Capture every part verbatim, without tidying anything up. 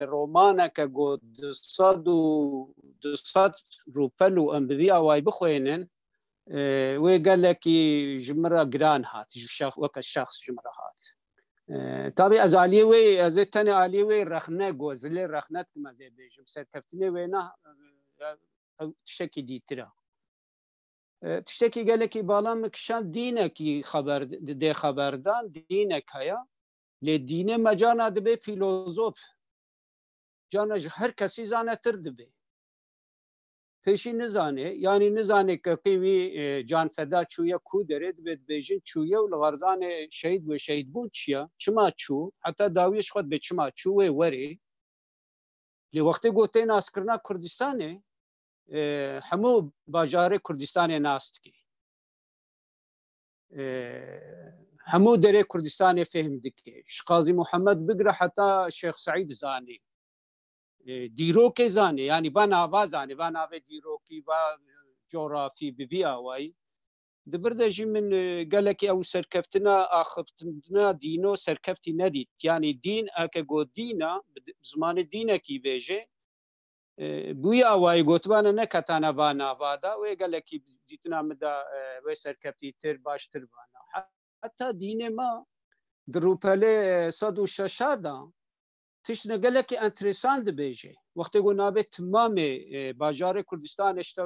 romaneke ku du sed û du sed rûpel û em bi vî awayî bixwênin, e, wê gelekî ji min re giran hat, ji şex-, weke şexs ji min re hat. E, tabî ez aliyê wê, ez ê tenê aliyê wê rexne ku, ez lê rexne dikim, ez ê bêjim. Serkeftinê wê ne, e, ew tiştekî dîtir e. E, tiştekî gelekî bala min kişand, dînekî xeber, dê xeberdan, dînek heye. Lê dînê me carna dibe fîlozof. Carna ji her kesî zanetir dibe. Pêşî nizane, yanî nizane kekê wî, e, canfeda çûye ku derê, dibe dibêjin çûye û li xerzanê şehîd bû, şehîdbûn çi ye? Çima çû? Heta dawiyê ji xwe dibe çima çû, wê werê. Lê wextê ku tê naskirina Kurdistanê, e, hemû bajarê Kurdistanê nas dike. E, hemû derê Kurdistanê fêhm dike. Ji Qazî Muhammed bigire heta Şêx Seîd zanê. E, dîrokê zanê, yanî va nava zanê, va navê dîrokî, va coğrafî bi vî awayî. Di vir de jî min, e, gelekî ew serkeftina, axiftina dîno serkeftî nedît. Yanî dîn, eke got dîn e, bi di-, zimanê dînekî bêje, e, bi wî awayî gotibane neketane va nava de, wê gelekî dîtina min de, e, wê serkeftîtir, baştir vana. He-, heta dînê me di rûpelê, e, sed û şeşa de, tiştine gelekî enteresan dibêje. Wextê ku navê timamê, e, bajarê Kurdistanê, işte,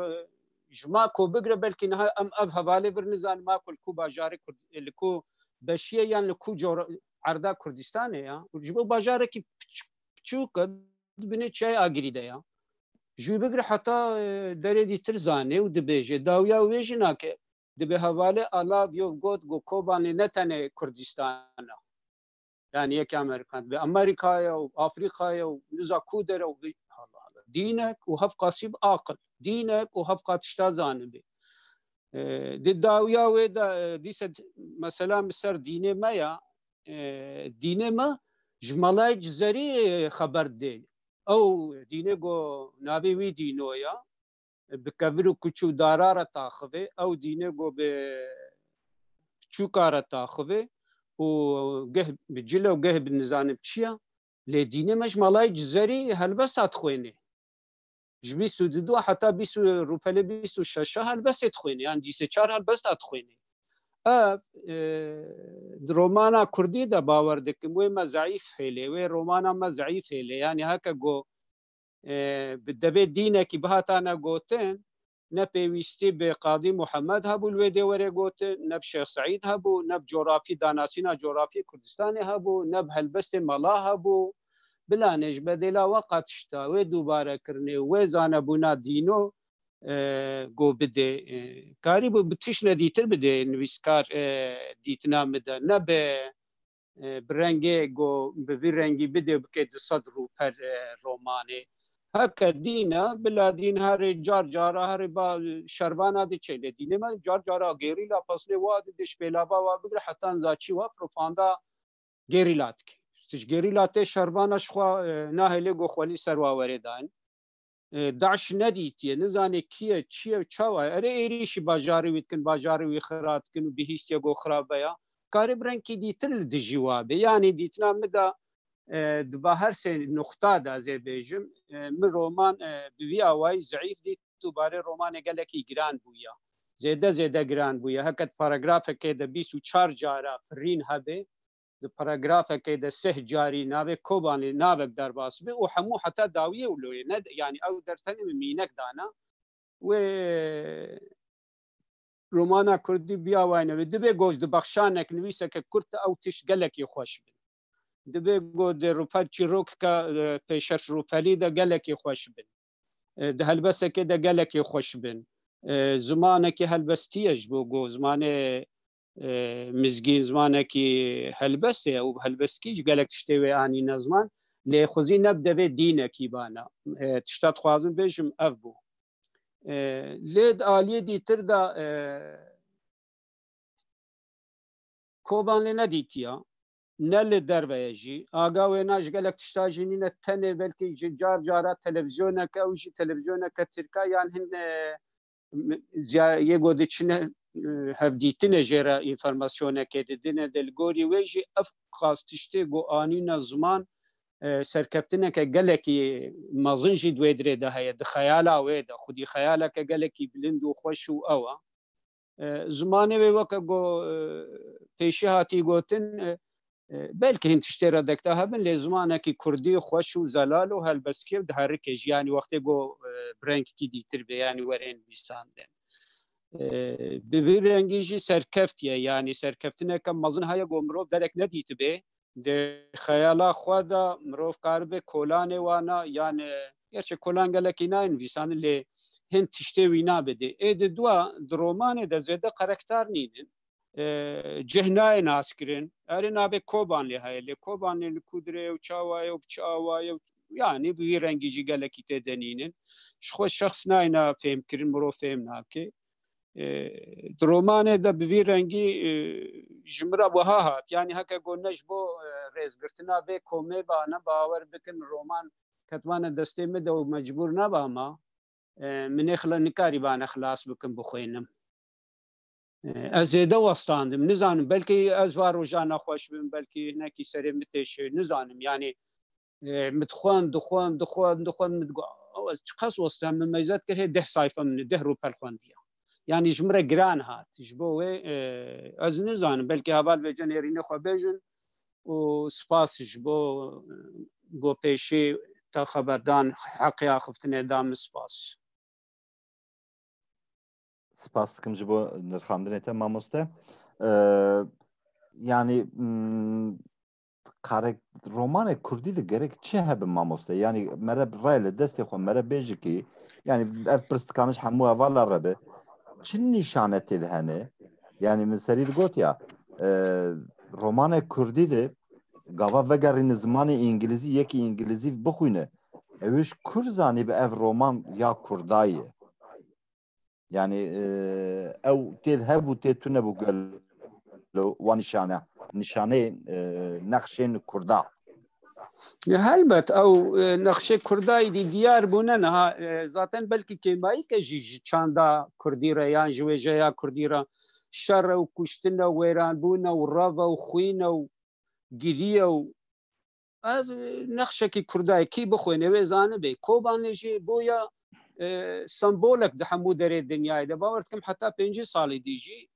ji Mako bigire, belkî niha em ev hevalê vir nizanin Mako li ku bajarê Kurd-, li ku beşiye yan li ku cora-, erda Kurdistanê ya. Û ji bo bajarekî piç-, piçûk e, binê çiyayê Agirî de ya. Ji wî bigire heta, e, derê dîtir zanê û dibêje. Dawiya wê jî nake. Dibe hevalê Alav yo got ku Kobanê ne tenê Kurdistan e. Yani yekî Amerîkan dibe Amerîkaya û Afrîkaya û niza ku dere û bi-, Allah Allah. Dînek û hevqa sîb aqil. Dînek û hevqa tişta zanibê. E, di dawiya wê de, e, dîse d-, mesela min ser dînê me ya, e, dînê me ji Melayê Cizerî, e, xeber dê. Ew dînê ku navê wî dîno ya, bi kevir û kuçû dara re taxivê, ew dînê ku bi çûka re taxivê û geh bi cile û geh bi nizanim çi ya, lê dînê me ji Melayê Cizerî helbesta dixwênê. Ji bîst û du heta bîst û, rûpelê bîst û şeş helbestê dixwênê, yan dîsê çar helbesta dixwênê. Ev, e, di romana kurdî de bawer dikim, wê me zeîf hêlê, wê romana me zeîf hêlê. Yanî heke ku, e, bi devê dînekî bihatane gotin, ne pêwîstî bi Qadî Muhammed hebû li wê dê were gotin, ne bi Şêx Seîd hebû, ne bi coğrafî, danasîna coğrafî Kurdistanê hebû, ne bi helbestê mela hebû. Bilanê ji bedêla we qatişta, wê dubare kirinê, wê zanebûna dîno, e, go bidê, e, karîbû bi tiştine dîtir bidê nivîskar, e, dîtina min de, ne bi, e, bi rengê go bi vî rengî bidê bike du sed rûpel, e, romanê. Heke dîn e, bila dîn herê car cara herê ba şervana diçe lê dînê me car cara gerîla pesnê wa didê ji pêlava wa bigire heta niza çî wa profanda gerîla dike. Tij gerîla tê şervana ji xwe, e, nahêlê go xwelî ser wa werê dayîn. E, DAIŞ nedîtiye, nizane kî ye, çi ye, çawa ye. Erê êrîşî bajarê wî dikin, bajarê wî xira dikin û bihîstiye go xirabe ya. Karê bi rengkî dîtir li dijî wa be. Yanî dîtina min de, e, di ba her sê nuxta de ez ê bêjim, e, min roman, e, bi vî awayî zeîf dît û barê romanê gelekî giran bûye. Zêde zêde giran bûye. Heke di paragrafekê de bîst û çar cara pirîn hebe, di paragrafekê de sih carî navê Kobanê navek derbas be û hemû heta dawiyê û loyê ne, yanî ew der tenê min mînek dana. Wê romana kurdî biyawayne wê. Dibe go ji dibexşanek nivîseke kurt ew tişt gelekî xweş bin. Dibe go di rûpel çîrokeke, e, pêşerş rûpelî de gelekî xweş bin. E, di helbestekê de gelekî xweş bin. E, zimanekî helbestî ye ji bo go zimanê, e, mizgîn zimanekî helbestê ye û bi helbestkî jî gelek tiştê wê anîne ziman. Lê xwezî ne bi devê dînekî bana. E, tişta dixwazim bêjim ev bû. E, lê di aliyê dîtir de, e, Kobanê nedîtiya, ne li derve ye jî. Aga wêna ji gelek tişta jî nîne, tenê belkî ji car cara televîzyoneke, ew jî televîzyoneke tirka yan hin, e, m-, ziya-, yê go diçine, e, hevdîtine jê re înformasyonekê didine de. Li gorî wê jî ev qas tiştê go anîne ziman, e, serkeftineke gelekî mezin jî di wê dirê de heye, di xeyala wê de, xwedî xeyaleke gelekî bilind û xweş û ew e. E, zimanê wê weke go, e, pêşî hatî gotin, e, e, belkî hin tiştê redekta hebin, lê zimanekî kurdî xweş û zelal û helbestkêr diherike jî, yanî wextê go, e, bi rengekî dîtir bê, yanî were nivîsandin. E, bi vî rengî jî serkeftiye, yanî serkeftineke mezin heye go mirov derek nedîtibê, di xeyala xwe de mirov karibe kolanê wana, yan, e, gerçi kolan gelekî nayên nivîsandin, lê hin tiştê wî nabidê. Ê di dua, di romanê de zêde karakter nînin. E, cih nayê naskirin. Erê navê Kobanlê heye, lê Kobanlê li ku dirê û çawa ye û bi çi awa ye û, yanî bi wî rengî jî gelekî tê de nînin. Ji xwe şexs nayêna fêhmkirin, mirov fêm nake. E, di romanê de bi vî rengî, e, ji min re wiha hat. Yanî heke go ne ji bo, e, rêzgirtina vê komê ba, ne bawer bikin roman ketibane destê min de û mecbûr nebama, e, min ê xila-, nikarîbane xilas bikim bixwînim. E, ez zêde westandim. Nizanim, belkî ez va roja nexweş bim, belkî hinekî serê min têşe, nizanim. Yanî, e, min dixwend, dixwend, dixwend, dixwend, min digot, "Ew ez çiqas westem, min meyzet kir, hê deh sayfe min, deh rûpel xwendiye." Yanî ji min re giran hat. Ji bo wê, e, ez nizanim, belkî heval vêce nêrînê xwe bêjin û spas ji bo, e, go pêşî te xeberdan, heqê axiftinê da min, spas. Spas dikim ji bo nirxandinê te, mamoste. E, yanî, mm, karek-, romanê kurdî de gerek çi hebe, mamoste? Yanî mere rayê li destê xwe mere bêjikî, yanî ev pirs dikaniş hemû hevala re be. Çi nîşane tê de hene? Yanî min serî digot ya, e, romanê kurdî de gava vegerîne zimanê îngilîzî, yekî îngilîzî bixwîne. Ew ê ji kur zanî bi ev roman ya kurda ye? Yanî, e, ew tê hebû, tê tune bû gelo wa nîşane, nîşaneyên, e, nexşên kurda. Helbet, ew, e, nexşê kurdayî dî diyar bûne niha, e, zaten belkî kêmayîke jî ji çanda kurdî re yan ji wêjeya kurdî re şer e û kuştin e û wêranbûn e û rev e û xwîn e û girî e û ev, e, nexşekî kurda ye, kî bixwîne wê zanibê. Kobanê jî bûya, e, sembolek di hemû derê dinyayê de. Bawer dikim heta pêncî salî dî jî,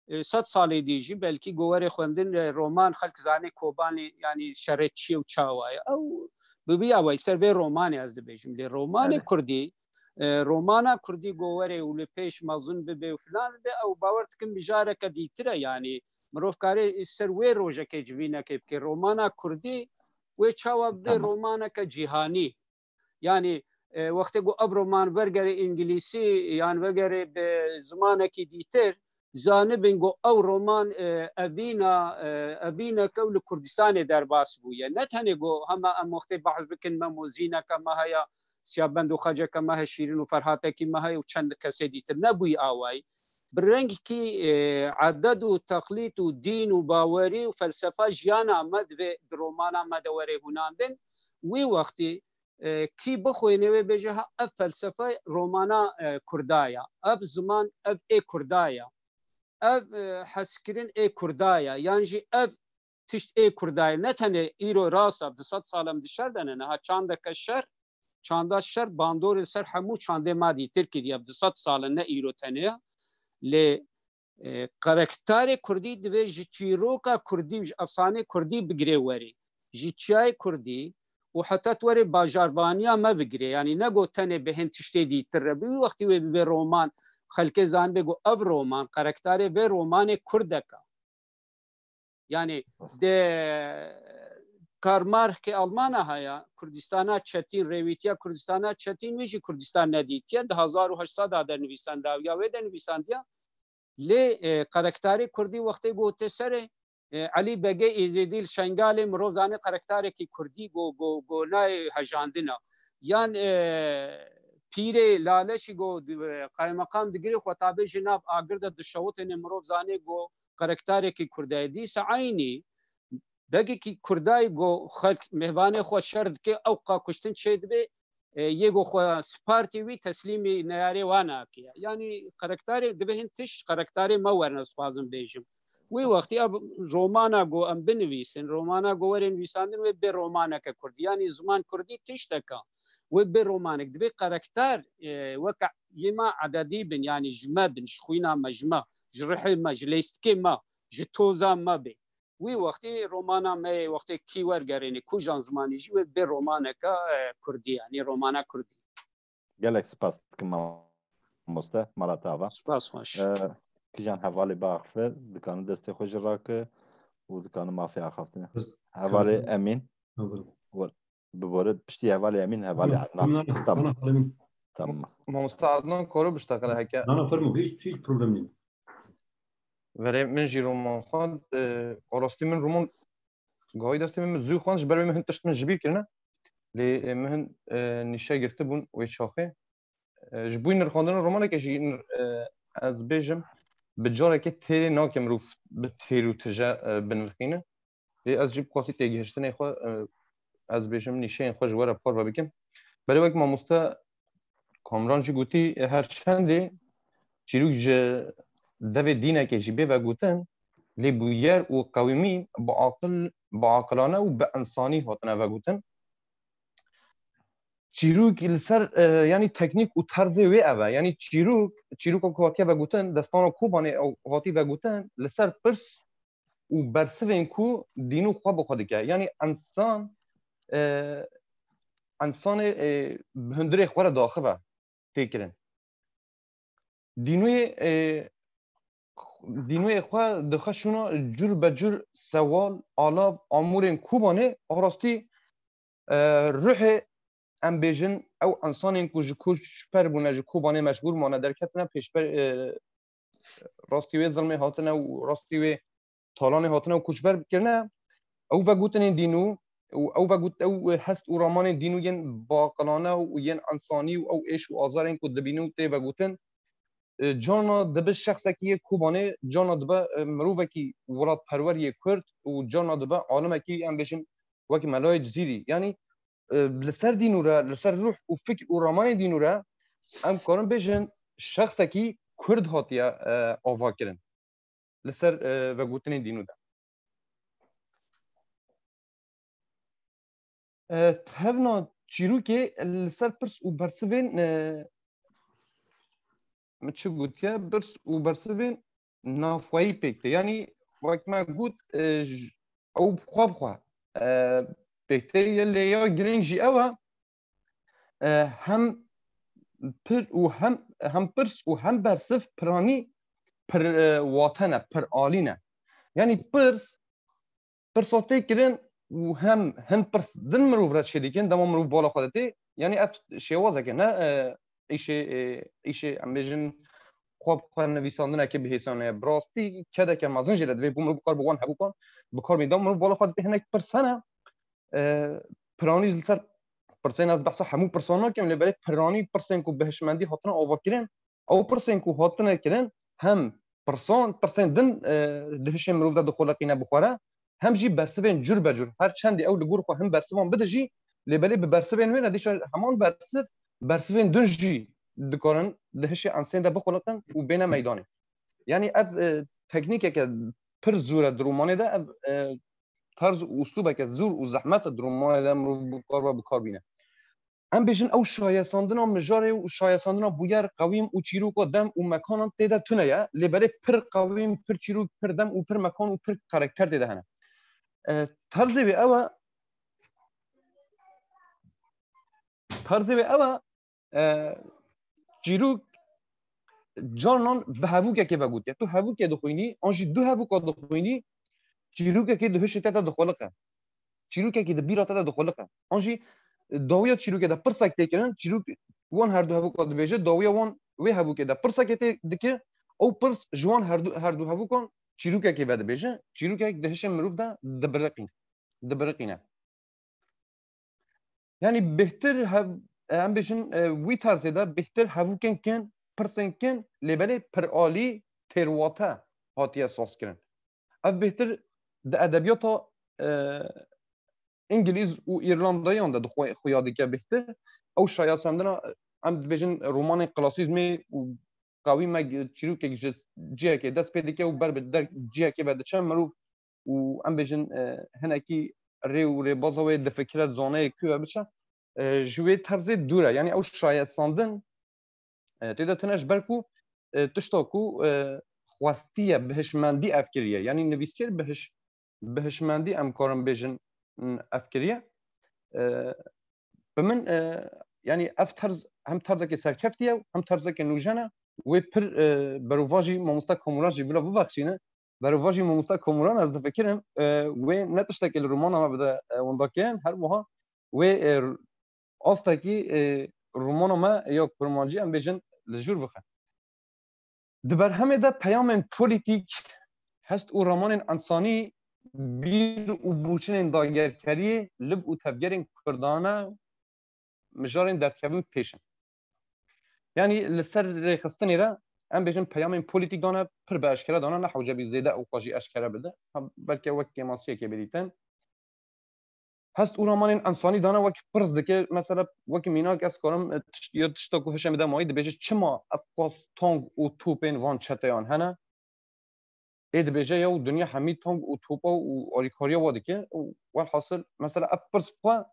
e, sed salî dî jî belkî go were xwendin, e, roman xelk zanê Kobanê, yanî şerê çi ye û çawa ye. Ew bi vî awayî ser vê romanê ez dibêjim. Lê romanê kurdî, e, romana kurdî go were û li pêş mezin bibe û filan bibe, ew bawer dikim mijareke dîtir e, yanî mirov kare ser wê rojekê civînekê bike. Romana kurdî wê çawa bibe romaneke cîhanî? Yanî, e, wextê ku ev roman vergere îngilîsî yan vegere bi zimanekî dîtir, zanibin ku ew roman, e, evîna, e, evîneke ew li Kurdistanê derbas bûye. Ne tenê ku hema em wextê behs bikin, Mem û Zîneke me heye, Siyabend û Xeceke me heye, Şîrin û Ferhatekî me heye û çend kesê dîtir. Nebûyî awayî. Bi rengkî, e, eded û teqlîd û dîn û bawerî û felsefa jiyana me divê di romana me de were hûnandin. Wî wextî, e, kî bixwîne wê bêje, ha, ev felsefe romana, e, kurda ya, ev ziman, ev ê kurda ya, ev, e, hezkirin ê kurda ya, yan jî ev tişt ê kurda ye. Ne tenê îro rast e, du sed sal em di şer de ne, niha çandeke şer, çanda şer bandorê li ser hemû çandê ma dîtir kiriye, du sed sal e, ne îro tenê ye. Lê, e, karakterê kurdî divê ji çîroka kurdî û ji efsanê kurdî bigire werê. Ji çiyayê kurdî û heta tu werê bajarvaniya me bigire. Yanî ne got tenê bi hin tiştê dîtir re. Bi wî wextî wê bibe roman, xelkê zanibê got ev roman, karakterê vê romanê kurdek e. Yanî Rast. De Karl Marxê Almana haya, Kurdistana Çetîn, rêwîtiya Kurdistana Çetîn, wî jî Kurdistan nedîtiye. Di hezar û heşt sed a de nivîsand, dawiya wê de nivîsandiya. Lê, e, karakterê kurdî wextê gote serê, e, Elî Begê Êzidî li Şengalê mirov zanê karakterekî kurdî go, go, go nayê hejandina. Yan, e, pîrê Laleşî go, e, qaymeqam digirê xwe tabê ji nav agir de dişewitêne mirov zanê go karakterekî kurdayê. Dîsa eynî begekî kurdayî go xelk mêvanê xwe şer dike, ewqa kuştin çêdibe, e, yê go xwe spartî wî teslîmî neyarê wan nake. Yanî karakterê dibe hin tişt, karakterê me werne, ez dixwazim bêjim. Wî wextî ev romana ku em binivîsin, romana ku were nivîsandin wê bê romaneke kurdî. Yanî ziman kurdî tişteke. Wê bê romanek. Divê karakter, e, weke yê me ededî bin, yanî ji me bin, ji xwîna me, ji me, ji rihê me, ji lêstikê me, ji toza me bê. Wî wextî romana me yê wextê kî wergerêne, kujan zimanî jî wê bê romaneke, e, kurdî, yanî romana kurdî. Gelek spas dikim mamoste, mala te ava. Spas xweş. E, Kijan hevalê biaxife, dikane destê xwe jî rake û dikane mafê axaftinê. Bes, Hevalê tamam. Emîn. Tamam. Were, bibore piştî hevalê Emîn, hevalê Tamam, Adnan. tamam, Tamam. tamam, hevalê Emîn. Tamam. Mamoste Adnan karo biştaqile heke. Na, na, fermo, hiç, hiç problem nîne. Verê min jî roman xwend, e, rastî min roman gavî destê min, min zû xwend, ji ber wê min hin tişt min ji bîr kirine. Lê, e, min hin, e, nîşe girtibûn wê çaxê. E, ji bo nirxandina romaneke jî, e, ez bêjim, bi carekê têrê nake mirov bi têr û tije, e, binirxîne. Lê ez jî bi qasî têgihiştinê xwe, e, ez bêjim, nîşeyên xwe ji we re bi xwe re bikim. Belê wek mamoste Kamran jî gotî, e, her çendê çîrok ji devê dînekê jî bê vegotin, lê bûyer û qewimî bi aqil, bi aqilane û bi insanî hatine vegotin. Çîrok li ser, e, yanî teknîk û terzê wê ev e. Yanî çîrok, çîroka ku hatiye vegotin, destana Kobanê ew hatî vegotin, li ser pirs û bersivên ku dînû xwe bi xwe dike. Yanî ensan, e, ensanê, e, bi hundirê xwe re diaxive tê kirin. Dînûyê, e, dînûyê xwe dixe şûna cur be cur sewal, alav, amûrên Kobanê, a rastî, e, ruhê, em bêjin, ew ensanên ku ji koçber bûne, ji Kobanê meşgûr mane, derketine pêşber, e, rastî wê zilmê hatine û rastî wê talanê hatine û koçber kirine, ew vegotinên dînû û ew vegot-, ew hest û ramanên dînû yên baqilane û yên ensanî û ew êş û azarên ku dibîne û tê vegotin, e, carna dibe şexsekî yê Kobanê, carna dibe, e, mirovekî welatperwer yê Kurd û carna dibe alimekî, em bêjin, wekî Melayê Cizîrî. Yanî, e, li ser dînû re, li ser ruh û fikr û ramanên dînû re, em karin bêjin, şexsekî Kurd hatiye, e, ava kirin. Li ser, e, vegotinên dînû de. E, tevna çîrokê li ser pirs û bersivên, e, min çi gotiye? Pirs û bersivên navxweyî pêk tê. Yanî wek me got, e, j-, ew bi xwe bi xwe, e, pêk tê. Yê lê ya girîng jî ew e, e, hem pir û hem, hem pirs û hem bersiv piranî pir, e, wate ne, pir alî ne. Yanî pirs, pirsa tê kirin û hem hin pirs din mirov re çêdikin, dema mirov bala xwe de tê. Yanî ev şêwazeke ne, e, îşê, e, îşê, em bêjin, xwe bi xwe nivîsandineke bi hêsanê ye. Bi rastî kedeke mezin jê re divê bo mirov bikar bi wan hevûkan bikar bî. Dema mirov bala xwe de tê, hinek pirs hene, e, piranî li ser pirsên, ez behsa hemû pirsan nakim, lê belê piranî pirsên ku bi hişmendî hatine avakirin, ew pirsên ku hatine kirin, hem pirsan, pirsên din, e, di hişê mirov de dixuliqîne bi xwe re, hem jî bersivên cur be cur. Her çendî ew li gor xwe hin bersivan bide jî, lê belê bi bersivên wê re dîsa heman bersiv, bersivên din jî dikarin di hişê ensên de bixuliqin û bêne meydanê. Yanî ev, e, teknîkeke pir zûr e di romanê de, ev, e, tarz û uslûbeke zûr û zehmet e di romanê de mirov bikar ve bikar bîne. Em bêjin ew şayesandina mijarê û şayesandina bûyer, qewîm û çîroka dem û mekanan tê de tune ye, lê belê pir qewîm, pir çîrok, pir dem û pir mekan û pir karakter tê de hene. E, tarzê wê ew e, tarzê wê ew e, e, çîrok carnan bi hevûkekê vegotiye. Tu hevûkê dixwînî, an jî du hevûka dixwînî, çîrokekê di hişê te de dixuliqe. Çîrokekî di bîra te de dixuliqe. An jî dawiya çîrokê de pirsek tê kirin, çîrok wan her du hevûka dibêje, dawiya wan wê hevûkê de pirseke tê dike, ew pirs ji wan her du, her du hevûkan çîrokekê vedibêje, çîrokek di hişê mirov de dibiriqîne, dibiriqîne. Yanî bêhtir hev-, em bêjin, e, wî tarzê de bêhtir hevûkên kin, pirsên kin, lê belê piralî têrwate hatiye sazkirin. Ev bêhtir di edebiyata, e, îngilîz û îrlandayan de di xwe-, xuya dike bêhtir. Ew şayesandina, em dibêjin, romanên klasîzmê û qewî me çîrokek ji cihekê dest pê dike û ber bi der cihekê ve diçe mirov û em bêjin, e, hinekî rê û rêbaza wê difikire zaneyê ku ve biçe, e, ji wê terzê dûr e. Yanî ew şayestandin, e, tê de tune ji ber ku, e, tişta ku, e, xwestiye, bi hişmendî ev kiriye. Yanî nivîskêr bi hiş-, bi hişmendî em karin bêjin, m, ev kiriye. E, bi min, e, yanî ev terz hem terzeke serkeftî ye, hem terzeke nûjen e. Wê pir, e, berovajî mamosta Kamuran jî bila bibexşîne. Berovajî mamosta Kamuran ez difikirim, e, wê ne tiştekê li romana me bide, e, windakirin, her wiha wê, e, astekî, e, romana me ya kurmancî em bêjin li jûr bixe. Di berhemê de peyamên polîtîk, hest û ramanên însanî, bîr û boçûnên dagerkeriyê, liv û tevgerên Kurdan e, mijarên derkevin pêş in. Yanî li ser rêxistinê de em bêjin peyamên polîtîk dane, pir bi eşkere dane, ne hewce bî zêde ew xwe jî eşkere bide. Ha, belke wek kêmasiyekê bidîtin. Hest û ramanên însanî dane wek pirs dike. Mesela wek mînak ez karim, e, tişt-, ya tişta ku hişê min de mayî dibêje, çima ev qas tang û topên van çeteyan hene? Ê dibêje, ya û dinya hemî tang û topa û alîkariya wa dike. Û welhasil, mesela ev pirs bi xwe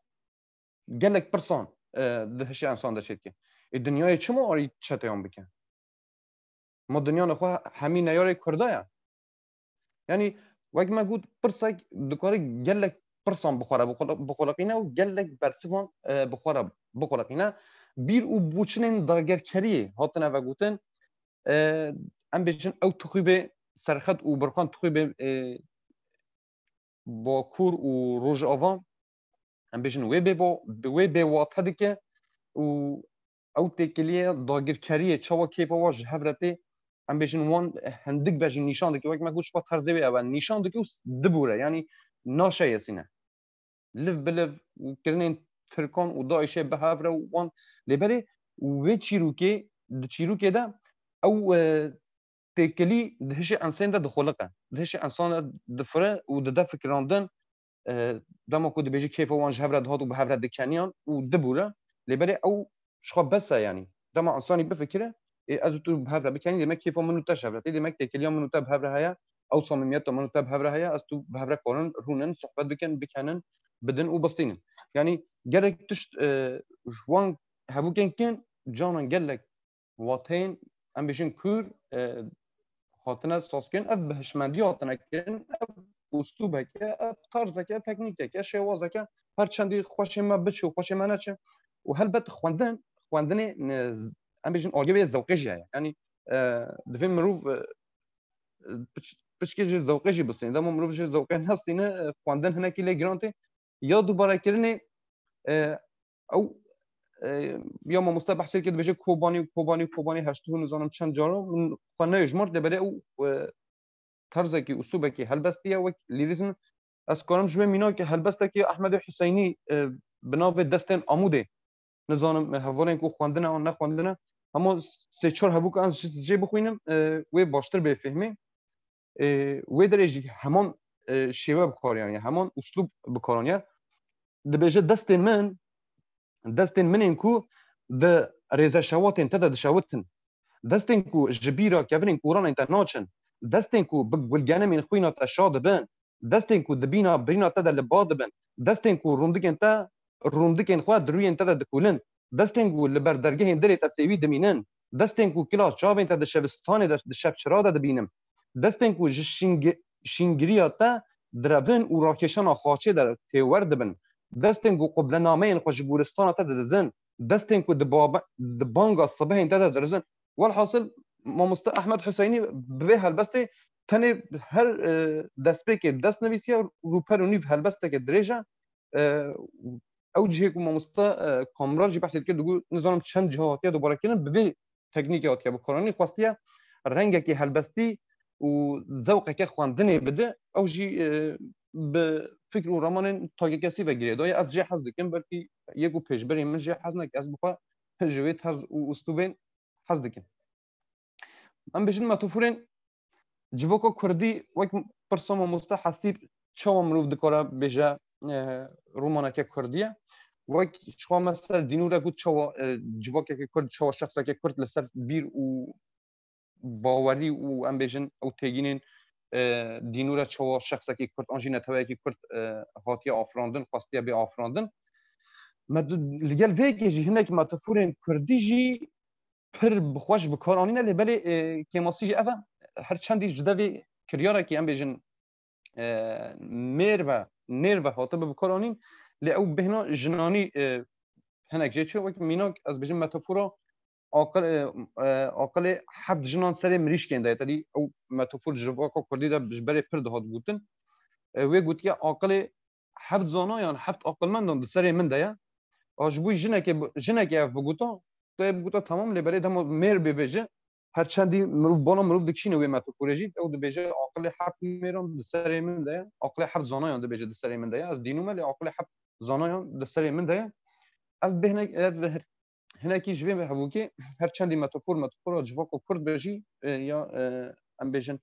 gelek pirsan, e, di hişê însan de çêdike. Ê dinyayê çima alî çeteyan bike? Ma dinya nexwe hemî neyarê Kurda ye. Yanî wek me got, pirsek dikare gelek pirsan bi xwe re bixwe-, bixuliqîne û gelek bersivan, e, bi xwe re bixuliqîne. Bîr û boçûnên dagerkeriyê hatine vegotin. E, em bêjin ew tixûbê serxet û birxan tixûbê, e, Bakur û Rojava, em bêjin wê bê bo-, wê bêwate dike û ew têkiliyê dagirkeriyê çawa kêfa wa ji hev re tê, em bêjin wan hindik be jî nîşan dike. Wek me got, ji xwe terzê wê ew e, nîşan dike û dibûre, yanî naşeyesîne. Liv bi liv û kirinên Tirkan û DAIŞê bi hev re û wan lêberê û wê çîrokê, di çîrokê de ew, e, têkilî di hişê ensên de dixuliqe. Di hişê ensan de difire û dide fikirandin. E, dema ku dibêjî kêfa wan ji hev re dihat û bi hev re dikeniyan û dibûre. Lêberê ew ji xwe bes e, yanî. Dema ensanî bifikire, ê, ez û tu bi hev re bikenî, demek kêfa min û te ji hev re tê, demek têkiliya min û te bi hev re heye, ew samîmiyeta min û te bi hev re heye, ez tu bi hev re karin rûnin, sohbet bikin, bikenin, bidin û bistînin. Yanî gelek tişt, e, ji wan hevûkên kin canan gelek wateyên, em bêjin, kûr, e, hatine sazkirin, ev bi hişmendî hatine kirin, ev uslûbeke, ev tarzeke, teknîkeke, şêwazeke, her çendî xweşê me biçe û xweşê me neçe. Û helbet xwendin, xwendinê, ne, em bêjin, aliyê wê zewqê jî heye. Yanî, e, divê mirov, e, piç-, piçkê jê zewqê jî bistîne. Dema mirov jê zewqê nestîne, e, xwendin hinekî lê giran tê. Ya dubarekirinê, e, ew, e, ya mamoste behsê dike, dibêje Kobanî û Kobanî û Kobanî heşt û nizanim çend cara, min xwe neyojmart, lê belê ew, e, terzekî, uslûbekî helbestî ye, wek lîrîzm. Ez karim ji wê mînakê helbestekî Ehmedê Huseynî, e, bi navê Destên Amûdê, nizanim, e, hevalên ku xwendine an nexwendine, hema sê çar hevûk an ji jê bixwînim, e, wê baştir bê fêhmê. E, wê derê jî heman, e, şêwe bi kar aniye, heman uslûb bi kar aniye. Dibêje, destên min, destên min ên ku di rêzeşewatên te de dişewitin, destên ku ji bîra kevirên koranên te naçin, destên ku bi gulgenemên xwîna te şa dibin, destên ku di bîna birîna te de li ba dibin, destên ku rûndikên te, rûndikên xwe di rûyên te de dikulin, destên ku li ber dergehên dilê te sêwî dimînin, destên ku kila çavên te di şevistanê de, di şevçira de dibînim, destên ku ji şîngi-, şîngiriya te direvin û rakêşana xaçê de têwer dibin, destên ku qublenameyên xwe ji goristana te didizin, destên ku di baba-, di banga sibehên te de dirizin. Welhasil, mamoste Ehmed Huseynî bi vê helbestê tenê her, e, destpêkê dest nivîsiye, rûper û nîv helbesteke dirêj e. E, ew cihê ku mamoste, e, Kamran jî behsê dikir, digot, nizanim çend ciha hatiye dubarekirin, bi vê teknîkê hatiye bikaranîn, xwestiye rengekî helbestî û zewqeke xwendinê bide. Ew jî, e, bi fikr û ramanên takekesî ve girêdaye. Ez jê hez dikim, belkî yek û pêşberên min jê hez neke. Ez bi xwe ji wê terz û uslûbên hez dikim. Em bêjin metaforên civaka kurdî, wek pirsa mamoste Hesîb, çawa mirov dikare bêje, e, romaneke kurdî ye? Wek çawa mesela Dînû re got, çawa, e, civakeke kurd, çawa şexseke kurd li ser bîr û bawerî û em bêjin ew têgînên, e, dînû re çawa şexsekî Kurd an jî neteweyekî Kurd, e, hatiye afirandin, xwestiye bê afirandin. Me du-, li gel vê yekê jî hinek metaforên Kurdî jî pir bi xweş bi kar anîne, lê belê, e, kêmasî jî ev e, her çendî ji devê kiryarekî em bêjin, e, mêr ve, nêr ve hatibe bi kar anîn, lê ew bêhna jinanî, e, hinek jê çi, wek mînak ez bêjim metafora aqil, e, e, aqilê heft jinan serê mirîşkên de ye. Tedî ew metafor civaka Kurdî de ji berê pir dihat gotin. E, wê gotiye aqilê heft zanayan, heft aqilmendan di serê min de ye. A ji bo jinekê bi-, jinekê ev bigota, tu yê bigota tamam, lê belê dema mêr bibêje, her çendî mirov, bana mirov dikişîne wê metaforê jî, ew dibêje aqilê heft mêran di serê min de ye, aqilê heft zanayan dibêje di serê min de ye. Ez dînû me, lê aqilê heft zanayan di serê min de ye. Ev bêhne, ev hinekî ji vê hevokê her çendî metafor, metafora civaka Kurd be jî, e, ya, e, em bêjin,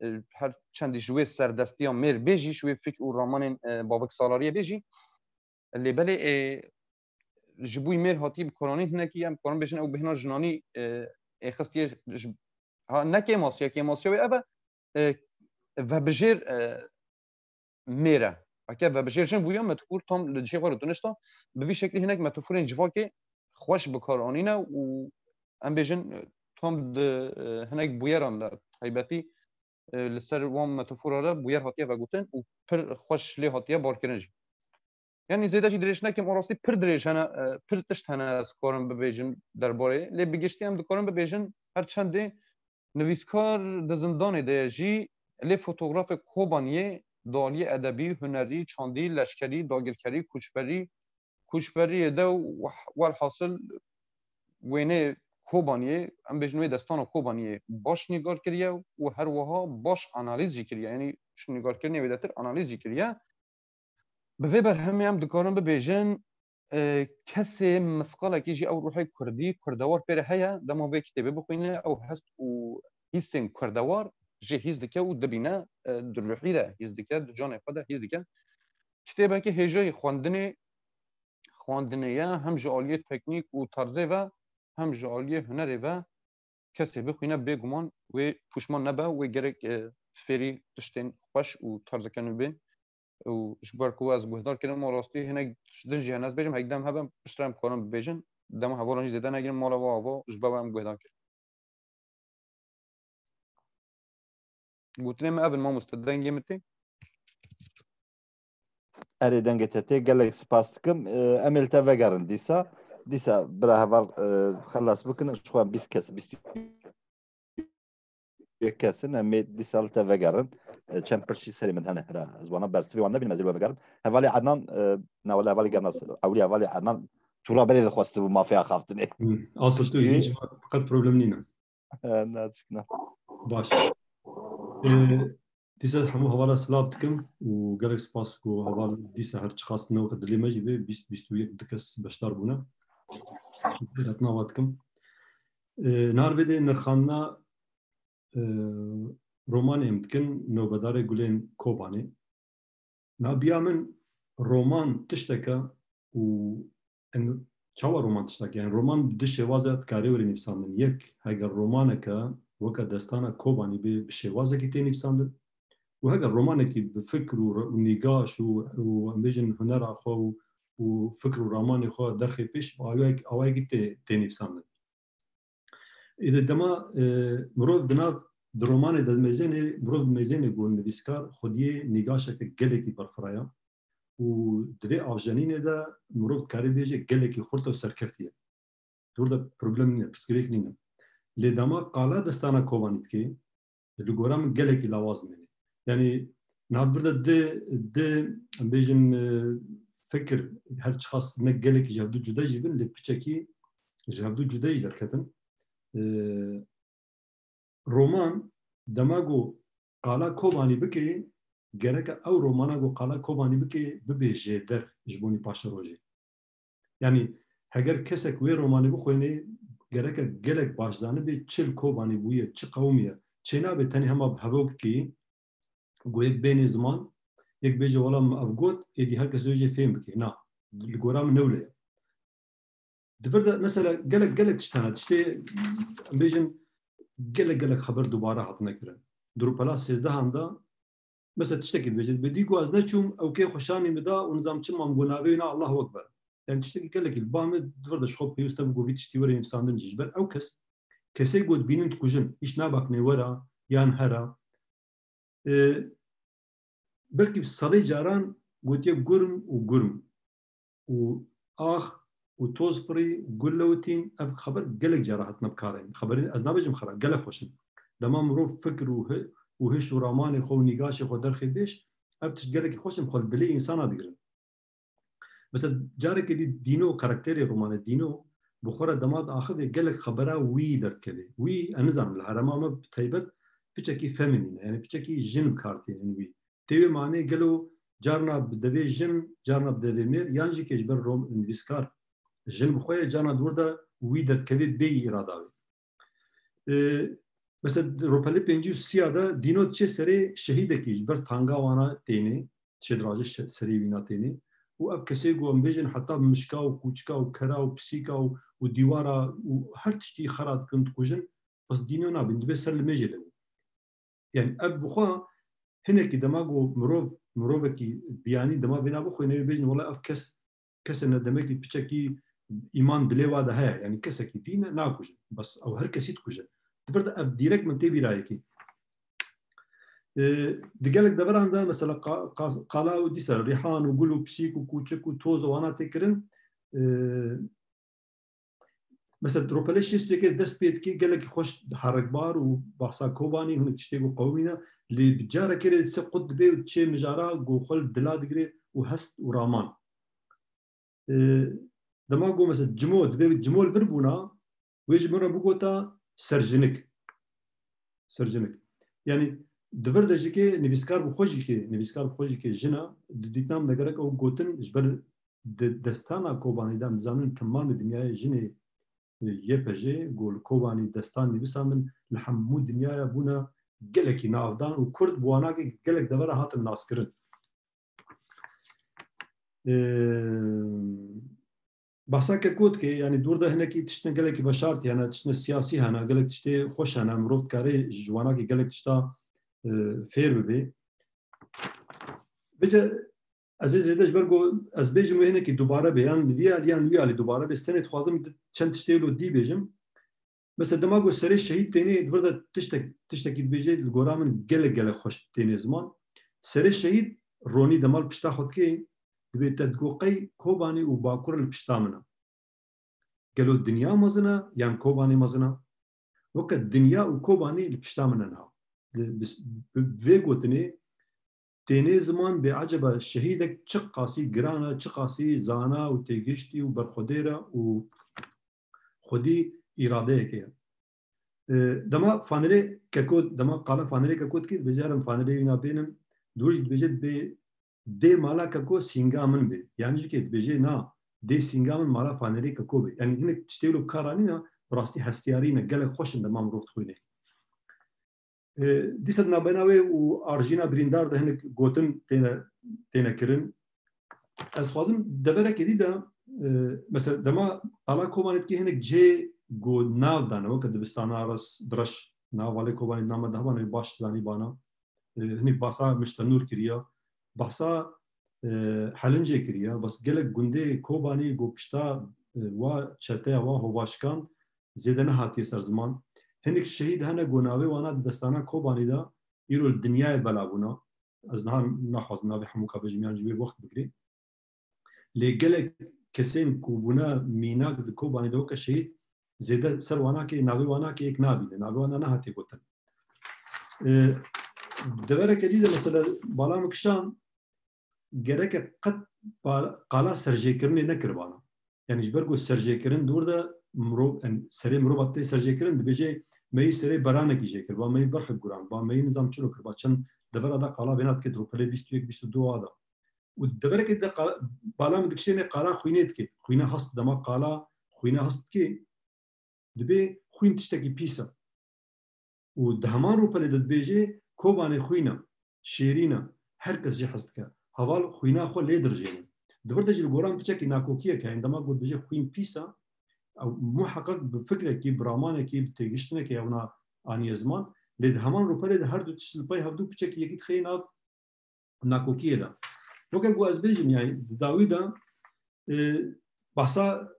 e, her çendî ji wê serdestiya mêr bê jî, ji wê fikr û ramanên, e, Bavik Salariyê bê jî, lê belê, e, ji bo mêr hatiye bi kar anîn, hinekî em karin bêjin ew bêhna jinanî, e, êxistiye ji, ha, ne kêmasiya, kêmasiya wê ev e, e, vebijêr, e, mêr e. Heke vebijêr jin bûya, metafor tam li cihê xwe re tunişta. Bi vî şeklî hinek metaforên civakê xweş bi kar anîne û em bêjin, e, tam di, e, hinek bûyeran de taybetî, e, li ser wan metafora re bûyer hatiye vegotin û pir xweş lê hatiye barkirin jî. Yanî zêde jî dirêj nekim, û rastî pir dirêj hene, e, pir tişt hene ez karim bibêjim derbarê, lê bi giştî em dikarin bibêjin, her çendê nivîskar di zindanê de ye jî, lê fotografê Kobaniyê di aliyê edebî, hunerî, çandî, leşkerî, dagirkerî, koçberî, koçberiyê de û welhasil wêneyê Kobaniyê, em bêjin wê destana Kobaniyê baş nîgar kiriye û her wiha baş analîz jî kiriye. Yanî ji nîgarkirinê wêdetir analîz jî kiriye. Bi vê berhemê em dikarin bibêjin, e, kesê misqalekî jî ew ruhê kurdî, kurdewar pê re heye, dema vê kitêbê bixwîne, ew hest û hîsên kurdewar jê hîs dike û dibîne, e, di ruhî de hîs dike, di canê xwe de hîs dike. Kitêbeke hêjayî xwendinê, xwendinê ye, hem ji aliyê teknîk û tarzê ve, hem ji aliyê hunerê ve. Kesê bixwîne, bêguman wê pûşman nebe, wê gerek, e, fêrî tiştên xweş û tarzeke nû bên. Û ji ber ku ez guhdar kirim, û rastî hinek tişt din jî hene, ez bêjim hek dem hebe, piştre em karin bibêjin, dema hevalan jî zêde negirin, mala we ava ji ber em guhdar kirin. Gotinê me ev in, mamoste, dengê min tê? Erê, dengê te tê, gelek spas dikim. Ee, em ê li te vegerin dîsa. Dîsa bira heval, e, xelas bikin, ji xwe bîst kes, bîst yek kes in, em ê dîsa li te vegerin. E, çend pirsî serê min hene, hira, ez wana bersivê wan nebînim, ez ê li we vegerin. Hevalê Ednan, e, na wele hevalê Gernas, ewlî hevalê Ednan, tu ra berê dixwestibû mafê axaftinê. Hı, asıl tu Piştî hiç qet problem nîne. E, naçikna. Baş. E, dîsa hemû hevala silav dikim û gelek spas ku heval dîsa her çiqas ne weke dilê me jî bê, bîst, bîst û yek, du kes beşdar bûne. Xêret nava dikim. E, nar vê de nirxandina, e, romanê em dikin, Nobedarê Gulên Kobanê. Nabiya min roman tişteke û en-, çawa roman tişteke? Yani roman bi du şêwaze dikare were nivîsandin. Yek, heger romaneke weke destana Kobanî bê, bi şêwazekî tê nivîsandin. Û heger romanekî bi fikr û re-, û nîgaş û, û em bêjin hunera xwe û, û fikr û ramanê xwe derxê pêş, awayek-, awayekî tê, tê nivîsandin. Êdî dema, e, mirov di nav, di romanê de mêzênê, mirov mêzênê ku nivîskar xwediyê nîgaşeke gelekî berfiraya û di vê avjenînê de mirov dikarê bêje gelekî xurt û serkeftî ye. Di wir de problem nîne, pirsgirêk nîne. Lê dema qala destana Kobanî dikê, li gora min gelekî lawaz dimêne. Yanî niha di vir de di, di, em bêjin, e, fikir her çiqas ne gelekî ji hevdu cude jî bin, lê piçekî ji hevdu cude jî derketin. E, roman dema ku qala Kobanî bike, gereke ew romana ku qala Kobanî bike, bibe jêder ji bonî paşerojê. Yanî heger kesek wê romanê bixwêne, gereke gelek baş zanibê çi li Kobanî bûye, çi qewimiye. Çênabe tenê hema bi hevokekê ku yek bênê ziman, yek bêje wela min ev got, êdî her kes wê jê fêm bike. Na, li gora min ne wile ye. Di vir de mesela gelek, gelek tişt hene. Tiştê, em bêjin, gelek gelek xeber dubare hatine kirin. Di rûpela sêzdehan de, mesela tiştekî dibêje, dibê dî ku ez neçûm, ew kê xwe şanî min da û nizam çima min got navê wî na Allahu Ekber. Yani tiştekî gelekî li ba min di vir de ji xwe pêwîst nebû ku vî tiştî were nivîsandin jî. Ji ber ew kes, kesê ku dibînin dikujin, îş nabakine wera yan hera. E, belkî sedê caran gotiye gurm û gurm û ax û toz pirî, gul lewitîn, ev xeber gelek cara hatine bi karê. Xeberê ez nabêjim xera, gelek xweş in. Dema mirov fikir û hi-, û hiş û ramanê xwe û nîgaşê xwe derxê bêj, ev tişt gelekî xweş in, xwe li dilê însana digirin. Mesela carekê dî Dîno, karakterê romanê Dîno, bi xwe re dema diaxivê gelek xebera wî derdikeve. Wî, ez nizanim, li herêma me bi taybet piçekî feminîn e, yani piçekî jin bi kar tênin wî. Tê wê manê gelo carna bi devê jin, carna bi devê mêr, yan jî kê ji ber rom-, nivîskar jin bi xwe ye, carna di wir de wî derdikeve bêyî îrada wê. E, mesela rûpelê pêncî û sî ya de Dîno diçe serê şehîdekî ji ber tanga wana tênê, çê diraje şe-, serê wîna tênê. Û ev kesê ku em bêjin heta mişka û kûçika û kera û pisîka û, û dîwara û her tiştî xera dikin, dikujin, bes Dîno nabîn, dibê ser limêjê de bû. Yani ev bi xwe hinekî dema ku mirov, mirovekî biyanî dema vêna bixwîne, wê bêjin, wela ev kes, kesê ne demekî piçekî îman dilê wa de heye. Yani kesekî dî ne, nakujin. Bes ew her kesî dikujin. Di vir de ev dîrek min tê bîra yekê. E, di gelek deveran de mesela qa-, qa-, qala û dîsa rîhan û gul û pisîk û kûçik û toz û wana tê kirin. E, Mesela rûpelê şêst û yekê dest pê dike, gelekî xweş herekbar û bahsa Kobanî, hinek tiştê ku qewimîne, lê bi carekê rê dise qut dibê û çê mijara ku xwe li dila digire û hest û raman. E, dema ku mesela cimo, dibê cimo li vir bûna, wê ji min re bigota serjinik. Serjinik. Yani di vir de jî kê nivîskar bi xwe jî kê, nivîskar bi xwe jî kê jin e, di dîtina min de gerek ew gotin ji ber di destana Kobanî de em dizanin temamê dinyayê jinê, e, Y P J, ku li Kobanî destan nivîsandin, li hemû dinyaya bûne gelekî navdan û Kurd bi wanakê gelek devera hatin naskirin. E, Bahsa Keko dike, yani dûr de hinekî tiştine gelekî veşartî hene, tiştine siyasî hene, gelek tiştê xweş hene, mirov dikare ji wanakê gelek tişta, e, fêr bibe. Vêce ez ê zêde ji ber ku ez bêjim wê hinekî dubare be, yan li vî alî yan li wî alî dubare be, ez tenê dixwazim çend tiştê wilo dî bêjim. Mesela dema ku serê şehîd tênê, di vir de tiştek, tiştekî dibêje, li gora min gelek, gelek xweş tênê ziman. Serê şehîd ronî dema li pişta xwe dikê, dibê te digo qey Kobanê û Bakur li pişta min e. Gelo dinya mezin e yan Kobanê mezin e? Weke dinya û Kobanê li pişta min e niha. Bi, bi, bi vê gotinê tênê ziman bê eceba şehîdek çiqasî giran e, çiqasî zana û têgihiştî û berxwedêr e û xwedî îradeyekê ye. E, dema Fanelê Keko, dema qala Fanelê Keko dikî, dibêje herim Fanelê wîna bênim, dûr jî dibêje dibê dê mala Keko sînga min bê. Yani jî kê dibêje na, dê sînga min mala Fanelê Keko bê. Yani hinek tiştê wilo kara nîne, bi rastî hestiyarî ne, gelek xweş in dema mirov dixwîne. E, dîsa di navbeyna wê û Arjîna Birîndar de hinek gotin têne, têne kirin. Ez dixwazim deverekê dî de, e, mesela dema qala Kobanê dikê hinek cihê ku nav dane, weke dibistana res, direş, nav alê Kobanê di nava de hebane wê baş zanî bana. E, hinek bahsa Miştenûr kiriye, bahsa, e, Helincê kiriye, bes gelek gundê Kobanê ku pişta, e, wa çeteya wa hovaşkan zêde nehatiye ser ziman. Hinek şehîd hene ku navê wana di destana Kobanî de îro li dinyayê bela bûna. Ez niha naxwazim navê hemûka bêjim, yan ji wê wext bigirê. Lê gelek kesên ku bûne mînak di Kobanî de weke şehîd, zêde ser wanakê, navê wanakê yek nabîne. Navê wana nehatiye gotin. E, devereke dî de mesela bala min kişan, gereke qet pa-, qala serjêkirinê nekiribana. Yani ji ber ku serjêkirin dûr de mirov, yani serê mirova tê serjêkirin, dibêje me yî serê beranekî jê kir, ba me yî berxek guran, ba me yî nizam çilo kir, ba çend devera da qala vêna dike di rûpelê bîst û yek, bîst û du a da. Û deverekê de qala, bala min dikişêne qala xwînê dike. Xwîne hest dema qala xwîne hest dike, dibê xwîn tiştekî pîs e. Û di heman rûpelê de dibêje, Kobanê xwîn e, şêrîn e, her kes jê hez dike. Heval xwîna xwe lê dirijêne. Di vir de jî li goran piçekî nakokiyek heye, dema ku dibêje xwîn pîs e, ew muheqeq bi fikrekî, bi ramanekî, bi têgiştinekê ewna aniye ziman. Lê di heman rûpelê de her du tişt li pey hevdû piçekî yekî dixeyê nav nakokiyê de. Weke ku ez bêjim, yani di dawî de, e, behsa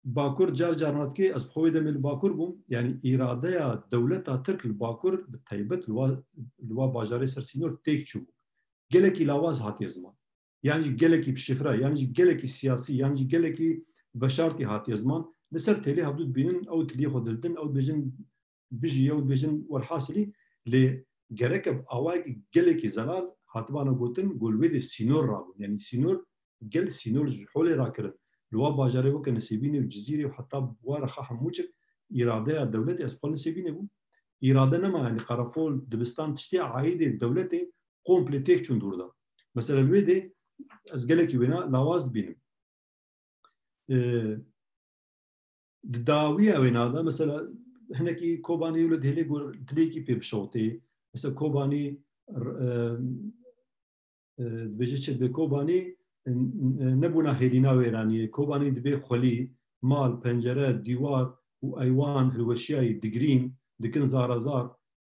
Bakur car car nadikê, ez bi xwe wê demê li Bakur bûm, yani îradeya dewleta Tirk li Bakur bi taybet li wa, li wa bajarê ser sînor têk çûbû. Gelekî lawaz hatiye ziman. Yan jî gelekî bi şifre, yan jî gelekî siyasî, yan jî gelekî veşartî hatiye ziman. Li ser têlê hevdû dibînin, ew tiliyê xwe dildin, ew dibêjin bijî, ew dibêjin werhasilî. Lê gereke bi awayekî gelekî zelal hatibana gotin, ku li wê de sînor rabûn. Yani sînor, gel sînor ji holê rakirin. Li wa bajarê weke Nisêbînê û Cizîrê û heta wa rexa hemû cik îradeya dewletê ez xwe Nisêbînê bûm. Îrade nema, yani qereqol, dibistan, tiştê aîdê dewletê komplê têk çûn dûr de. Mesela li wê de ez gelekî wêna lawaz dibînim. E, di dawiya wêna de, mesela hinekî Kobanî wilo dihêlê gor dilêkî pê bişewtê. Mesela Kobanî, e, e, dibêje çi dibe Kobanî, e, e, nebûna hêdîna wêraniyê. Kobanî dibe xwelî, mal, pencere, dîwar û eywan hilweşiyayî digirîn, dikin zarazar.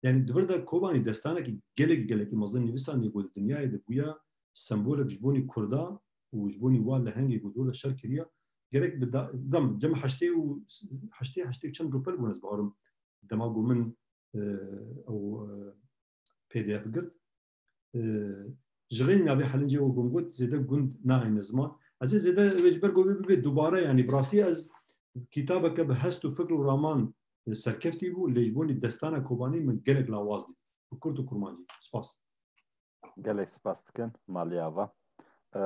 Yani di vir de Kobanî destanekî gelekî, gelekî mezin nivîsandî ku di dinyayê de bûya sembolek ji bonî Kurda û ji bonî wa lehengê ku dor de şer kiriya. Gerek bi da-, zam, cem heştê û heştê, heştê û çend rûpel bûn ez barim. Dema ku min, e, ew, e, P D F girt. E, ji xênî navê Helincê we gom got, zêde gund nayêne ziman. Ez ê zêde wê ji ber ku wê bibe dubare, yani bi rastî ez kitabeke bi hest û fikr û raman, e, serkeftî bû, lê ji bonî destana Kobanî min gelek lawaz dît. Bi kurd û kurmancî. Spas. Gelek spas dikin, Malî Ava. E,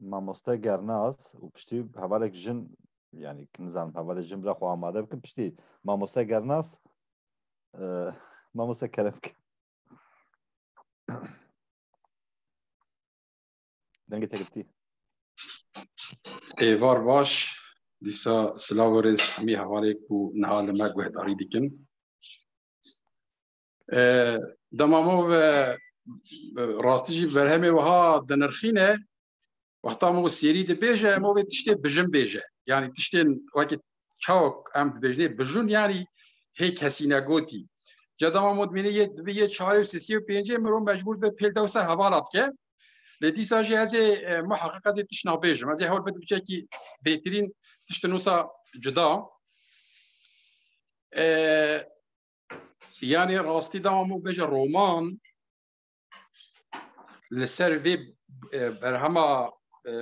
mamoste Gernaz û piştî hevalek jin, yani nizanim hevalê jin bila xwe amade bikin, piştî mamoste Gernaz, e, mamoste kerem bikin. Dengê te girtî. Êvar baş, dîsa silav û rêz hemî hevalê ku niha li me guhdarî dikin. E, dema me ve, e, rastî jî berhemê wiha dinirxîne, wexta me sêrî dibêje, me vê tiştê bijin bêje. Yani tiştên wekî çawa em dibêjinê bijûn, yani hê kesî negotî. Ca dema me dimêne yê, divê yê çarê û sêsê û pêncê mirov mecbûr be pêl dew ser hevala dike. Lê dîsa jî ez ê, e, muheqeq ez ê tişt nabêjim. Ez ê hewl bidim çekî bêtirîn tiştin wisa cuda. E, yani rastî dema me bêje roman, li ser vê, e, berhema, e,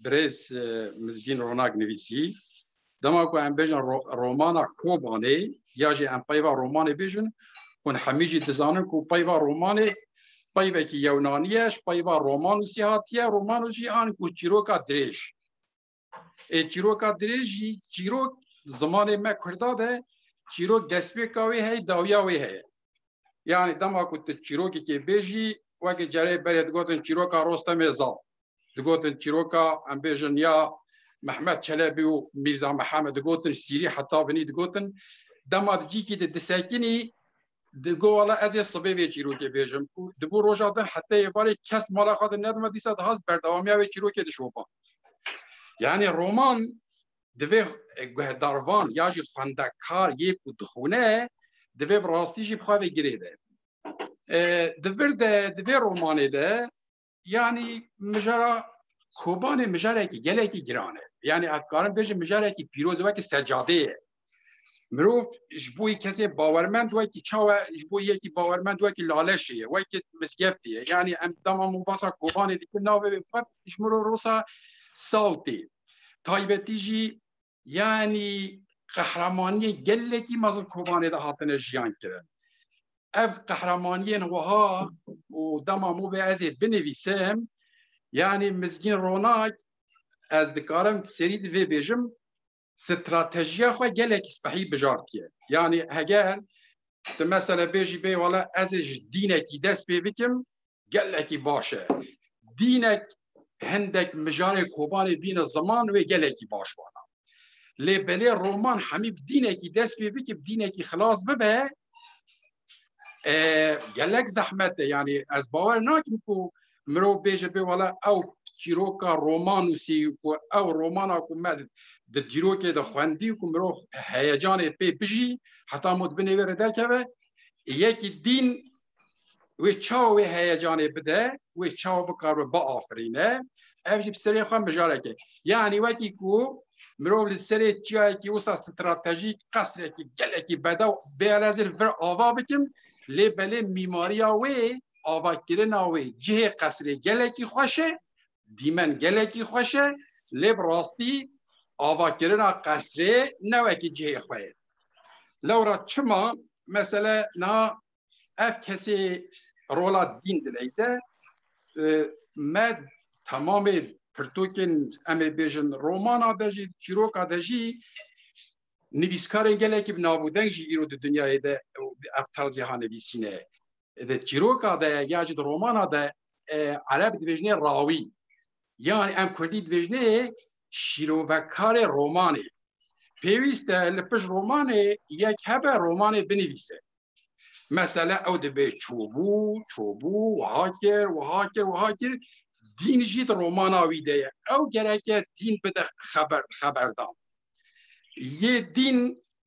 birêz, e, Mizgîn Ronak nivîsî. Dema ku em bêjin ro-, romana Kobanê, ya jî em peyva romanê bêjin, hûn hemî jî dizanin ku peyva romanê peyvekî yewnanî ye, ji peyva romanûsî hatiye, romanûs jî an ku çîroka dirêj. Ê çîroka dirêj jî, çîrok zimanê me Kurda de çîrok destpêka wê heye, dawiya wê heye. Yani dema ku tu çîrokekê bêjî, wekî cerê berê digotin çîroka Rostemê Zal, digotin çîroka, em bêjin, ya Mehmet Çelebî û Mîrza Mihemed, digotin Sîrî heta binî digotin. Dema di cîkî de disekinî, digo, wala ez ê sibê vê çîrokê bêjim. Û dibû roja din heta êvarê kes mala xwe de nedima, dîsa dihat berdewamiya wê çîrokê dişopa. Yani roman divê, e, guhdarvan ya jî xwendekar yê ku dixwîne, divê bi rastî jî bi xwe ve girê be. E, di vir de, di vê romanê de, yani mijara Kobanê mijarekî gelekî giran e. Yani ez dikarim bêjim mijarekî pîroz e, wekî secadê ye. Mirov ji bo yê kesê bawermend wekî çawa, ji bo yekî bawermend wekî laleşê ye, wekî mizgeftê ye. Yani em dema mobasa Kobanê dikin navê wê xwe ji mirov rosa sawtê. Taybetî jî yani qehremaniyên gelekî mezin Kobanê de hatine jiyan kirin. Ev qehremaniyên wiha û dema mobê ez ê binivîsim, yani Mizgîn Ronak, ez dikarim serî di vê bêjim, stratejiya xwe gelekî spehî bijartiye. Yani heger tu mesela bêjî bê wala ez ê ji dînekî dest pê bikim, gelekî baş e. Dînek hindek mijarê Kobanê bîne ziman wê gelekî baş vana. Lê belê roman hemî bi dînekî dest pê bike, bi dînekî xilas bibe, e, gelek zehmet e. Yani ez bawer nakim ku mirov bêje bê wala ew çîroka roman nûsî ku ew romana ku me di dîrokê de xwendî ku mirov heyecanê pê bijî, heta mot binê wê re derkeve, yekî dîn wê çawa wê heyecanê bide, wê çawa bikaribe biafirîne, ev jî bi serê xwe mijarek e. Yanî wekî ku mirov li serê çiyayekî wisa stratejîk qesrekî gelekî bedew bê, ez ê vir ava bikim, lê belê mîmariya wê, avakirina wê cihê qesrê gelekî xweş e, dîmen gelekî xweş e, lê bi rastî avakirina qesrê ne wekî cihê xwe ye. Lewra çima mesele niha ev kesê rola dîn dileyze, e, me temamê pirtûkên, em ê bêjin, romana de jî, çîroka de jî, nivîskarên gelekî bi nav û deng jî îro di dinyayê de ev terzê ha nivîsîne. Di çîroka de ya jî di romana de, e, Ereb dibêjinê rawî. Yanî em kurdî dibêjinê şîrovekarê romanê. Pêwîst e li pişt romanê yek hebe romanê binivîse. Mesele ew dibê çûbû, çûbû, wiha kir, wiha kir, wiha kir. Dîn jî di romana wî de ye. Ew gereke dîn bide xeber, xeberdan. Yê dîn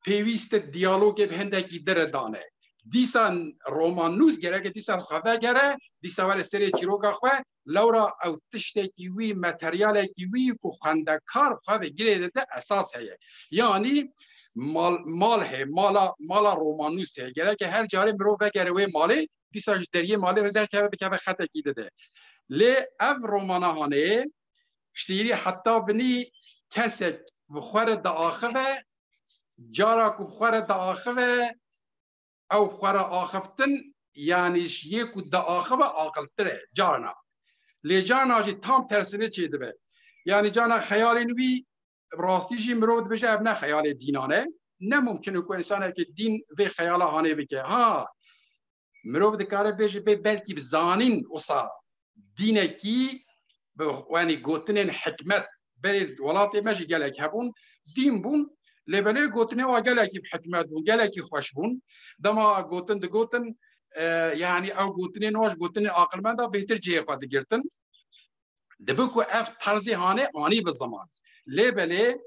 pêwîst e diyalogê bi hindekî dire dane. Dîsa romannûs gereke dîsa xwe vegere, dîsa were serê çîroka xwe, lewra ew tiştekî wî, materyalekî wî ku xwendekar xwe ve girê dide esas heye. Yanî mal, mal heye, mala, mala romannûs heye. Gereke her carê mirov vegere wê malê, dîsa ji deriyê malê re derkeve bikeve xetekî dide. Lê ev romana hanê, şîîrî heta binî kesek bi xwe re diaxive, cara ku bi xwe re diaxive, ew xwe re axiftin, yanî ji yê ku diaxive aqiltir e, carna. Lê carna jî tam tersine çêdibe. Yanî carna xeyalên wî, bi rastî jî mirov dibêje, ev ne xeyalê dînan e. Ne mumkin e ku însanekî dîn vê xeyala hanê bike. Ha, mirov dikare bêje, bê belkî bi zanîn wisa dînekî, bi, yanî gotinên hikmet, berê welatê me jî gelek hebûn, dîn bûn, lê belê gotinên wa gelekî bi hikmet bûn, gelekî xweş bûn. Dema gotin digotin, e, yanî ew gotinên wa ji gotinên aqilmenda bêhtir cihê xwe digirtin. Dibe ku ev terzê hanê anî bi ziman. Lê belê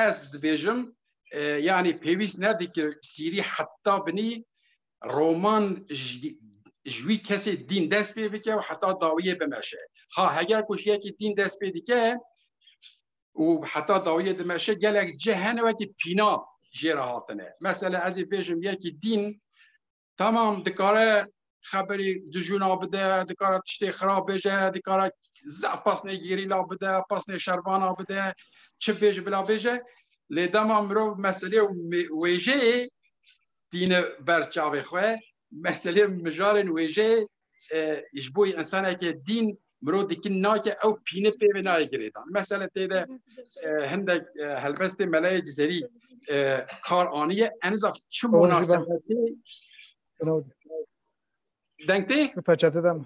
ez dibêjim, e, yanî pêwîst nedikir şîîrî heta binî roman ji, ji wî kesê dîn dest pê bike û heta dawiyê bimeşe. Ha, heger ku ji yekî dîn dest pê dike û heta dawiyê dimeşe, gelek cih hene wekî pîna jê re hatine. Mesela ez ê bêjim yekî dîn, tamam, dikare xeberî dijûna bide, dikare tiştê xirab bêje, dikare zaf pasnê gerîla bide, pasnê şervana bide, çi bêje bila bêje. Lê dema mirov meselê û me-, wêjeyê tîne ber çavê xwe, meselê mijarên wêjeyê, e, ji bo însaneke dîn mirov dikin nake, ew pîne pê ve nayê girêdan. Mesela tê de, e, hindek, e, helbestê Melayê Cizerî, e, kar aniye, en zaf çi Ew jî ben munasebetê Ew deng tê? Peçete dem.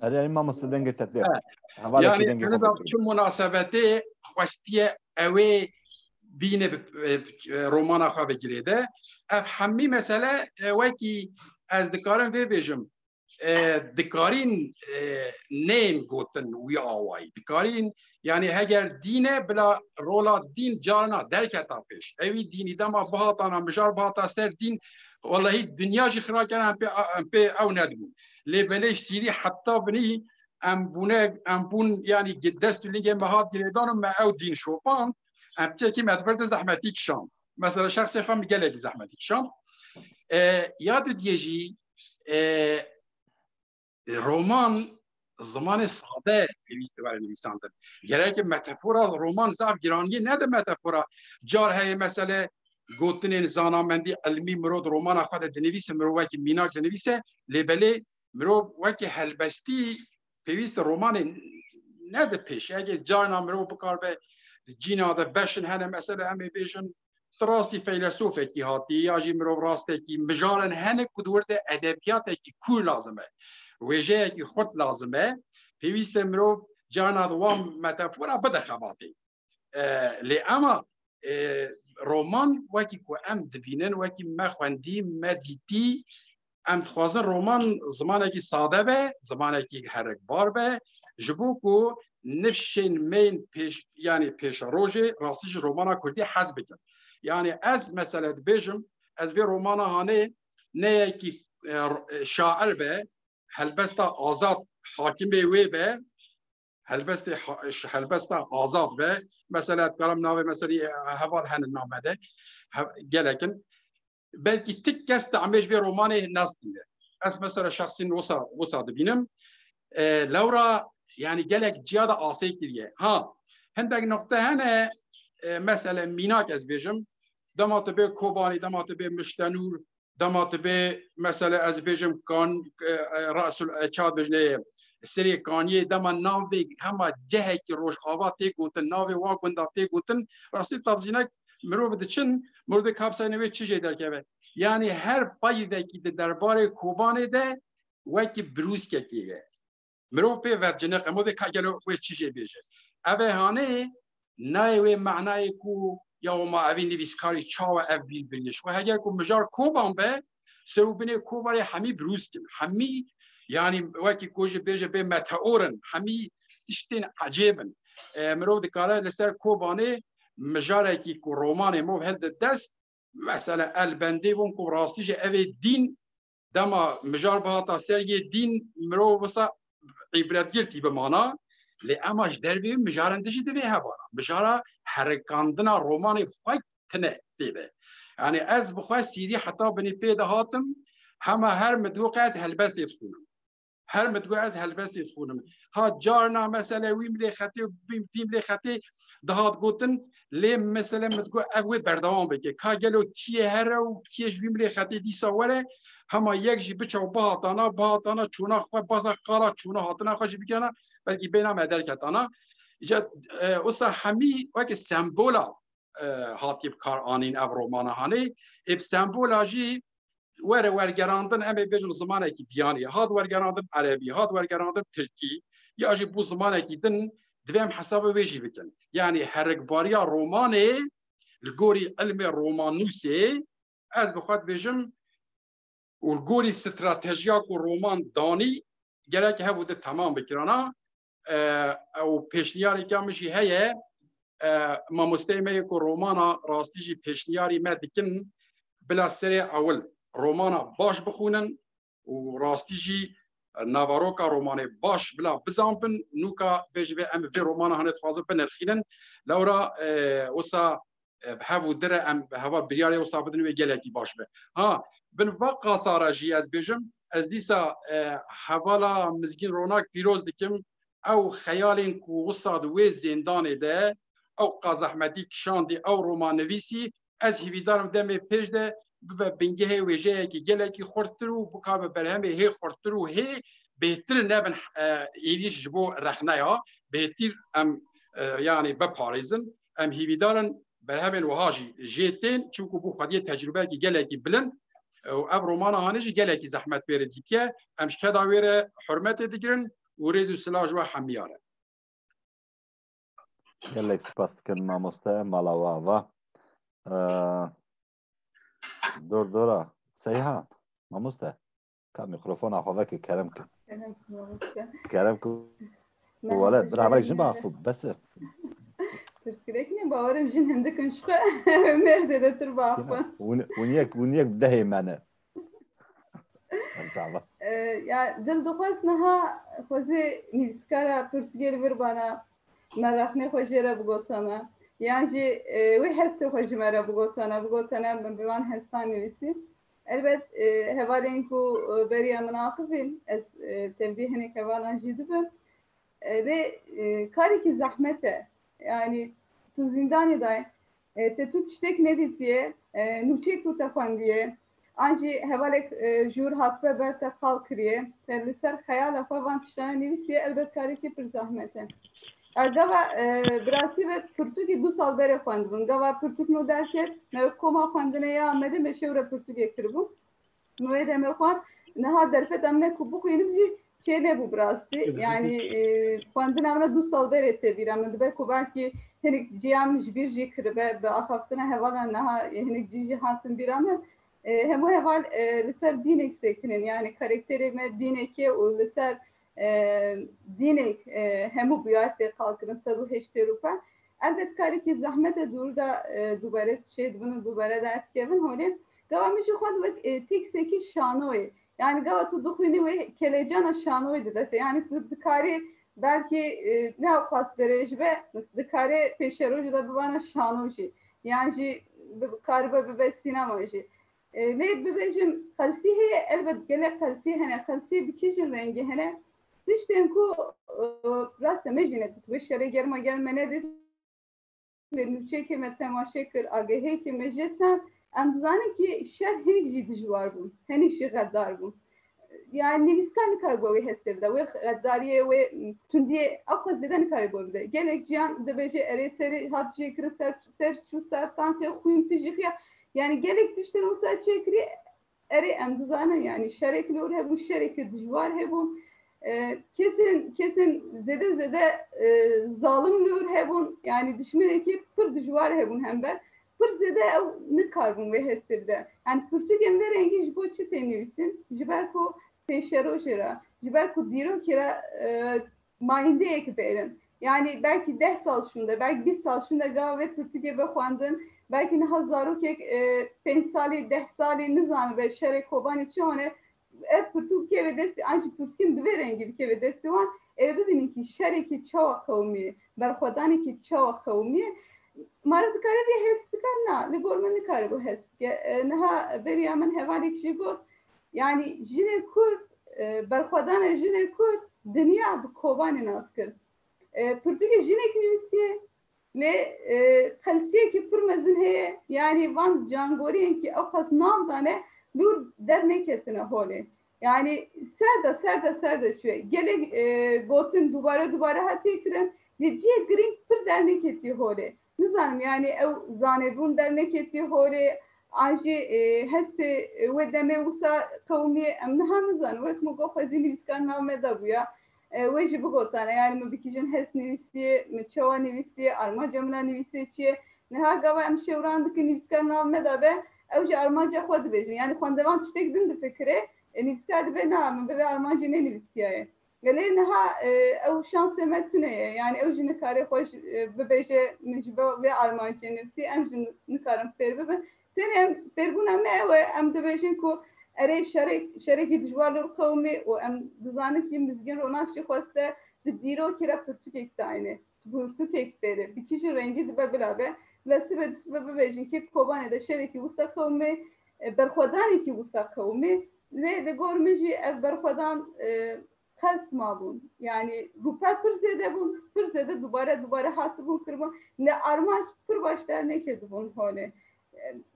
Erê, erê, mamoste, dengê te tê. He. Hevalekî Yanî, dengê en xwe zaf tê. Çi munasebetê xwestiye ewê bîne bi, e, romana xwe ve girêde. Ev hemî mesele, e, wekî ez dikarim vê bêjim, e, dikarîn, e, nên gotin wî awayî. Dikarîn, yanî heger dîn e, bila rola dîn carna derketa pêş. Ewî dînî dema bihatana mijar, bihata ser dîn, wellahî dinya jî xira kene, em pê, em pê ew nedibûn. Lê belê şîîrî heta binî em bûne, em bûn, yanî gi-, dest û lingê me hat girêdan û me ew dîn şopand, em çekî me di vir de zehmetî kişand. Mesela şexsê xwe min gelekî zehmetî kişand. E, ya dudiyê jî, e, roman zimanê sade pêwîst were nivîsandin. Gereke metafora roman zaf giraniyê nede metafora. Car heye mesele gotinên zanamendî ilmî mirov di romana xwe de dinivîse, mirov wekî mînak dinivîse, lê belê mirov wekî helbestî pêwîst e romanê nede pêş. Ege carna mirov bikaribe cîna de beşin hene, mesele em ê bêjin, tu rastî feylesofekî hatî, ya jî mirov rastekî, mijarên hene ku di wir de edebiyatekî kûr lazim e, wêjeyekî xurt lazim e, pêwîst e mirov carna di wan metafora bide xebatê. E, lê ema, e, roman wekî ku em dibînin, wekî me xwendî, me dîtî, em dixwazin roman zimanekî sade be, zimanekî herikbar be, Ji bo ku nifşên me yên pêş, yanî pêşerojê rastî ji romana kurdî hez bikin. Yanî ez mesele dibêjim, ez vê romana hanê ne yekî, e, şair be, helbesta azad hakimê wê be, helbestê ha-, ş-, helbesta azad be. Mesela, dikarim navê meselê, e, heval henin name de. He-, gelekin. Belkî tik kes tehmê ji vê romanê nestîne. Ez mesela şexsîn wisa, wisa dibînim. E, lewra, yani gelek ciya de asê kiriye. Ha, hindek noqte hene, e, mesele mînak ez bêjim. Dema tu bê Kobanî, dema tu bê Miştenûr, dema tu bê, mesele ez bêjim kan, e, e, Rasul, e, çawa dibêjin, e, Serê Kaniyê, dema navê hema cihekî Rojava tê gotin, navê wa gunda tê gotin, rastî tavzînek mirov diçin, mirov dê kapsayne wê çi jê derkeve. Yani her payvekî di derbarê Kobanê de wekî brûskekê ye. Mirov pê vedciniqe, mirov dê ka gelo wê çi jê bêje. Ev ê hanê nayê wê manayê ku ya ma evî nivîskarî çawa ev bîr biriye. Ji xwe heger ku mijar Koban be, ser û binê Kobanê hemî brûsk in. Hemî, yani wekî ku jî bêje bê meteor in. Hemî tiştên ecêb in. E, mirov dikare li ser Kobanê mijarekî ku romanê mov hildi dest, mesela El Bendê bûn ku rastî jî ev ê dîn, dema mijar bihata ser yê dîn, mirov wisa îbretgirtî bimana. Lê ema ji dervê mijaran dijî divê hebana. Mijara herikandina romanê xwe tine tê de. Yani ez bi xwe sîrî heta binê pê de hatim, hema her min digot ez helbestê dixwînim. Her min digot ez helbestê dixwînim. Ha carna mesele wî milê xetê, wî, wî milê xetê dihat gotin, lê mesele min digot ev wê berdewam bike. Ka gelo kiyê here û kiyê ji wî milê xetê dîsa were, hema yek jî biça û bihatana, bihatana çûna xwe baza qala çûna hatina xwe jî bikirana, belkî bêhna me derketana. Îca, e, wisa hemî weke sembola, e, hatiye bi kar anîn ev romana hanê. Ê bi sembola jî were wergerandin, em ê bêjin zimanekî biyanî, hat wergerandin erebî, hat wergerandin tirkî, ya jî bû zimanekî din, divê em hesaba wê jî bikin. Yani herikbariya romanê li gorî ilmê romannûsê, ez bi xwe dibêjim, û li gorî stratejiya ku roman danî, gerek hev û di temam bikirana. E, û pêşniyareke min jî heye, e, mamosteyê me yê ku romana rastî jî pêşniyarî me dikin, bila serê ewil romana baş bixwînin û rastî jî naveroka romanê baş bila bizanbin, nûka bêjibê em vê romana hanê dixwazin binirxînin. Lewra, e, wisa, e, bi hev û dire em heval biryarê wisa bidin wê gelekî baş be. Ha, bin va qasa re jî ez bêjim, ez dîsa, e, hevala Mizgîn Ronak pîroz dikim. Ew xeyalên ku wisa di wê zêndanê de ew qa zehmetî kişandî, ew romannivîsî, ez hîvîdar im demê pêş de bibe bingehê wêjeyekî gelekî xurttir û bikabe berhemê hê xurttir û hê bêhtir nebin, e, êrîş ji bo rexneya, bêhtir em, e, yanî biparêzin. Em hîvîdar in berhemên wiha jî jê tên, çimku bo xwediyê tecrûbeyekî gelekî bilind, e, û ev romana hanê jî gelekî zehmet wê re dîtiye. Em ji keda wê re hurmetê digirin û rêz û silav ji we hemiya re. Gelek spas dikim mamoste, mala we ava. Ee, dor dora. Seyhan, mamoste. Ka mikrofona xwe veke, kerem ki. Kerem ki, mamoste. Kerem ki. Merhaba, welet, bira, bira, jin ba xwe, bes. Pirsgirêk ne, bawerim jin hindik in ji xwe. Mêr zêdetir ba xwe. Hûn, hûn yek, hûn yek dehê me ne. Çava. E, ya, dil dixwest niha xwezê nivîskara pirtûkê li vir bana, me rexnê xwe jê re bigotana. Yan jî, e, wê hestê xwe ji me re bigotana, bigotana min bi van hestan nivîsî. Elbet, e, hevalên ku, e, beriya min axivîn, ez, e, tevlî hinek hevalan jî dibim. E, lê, e, karekî zehmet e. Yanî tu zîndanê de, e, te tu tiştek nedîtiye, e, nûçeyek tu te xwendiye, an jî hevalek, e, jûr hatibe ber te qal kiriye, te li ser xeyala xwe van tiştana nivîsiye, elbet karekî pir zehmet e. E, gava, e, bi rastî ve pirtûkî du sal berê xwendibûn. Gava pirtûk nû derket, me wek koma xwendine ya Amedê me şew re pirtûkê kiribû. Wê demê xwe niha derfeta min e ku bixwînim jî çênebû bi rastî. Yanî, e, xwendina min e du sal berê tê bîra min. Dibe ku belkî hinek cîya min ji bîr jî kiribe, bi axaftina hevalan niha, e, hinek cî jî hatin bîra min. E, hemû heval, e, li ser dînek sêkinin. Yanî karakterê me dînek e û li ser e, dînek, e, hemû bûyar tê qalkirin sed û heştê rûpel. Elbet karekî zehmet e dûr de, e, dubare çêdibin û dubare derdikevin holê. Gava min jî xwend wek, e, teksekî şanoyê. Yani gava tu dixwînî wê kelecana şanoyê dide te. Yani tu dikarî belkî, e, ne ew qas dirêj be, dikarê pêşerojê de bibana şano jî. Yan jî bi-, karibe bibe sînema jî. E, lê bibêjim qelsî heye, elbet gelek qelsî hene. Qelsî bi kîjin rengî hene? Tiştên ku, e, rast e, me jî nedît. Wê şerê germa germ me nedît. Lê nûçeyekê me temaşe kir, agehiyekê me jê send. Em dizanin ki şer hinek jî dijwar bûn, hinek jî xedar bûn. Yani nivîskar nikaribe wê hestê bide, wê xedariyê, wê tundiyê ew qas zêde nikaribe bide. Gelek ciyan dibêje erê serê hat jê kirin, ser, ser çû ser tankê xwîn pijixiya. Yani gelek tiştin wisa çêkirî, erê em dizanin, yani şerek li wir hebûn, şerek dijwar hebûn. E, kesên, kesên zêde zêde, e, zalim li wir hebûn, yani dişmenekî pir dijwar hebûn hember. Pir zêde ew nikaribûn wê hestê bide. Yani pirtûkên vê rengî ji bo çi tê nivîsîn? Ji ber ku pêşerojê re, ji ber ku dîrokê re, e, mayîndeyek bêrin. Yani belkî deh sal şûnde, belkî bîst sal şûnde gava vê pirtûkê bixwendin, belkî niha zarokek, e, pênc salî, deh salî nizanibe şerê Kobanê çi hone, ev pirtûk bikeve destê, an jî pirtûkên bi vê rengî bikeve destê wan, ê bibînin kî şerekî çawa qewimî ye, berxwedanekî çawa qewimî ye. Meriv dikare vê hest bike? Na, li gor min nikare vê hest bike. E, niha beriya min hevalek jî got, yani jinê Kurd, e, berxwedana jinê Kurd dinya bi Kobanê nas kir. E, pirtûkê jinek nivîsiye, lê, e, qelsiyekî pir mezin heye, yani van cangoriyên ki ew qas nav dane, li wir derneketine holê. Yani ser de, ser de, ser de çûye. Gelek, e, gotin dubare dubare hatiye kirin, lê cihê girîng pir derneketiye holê. Nizanim, yani ew zanebûn derneketiye holê, an jî, e, hestê, e, wê demê wisa qewimiye, em niha nizanin. Wek min got, xwezî nivîskar nav me de bûya. E, wê jî bigotane, yani min bi kîjan hest nivîsiye, min çawa nivîsiye, armanca min a nivîsê çi ye. Niha gava em şewran dikin nivîskar nav me de be, ew jî armanca xwe dibêjin. Yani xwendevan tiştek din difikire, e, nivîskar dibe, na, min bi vê armancê nenivîsiyaye. Lê niha, e, ew şansê me tune ye. Yani ew jî nikare xwe ji, e, bibêje, min ji bo vê armancê nivîsî, em jî nikarin fêr bibin. Tenê em, fêrbûna me ew e, em dibêjin ku erê şerek, şerekî dijwar li qewimê û em dizanin ki Mizgîn Ronak jî xweste di dîrokê re pirtûkek dayne. Pirtûkek bêre. Bi kîjan rengî dibe bila be. Bila sibe disibe bibêjin ki Kobanê de şerekî wisa qewimê, e, berxwedanekî wisa qewimê. Lê li gor min jî ev berxwedan, e, qels mabûn. Yani rûpel pir zêde bûn, pir zêde dubare dubare hatibûn kirbûn. Lê armanc pir baş derneketibûn holê.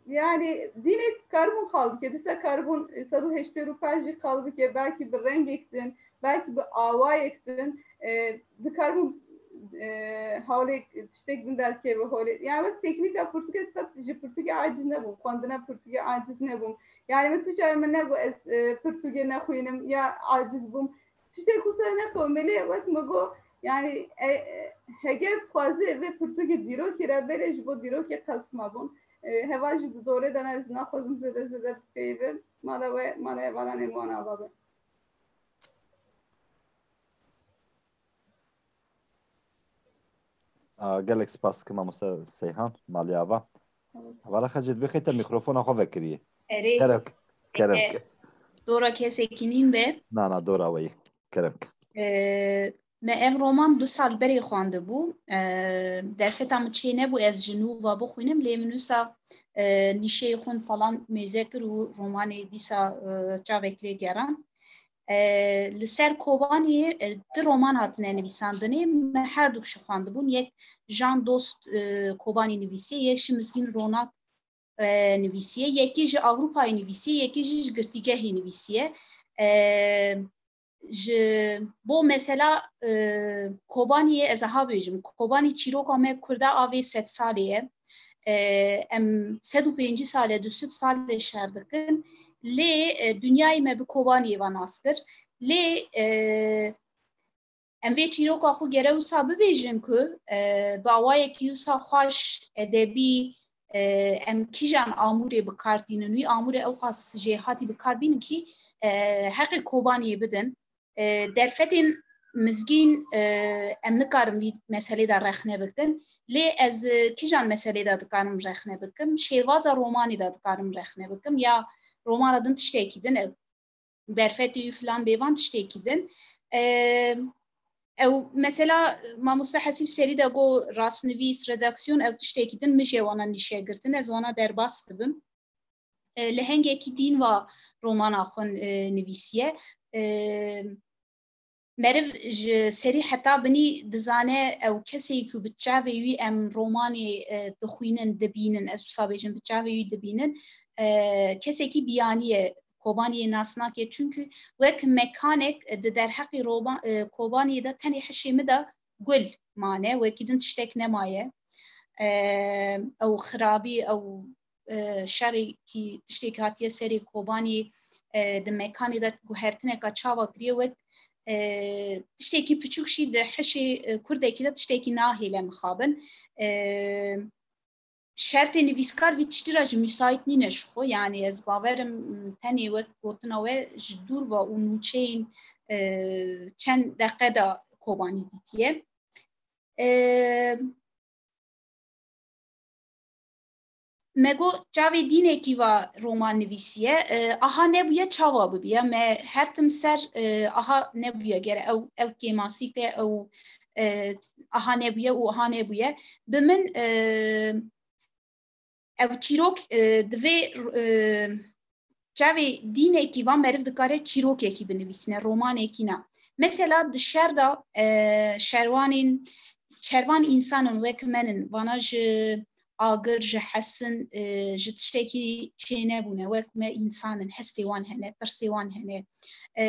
Yani dînek karibûn qal bike, dîsa karibûn, e, sed û heştê rûpel jî qal bike, belkî bi rengek din, belkî bi awayek din, e, dikaribûn, e, hawlê tiştek din derkeve holê. Yani wek teknîka pirtûkê, ez qet ji pirtûkê aciz nebûm, xwendina pirtûkê aciz nebûm. Yani min tu car min negot ez, e, pirtûkê nexwînim ya aciz bûm. Tiştek wisa neqewimê, lê wek min got, yani, e, e, heger dixwaze vê pirtûkê dîrokê re bêre, ji bo dîrokê qels mabûn. E, heval jî di dorê de ne, ez naxwazim zêde zêde bipeyivim. Mala we, mala hevalanê me wan ava be. A, gelek spas dikim mamoste Seyhan, malê ava. Evet. Hevala Xecê, dibê xête mîkrofona xwe vekiriyê. Erê. Kerem ke, kerem ke. Dora kesekî nîn be? Na, na, dora we ye. Kerem ke. E, me ev roman du sal berê xwendibû. E, derfeta min çê nebû ez ji nû ve bixwînim, lê min wisa, e, nîşeyê xwin falan mêze kir û romanê dîsa, e, çavek lê geran. E, li ser Kobaniyê, e, du roman hatine nivîsandinê, me her du jî xwendibûn. Yek Jan Dost, e, Kobanî nivîsiye, yek jî Mizgîn Ronak, e, nivîsiye, yekî ji Ewropayê nivîsiye, yekî jî ji girtîgehê nivîsiye. E, ji bo mesela, e, Kobaniyê ez aha bêjim, Kobanî çîroka me Kurda a vê sed salê ye. E, em sed û pêncî sal e, du sed sal e şer dikin. Lê, e, dinyayê me bi Kobaniyê ve nas kir. Lê, e, em vê çîroka xwe gere wisa bibêjin ku, e, bi awayekî wisa xweş, edebî, e, em kîjan amûrê bi kar tînin, wî amûrê ew qas jêhatî bi kar bînin kî, e, heqê Kobaniyê bidin. E, derfetên mizgîn, e, em nikarin vî meselê de rexne bikin. Lê ez, e, kîjan meselê de dikarim rexne bikim? Şêwaza romanê de dikarim rexne bikim ya romana din tiştekî din, ew derfetê wî filan bêvan tiştekî din. E, ew mesela mamoste Hesîb serî de got rastnivîs, redaksiyon ew tiştekî din, min jê wana nîşe girtin, ez wana derbas dibim. E, lehengekî dîn va romana xwe, e, nivîsiye. E, meriv ji serî heta binî dizane ew kesê ku bi çavê wî em romanê, e, dixwînin, dibînin, ez wisa bêjim, bi çavê wî dibînin, e, kesekî biyanî ye, Kobaniyê nas nake. Çunku wek mekanek, e, di derheqê roba-, e, Kobaniyê de tenê hişê min de gul mane, wekî din tiştek nemaye. E, ew xirabî, ew, e, şerekî, tiştekî hatiye serê Kobanî, e, di mekanê de guhertineka çawa kiriye, wek, e, tiştekî piçûk jî di hişê, e, kurdekî de tiştekî nahêle mixabin. E, şertê nivîskar vî tiştî re jî müsait nîne ji xwe. Yanî ez bawerim, m, tenê wek gotina we ji dûr ve û nûçeyên, e, çend deqe de Kobanî dîtiye. E, me got çavê dînekî va roman nivîsiye, e, aha nebûye çawa bibiye? Me her tim ser, e, aha nebûye gere ew, ew kêmasî ke ew, e, aha nebûye û aha nebûye. Bi min, e, ew çîrok, e, divê, e, çavê dînekî va meriv dikare çîrokekî binivîsine, romanekî na. Mesela di şer de, e, şerwanên, şervan însan in wek men in, vana ji agir, ji hesin, e, ji tiştekî çênebûne, wek me însan in, hestê wan hene, tirsê wan hene, e,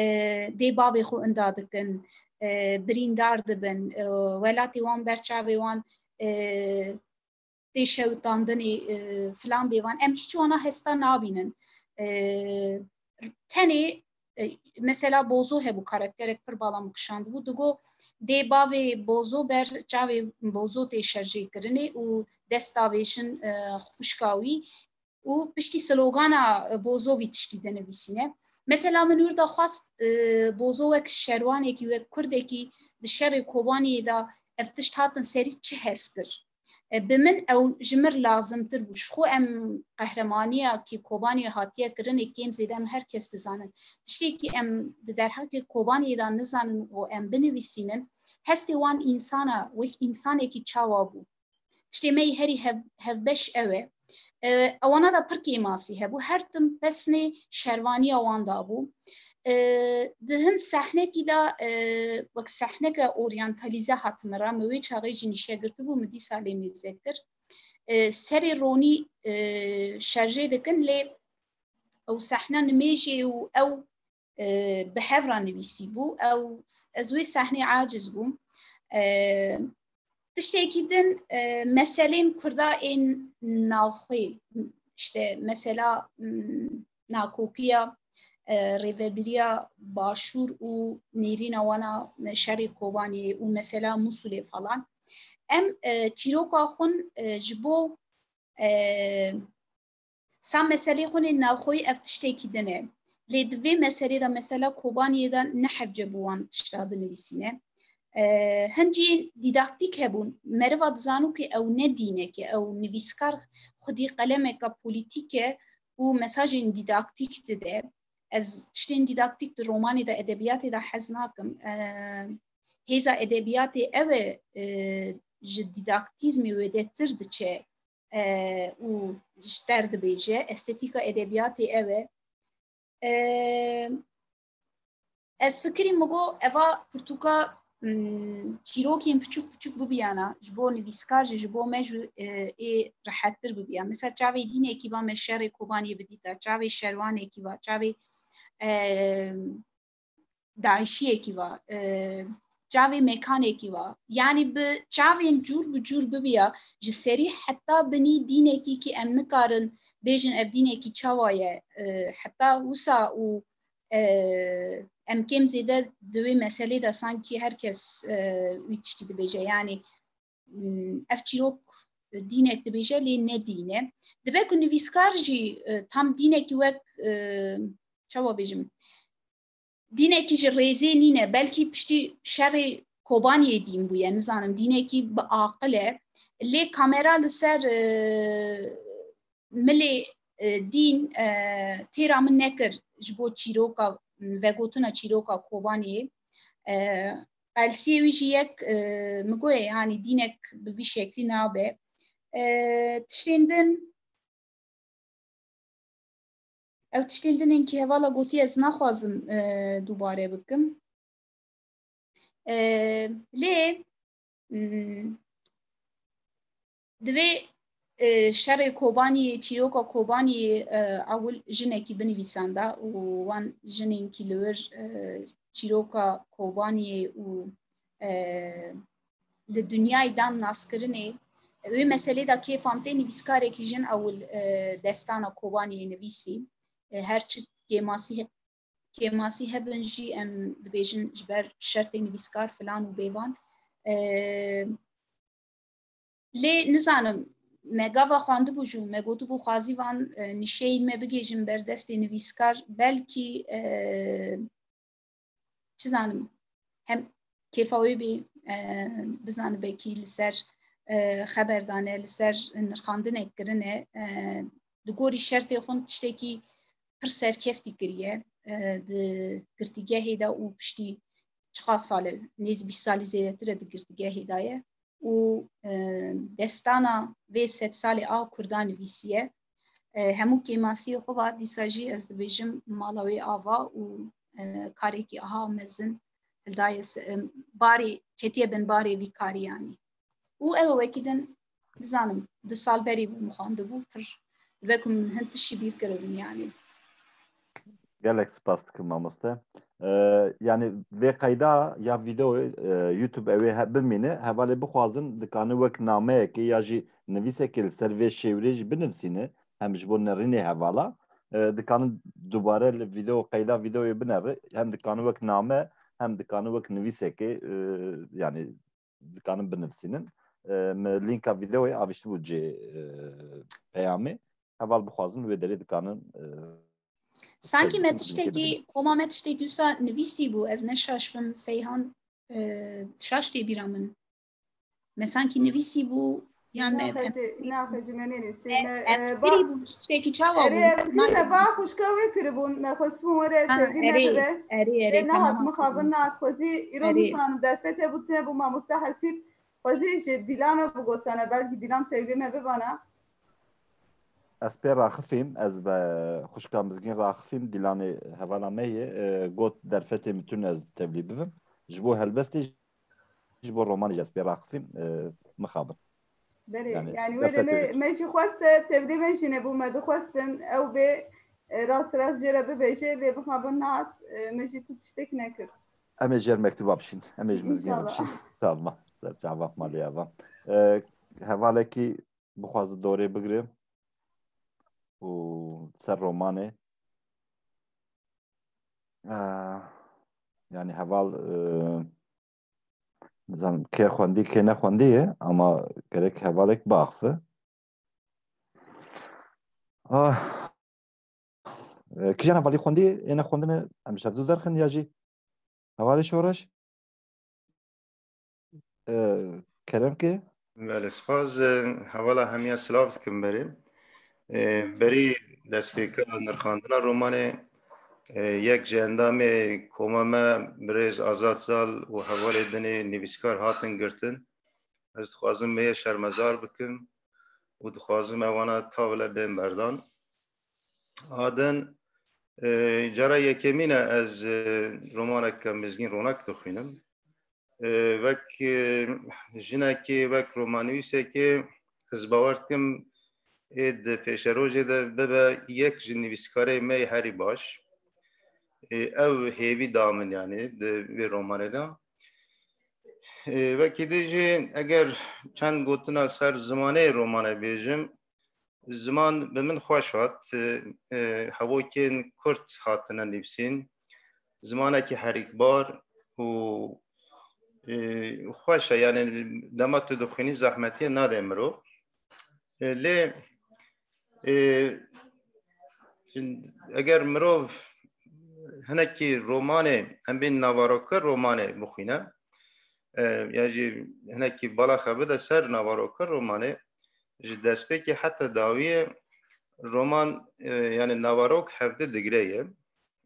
dê bavê xwe inda dikin, e, birîndar dibin, e, welatê wan ber çavê wan, e, tê şewitandinê, e, filan bêvan. Em hîç wana hesta nabînin. E, tenê, e, mesela Bozo hebû, karakterek pir bala min kişandibû. Digo, dê bavê Bozo ber çavê Bozo tê şerjêkirinê û dest davêjin, e, xwişka wî û piştî slogana, e, Bozo vî tiştî dinivîsîne. Mesela min wir de xwest, e, Bozo wek şerwanekî, wek kurdekî di şerê Kobaniyê de ev tişt hatin serî çi hez kir? E, bi min ew ji mir lazimtir bû. Ji xwe em qehremaniya kî Kobaniyê hatiye kirinê kêm zêde em her kes dizanin. Tiştekî em di derheqê Kobaniyê de nizanin û em binivîsînin, hestê wan însana wek însanekî çawa bû? Tiştê me yî herî hev-, hevbeş ew e. E, ewana de pir kêmasî hebû. Her tim pesnê şervaniya wan de bû. E, di hin sehnekî de, e, wek sehneke oryantalîze hat min re, min wê çaxê jî nîşe girtibû, min dîsa lê mêze kir. E, serê ronî, e, şerjê dikin, lê ew sehne nimêjê û ew, e, bi hev re nivîsî bû. Ew, ez wê sehnê aciz bûm. E, tiştekî din, e, meselên Kurda ên navxwê, işte mesela, m, nakokiya, e, rêvebiriya Başûr û nêrîna wana şerê Kobaniyê û mesela Musulê falan. Em, e, çîroka xwin, e, ji bo, e, sa meselê xwinên navxweyî ev tiştekî din e. Lê di vê meselê de mesela Kobaniyê de ne hevce bû wan tişta binivîsîne. E, hin cihên dîdaktîk hebûn. Meriva dizanû ku ew ne dînek e, ew nivîskar xwedî qelemeka polîtîk e û mesajên dîdaktîk dide. Ez tiştên dîdaktîk di romanê de, edebiyatê de hez nakim. E, hêza edebiyatê ew e, e, ji dîdaktîzmê wêdetir diçe, e, û ji ter dibêje. Estetîka edebiyatê ew e. E, ez fikirî min got, eva pirtûka, m, çîrokên piçûk piçûk bibiyana, ji bo nivîskar jî, ji bo me jî, e, ê rehettir bibiya. Mesela çavê dînekî va me şerê Kobaniyê bidîta, çavê şerwanekî va, çavê, e, daişiyekî va, e, çavê mekanekî va. Yanî bi çavên cûr bi cûr bibiya, ji serî heta binî dînekî ki em nikarin bêjin ev dînekî çawa ye, e, heta wisa û, e, em kêm zêde di wê meselê de sankî her kes, e, wî tiştî dibêje. Yanî, m, ev çîrok dînek dibêje, lê ne dîn e. Dibe ku nivîskar jî, e, tam dînekî wek, e, çawa bêjim, dînekî ji rêzê nîne, belkî piştî şerê Kobaniyê dîn bûye, nizanim, dînekî bi aqil e. Lê kamera li ser, e, milê, e, dîn, e, têra min nekir ji bo çîroka, vegotina çîroka Kobaniyê. E, qelsiyê wî jî yek, e, min goye, yanî dînek bi vî şeklî nabe. E, tiştên din, ew tiştên din ên kî hevala gotiye, ez naxwazim, e, dubare bikim. E, lê, mm, divê, e, şerê Kobaniyê, çîroka Kobaniyê, e, ewil jinekî binivîsanda û wan jinên kî li wir, e, çîroka Kobaniyê û, e, li dinyayê dan naskirinê. Wê meselê de kêfam tê, nivîskarekî jin ewil, e, destana Kobaniyê nivîsî. E, her çi kêmasî he-, kêmasî hebin jî, em dibêjin ji ber şertê nivîskar filan û bêvan. E, lê nizanim, me gava xwendibû jî, me gotibû xwazî van, e, nîşeyî me bigêjin ber destê nivîskar, belkî, e, çi zanim, hem kêfa wê bê, e, bizanibekî li ser, e, xeberdane, li ser nirxandinek kirine, e, di gorî şertê xwe tiştekî pir serkeftî kiriye, e, di girtîgehê de û piştî çiqas sal e, nêz bîst salî zêdetir e di girtîgehê de ye û, e, destana vê sedsalê a Kurdan nivîsiye. E, hemû kêmasiyê xwe va, dîsa jî ez dibêjim mala wê ava û, e, karekî aha mezin hildaye se-, e, barê, ketiye bin barê vî karî yanî. Û ew wekî din, dizanim, du sal berî bû min xwendibû, pir dibe ku min hin tiştî bîr kiribin yanî. Gelek spas dikim mamoste. Ee, yani vê qeyda ya videoyê, e, YouTube ew ê he-, bimîne, hevalê bixwazin dikane wek nameyekê ya jî nivîsekê li ser vê şêwirê jî binivîsîne, hem ji bo nerînê hevala. E, dikanin dubare li video, qeyda videoyê binere, hem dikane wek name, hem dikane wek nivîsekê, e, yani dikanin binivîsînin. E, me lînka videoyê avîştibû cê, e, peyamê. Heval bixwazin wê derê dikanin, e, Sankî me tiştekî, koma me tiştekî wisa nivîsî bû, ez ne şaş bim, Seyhan, e, şaş tê bîra min. Me sankî nivîsî bû, yan me Naxecî, naxecî me nênivîsî. Me, em e, ba-, bû, tiştekî çawa bû? Erê, em me ba xwişka wê kiribûn, me xwestibûn were tevlî me bibe. Erê, erê, nehat tamam, mixabin, tamam. Nehat xwezî, îro nizanim derfet hebû, tune bû mamoste Hesîb. Xwezî ji Dîlana bigotane, belkî Dîlan tevlî me bibana. Ez pê raxifîm, ez be xwişka Mizgîn raxifîm, Dîlanê hevala me ye, e, got derfetê min tune ez tevlî bibim. Ji bo helbestê, ji bo romanê jî ez pê raxifîm, e, mixabin. Belê, yani, yani wê derfetê me, min. Me jî xwest e, tevlî me jî nebû, me dixwestin, ew bê, e, rast rast jê re bibêje, lê mixabin nehat, e, me jî tu tiştek nekir. Em ê jêr mektuba bişîn. Em ê ji Mizgîn re bişîn. Tamam. Ser çava malê ava. E, hevalekî bixwaze dorê bigire û ser romanê. E, yani heval, e, nizanim kê xwendî, kê nexwendî ye, ama gerek hevalek biaxife. Ah. E, kîjan hevalî xwendî, ê nexwendine, em ji hevdû derxin ya jî hevalê şoreş? E, kerem ke? Belê, spas. E, hevala hemiya silav dikim berê. E, berî destpêka nirxandina romanê, e, yek ji endamê koma me, birêz Azad Zal û hevalê dinê nivîskar hatin girtin. Ez dixwazim me yê şermezar bikim û dixwazim ewana tavile bên berdan. Aden, e, cara yekemîn e ez, e, romaneke Mizgîn Ronak dixwînim. E, wek, e, jinekê, wek romannivîsekê ez bawer dikim ê di pêşerojê de bibe yek ji nivîskarê me yê herî baş. E, ew hêvî da min, yanî di vê romanê de. E, wekî dî jî eger çend gotina ser zimanê romanê bêjim, ziman bi min xweş hat. E, e, hevokên kurt hatine nivîsîn. Zimanekî herîkbar û, e, xweş e. Yani dema tu dixwînî zehmetiyê nade mirov. E, lê, e, eger mirov Hinekî romanê, em bên navarokir romanê bixwîne. E, ya jî hinekî bala xwe bide ser navarokir romanê. Ji destpêkê heta dawiyê roman, e, yani navarok hevdi digre ye.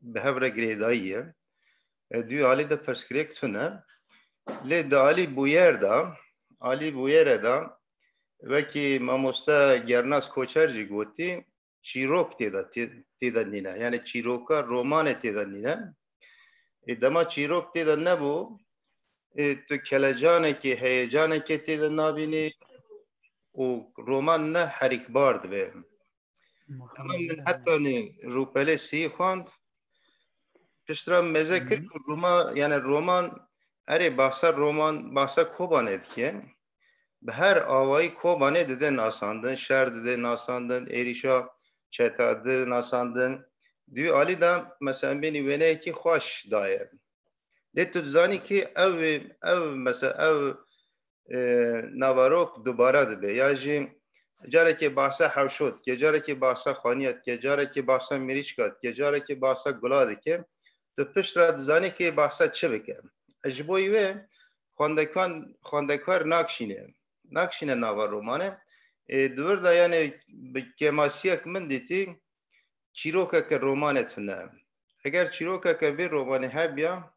Bi hev re girêdayî ye. E, dû alî de pirsgirêk tune. Lê di alî bûyer de, alî bûyere de, wekî mamoste Gernas Koçer jî gotî, çîrok tê de, tê, tê de nîne. Yani çîroka romanê tê de nîne. E, dema çîrok tê de nebû, e, tu kelecanekê, heyecanekê tê de nabînî û roman ne herîkbar dibe. Ama min hetanî rûpelê sî xwend, piştre meze kir ku roma, yani roman, erê bahsa roman, bahsa Kobanê dike. Bi her awayî Kobanê dide nasandin, şer dide nasandin, êrîşa çeta dide nasandin. Dû alî de mesela em bênî wêneyekî xweş daye. Lê tu dizanî ki ew, ew mesela ew, e, navarok dubare dibe. Ya jî carekê bahsa hewşo dike, carekê bahsa xaniya dike, carekê bahsa mirîşka dike, carekê bahsa gula dike. Tu pişt re dizanî ki bahsa çi bike. Ji bo wê xwendekar, xwendekar nakşîne. Nakşîne nava romanê. E, di wir de yani bi kêmasiyek min dîtî, çîrokeke romanê tune. Eger çîrokeke vê romanê hebiya,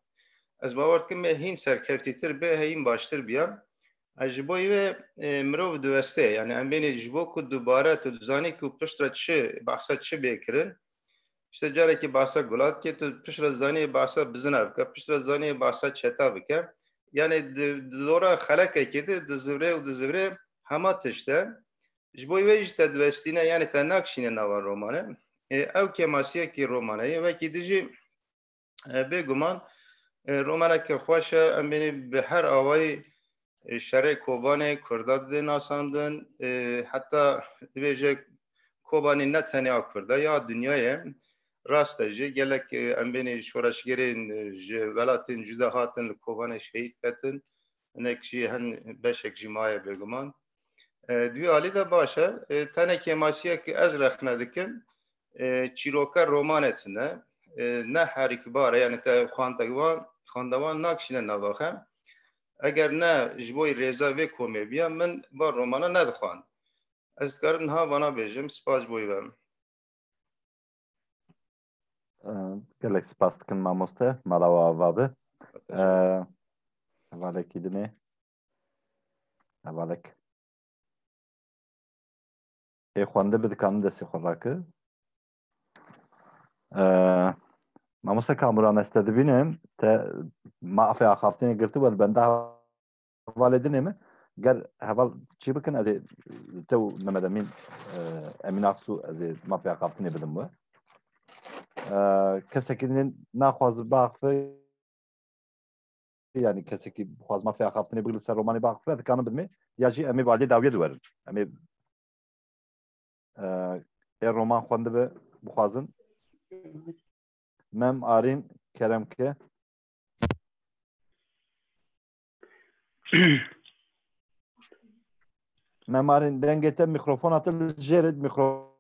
ez bawer dikim hîn serkeftîtir be, hîn baştir biya. Ez ji bo wê, e, mirov diweste, yani em bênê ji bo ku dubare tu dizanî ku piştre çi, bahsa çi bê kirin. İşte carekî bahsa gula dike, tu piştre zanî bahsa bizina bike, piştre zanî bahsa çeta bike. Yani di, di dora xelekekê de dizivre û dizivre hema tişt e. Ji bo wê jî te diwestîne, yani te nakşîne nava romane. E, ew kêmasiyekî romane ye. Wekî di jî, e, bêguman, e, romaneke xweş e. Em bênê bi her awayî, e, şerê Kobanê Kurda dide nasandin. E, heta dibêje Kobanê ne tenê a Kurda, ya dinyayê. Rast e jî, gelek, e, em bênê şoreşgerên, e, ji welatên cuda hatin li Kobanê şehîd ketin. Hinek jî hin beşek jî maye bêguman. E, di wî alî de baş e. E, tenê kêmasiyek ez rexne dikim. E, çîroka romanê tune. E, ne herikbar e, yani te xwendevan, xwendevan nakişîne nava xwe. Eger ne ji bo rêza vê komê biya, min va romana nedixwand. Ez dikarim niha vana bêjim, spas ji bo wê. Ee, gelek spas dikim mamoste, mala we ava be. Ee, hevalekî dinê. Hevalek. Ê xwendibe dikanin destê xwe rake. Ee, mamoste Kamuran, ez te dibînim, te mafê axaftinê girtibû, li benda hevalê dinê me. Ger heval çî bikin, ez ê te û Mehmet Emîn, e, Emîn Aksu, ez ê mafê axaftinê bidim we. E, kesekî din naxwaz biaxife, yani kesekî bixwaz mafê axaftinê bigire ser romanê biaxife, dikanin bidimê, ya jî em ê bi aliyê dawiyê diwerin. Em ê, e, ê roman xwendibe, bixwazin. Mem Arîn, kerem ke. Mem Arîn, dengê te, mikrofona te li jêr e, mikrofona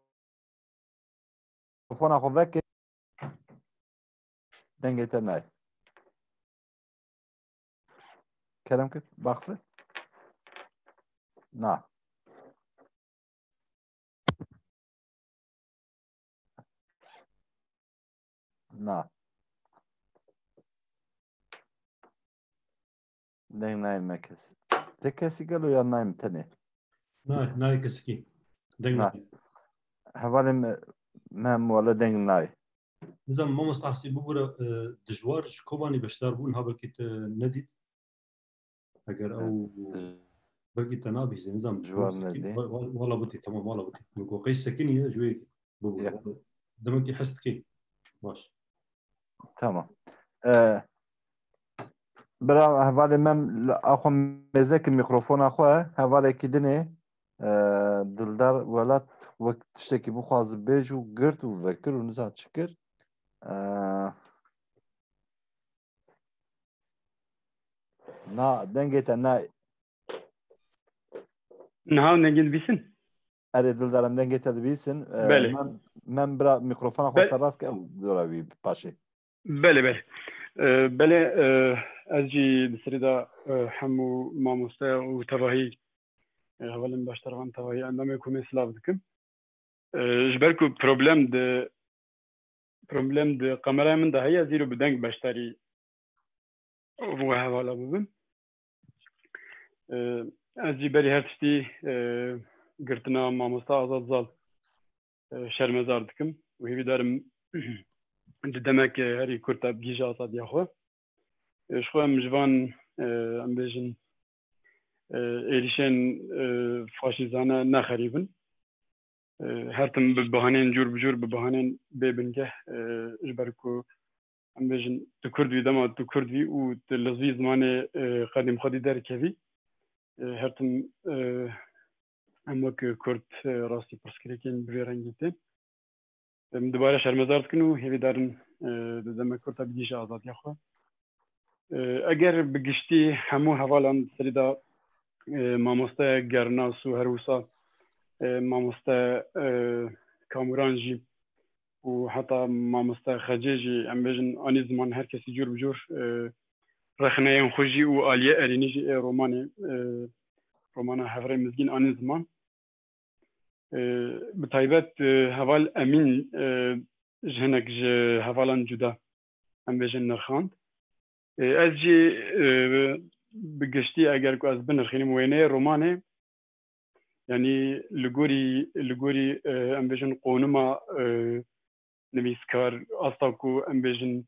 xwe veke. Dengê te nayê. Kerem ke, biaxife. Na. Na. Deng nayê me kes. Te kesî gelo ya nayê min tenê? Na, nayê kesikî. Deng Na. nayê. Hevalê me, me wele deng nayê. Nizam, mamosta Hesî, bibûre, e, dijwar ji Kobanî beşdar bûn, ha belkî te nedît. Eger Evet. ew belkî te nabihîzê, nizam. Ji wan Wala, wala, wala bûtî, tamam, wala bûtî. Min got qey sekiniye, ji wê bû. Ya. Demek ki hes dikî. Baş. Tamam. Ee, bira hevalê Mem, axwe mêze ki mikrofona xwe, hevalekî dinê, ee, Dildar Welat wek tiştekî bixwazi bêj û girt û vekir û nizan çi kir. Ee, Na, dengê te nayê. Niha dengê dibîsin? Erê, Dildar, em dengê te dibîsin. Ee, Belê. Mem, Mem bira mikrofona xwe Be- serrast ke, ew dora wî paşê. Belê, belê. E, belê, e, ez jî di serî de, e, hemû mamoste û tevahî, e, hevalên beşdarvan tevahî endamê komê silav dikim. E, ji ber ku problem di, problem di kameraya min de heye, ez îro bi deng beşdarî we hevala bibim. E, ez jî berî her tiştî, e, girtina mamosta Azad Zal, e, şermezar dikim û hêvîdar im di demek, e, herî kurt de bigihîje azadiya xwe. E, ji xwe em ji van, e, em bêjin, e, êrîşên, e, faşîzane nexerîbin. E, her tim bi bahaneyên cûr bi cûr, bi bahaneyên bê bingeh, e, ji ber ku em bêjin tu kurd bî, dema tu kurd bî û tu li vî zimanê, e, qedîm xwedî derkevî, e, her tim, e, em wek kurd, e, rastî pirsgirêkên bi vê rengî tên. Em dubare şermezar dikin û hêvîdar in, e, di demek kurt de bigihîje azadiya xwe. E, eger bi giştî hemû hevalan di serî de, e, mamoste Gernas û her wisa, e, mamoste, e, Kamuran jî û heta mamoste Xecê jî, em bêjin, anî ziman, her kesî cûr bi cûr, e, rexneyên xwe jî û aliyê erênî jî ê romanê, e, romana Hevrê Mizgîn anî ziman. E, bi taybet, e, heval Emîn, e, ji hinek ji hevalan cuda, em bêjin, nirxand. E, ez jî, e, bi giştî eger ku ez binirxînim wêneyê romanê, yanî li gorî, li gorî, e, em bêjin qonima, e, nivîskar, asta ku em bêjin,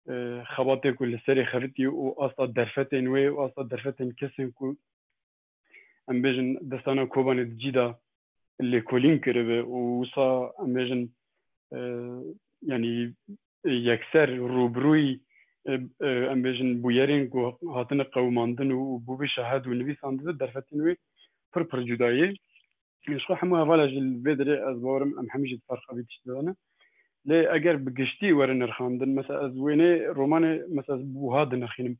e, xebatê ku li serê xebitî û asta derfetên wê û asta derfetên kesên ku em bêjin destana Kobanê di cî de lêkolîn kiribe û wisa em bêjin, e, yanî, e, yekser rûbirûyî, e, e, em bêjin bûyerên ku hatine qewimandin û, û bûbî şahed û nivîsandibe derfetên wê pir pir cuda ye. Ji xwe hemû hevala jî li vê derê ez bawerim em hemî jî di ferqa vî tiştî de ne. Lê eger bi giştî were nirxandin, mesela ez wênê romanê, mesela ez wiha dinirxînim.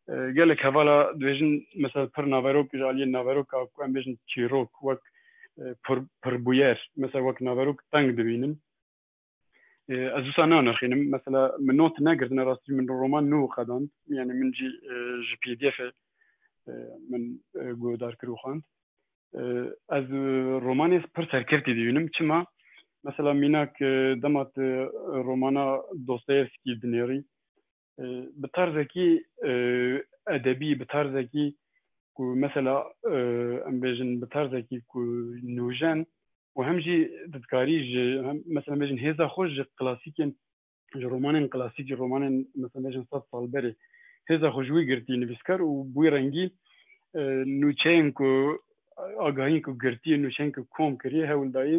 E, gelek hevala dibêjin, mesela pir naverok ji aliyê naveroka ku em bêjin çîrok, wek, e, pir, pirbûyer, mesela wek naverok teng dibînin. E, ez wisa nanirxînim. Mesela min not negirtine, rastî min roman nû qedand. Yanî min jî, e, ji P D F e, e, min, e, guhdar kir û xwend. E, ez, e, romanê pir serkeftî dibînim. Çima? Mesela mînak, e, dema tu, e, romana Dostoyevskî dinêrî, e, bi tarzekî, e, edebî, bi tarzekî ku mesela, e, em bêjin bi tarzekî ku nûjen û hem jî tu dikarî ji, hem, mesela em bêjin hêza xwe ji klasîkên, ji romanên klasîk, ji romanên, mesela em bêjin sed sal berê, hêza xwe ji wî girtî nivîskar û bi wî rengî, e, nûçeyên ku, agahiyên ku girtî, nûçeyên ku kom kiriye, hewl dayê,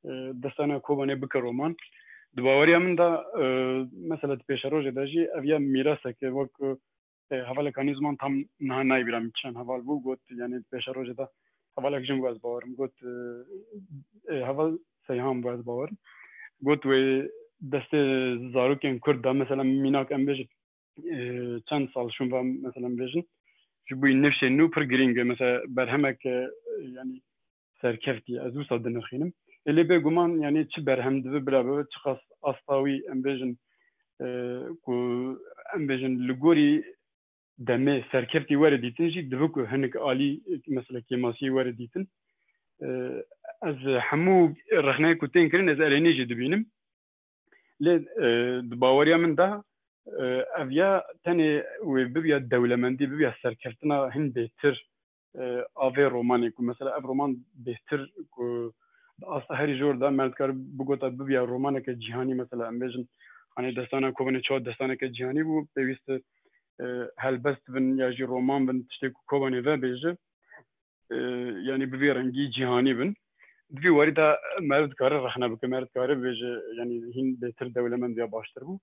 e, destana Kobanê bike roman. Di baweriya min de, e, mesela di pêşerojê de jî ev ya mîraseke wek, e, hevalek anî ziman, tam niha nayê bîra min çend heval bû, got, yanî di pêşerojê de hevalek jin bû ez bawerim, got, e, e, heval Seyhan bû ez bawerim. Got wê destê zarokên Kurd de, mesela mînak em bêjin, e, çend sal şûn ve, mesela em bêjin, ji bo nifşên nû pir girîng e. Mesela berhemek, e, yanî serkeftî, ez wisa dinirxînim. Ê lê bêguman, yanî çi berhem dibe bila bibe, çiqas asta wî, em bêjin, e, ku, em bêjin, li gorî demê serkeftî were dîtin jî, dibe ku hinek alî, mesela kêmasiyê were dîtin. E, ez hemû rexneyê ku tên kirin, ez erênî jî dibînim. Lê, e, di baweriya min de, e, ev ya tenê wê bibiya dewlemendî, bibiya serkeftina hin bêtir, e, a vê romanê ku mesela ev roman bêtir ku di asta herî jor de me dikare bigota bibiya romaneke cîhanî, mesela em bêjin, hani destana Kobanê çawa destaneke cîhanî bû, pêwîst e, helbest bin ya jî roman bin, tiştê ku Kobanê vebêje, e, yanî bi vî rengî cîhanî bin. Di vî warî de meriv dikare rexne bike, meriv dikare bibêje, yanî hîn bêtir dewlemend ya baştir bû.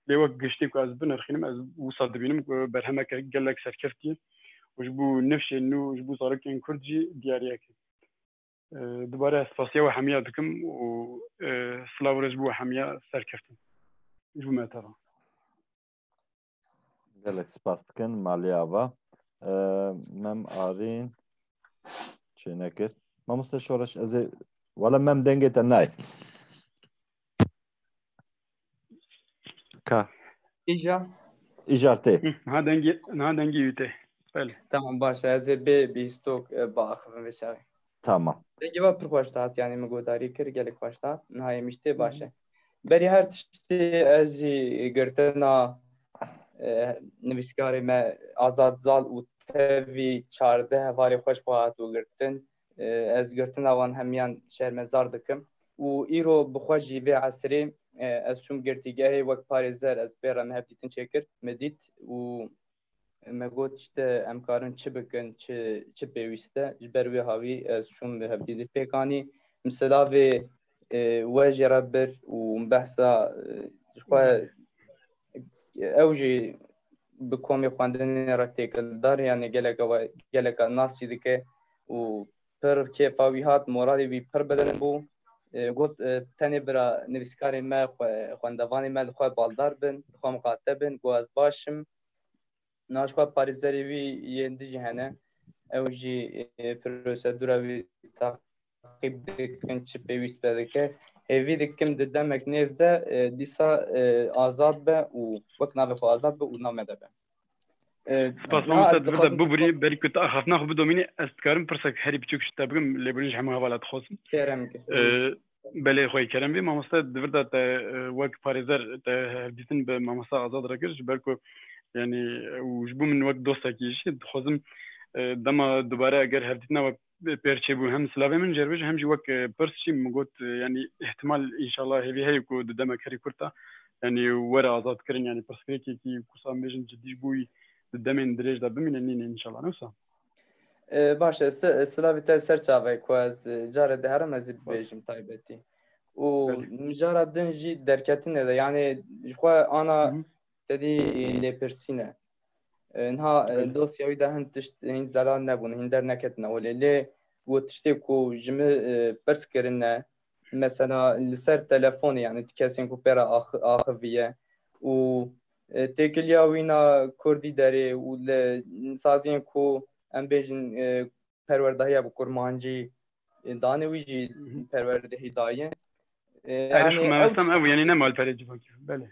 Lê wek giştî ku ez binirxînim, ez wisa dibînim ku berhemeke gelek serkeftî û ji bo nifşên nû, ji bo zarokên Kurd jî diyariyek e. E, dubare ez spasiya we hemiya dikim û, e, silav û rêz ji bo we hemiya serkeftin. Ji bo me teva. Gelek spas dikin, malê ava. E, Mem Arîn çênekir. Mamoste Şoreş, ez ê, wala Mem dengê te nayê. Ka. Îca. Îcar tê. Hı, niha dengê, niha dengê wî tê. Belê. Tamam, baş e. Ez ê bê bîstok, e, biaxivim vê çaxê. Tamam. Dengê we pir xweş dihat, yanî min guhdarî kir, gelek xweş dihat. Niha yê min jî tê, baş e. Berî her tiştê ez jî girtina, e, nivîskarê me Azad Zal û tevî çardeh hevalê xwe ji xwe hatibû girtin. E, ez girtina wan hemiyan şermezar dikim. Û îro bi xwe jî vê esrê, e, ez çûm girtîgehê wek parêzer, ez pê re min hevdîtin çêkir, min dît û me got, işte, em karin çi bikin, çi, çi pêwîst e. Ji ber wê hawî ez çûm bi hevdîtî pêk anî. Min silavê, e, we jê re bir û min behsa, e, ji xwe, ew jî bi komê xwendinê re têkildar, yanî geleka we, geleka nas jî dike û pir kêfa wî hat, moralê wî pir bilind bû. E, got, e, tenê bira nivîskarê me, xwe-, xwendevanê me li xwe baldar bin, li xwe miqate bin, got ez baş im. Niha ji xwe parêzerê wî yên din jî hene. Ew jî, e, prosedura wî taqîb dikin, çi pêwîst be dike. Hêvî dikim di demek nêz de, e, dîsa, e, azad be û wek navê xwe azad be û nav me de be. E, Spas niha mamoste, ez di vir de dixwazim bibûrî, berî ku te axaftina xwe bidomînî, ez dikarim pirsek herî piçûk ji te bikim, lêborîn ji hemû hevala dixwazim. Kerem ke. E, belê, xweyî kerem bê. Mamoste, di vir de te, e, wek parêzer te hevdîtin bi mamoste Azad re kir, ji ber ku, yanî, û ji bo min wek dostekî jî dixwazim, e, dema dubare eger hevdîtina we pêr çêbû, hem silavê min jê re bêje, hem jî wek, e, pirs jî min got, e, yanî, îhtimal, înşallah, hêvî heye ku di demek herî kurt de, yanî, were azadkirin, yanî, pirsgirêkekî ku em bêjin cidî ji bo wî di demên dirêj de bimîne, nîne, înşallah, ne wisa? E, baş e, si-, silavê te ser çavê ku ez, e, carê diherim, ez ê bibêjim taybetî. Û Belê. Mijara din jî derketinê de, yanî ji xwe ana Hı hı. te dî lêpirsîn e. E, niha, e, Belê. Dosya wî de hin tişt, hin zelal nebûn, hin derneketine holê. Lê got tiştê ku ji min, e, pirs kirine, mesela li ser telefonê, yanî ti kesên ku pê re ax-, axiviye û, e, têkiliya wîna kurdî derê û li saziyên ku em bêjin, e, perwerdehiya bi kurmancî, e, danê wî jî Hı hı. perwerdehî daye. E, Erê, yanî xwe me ew westem ew, yanî ne malperê civakî. Belê.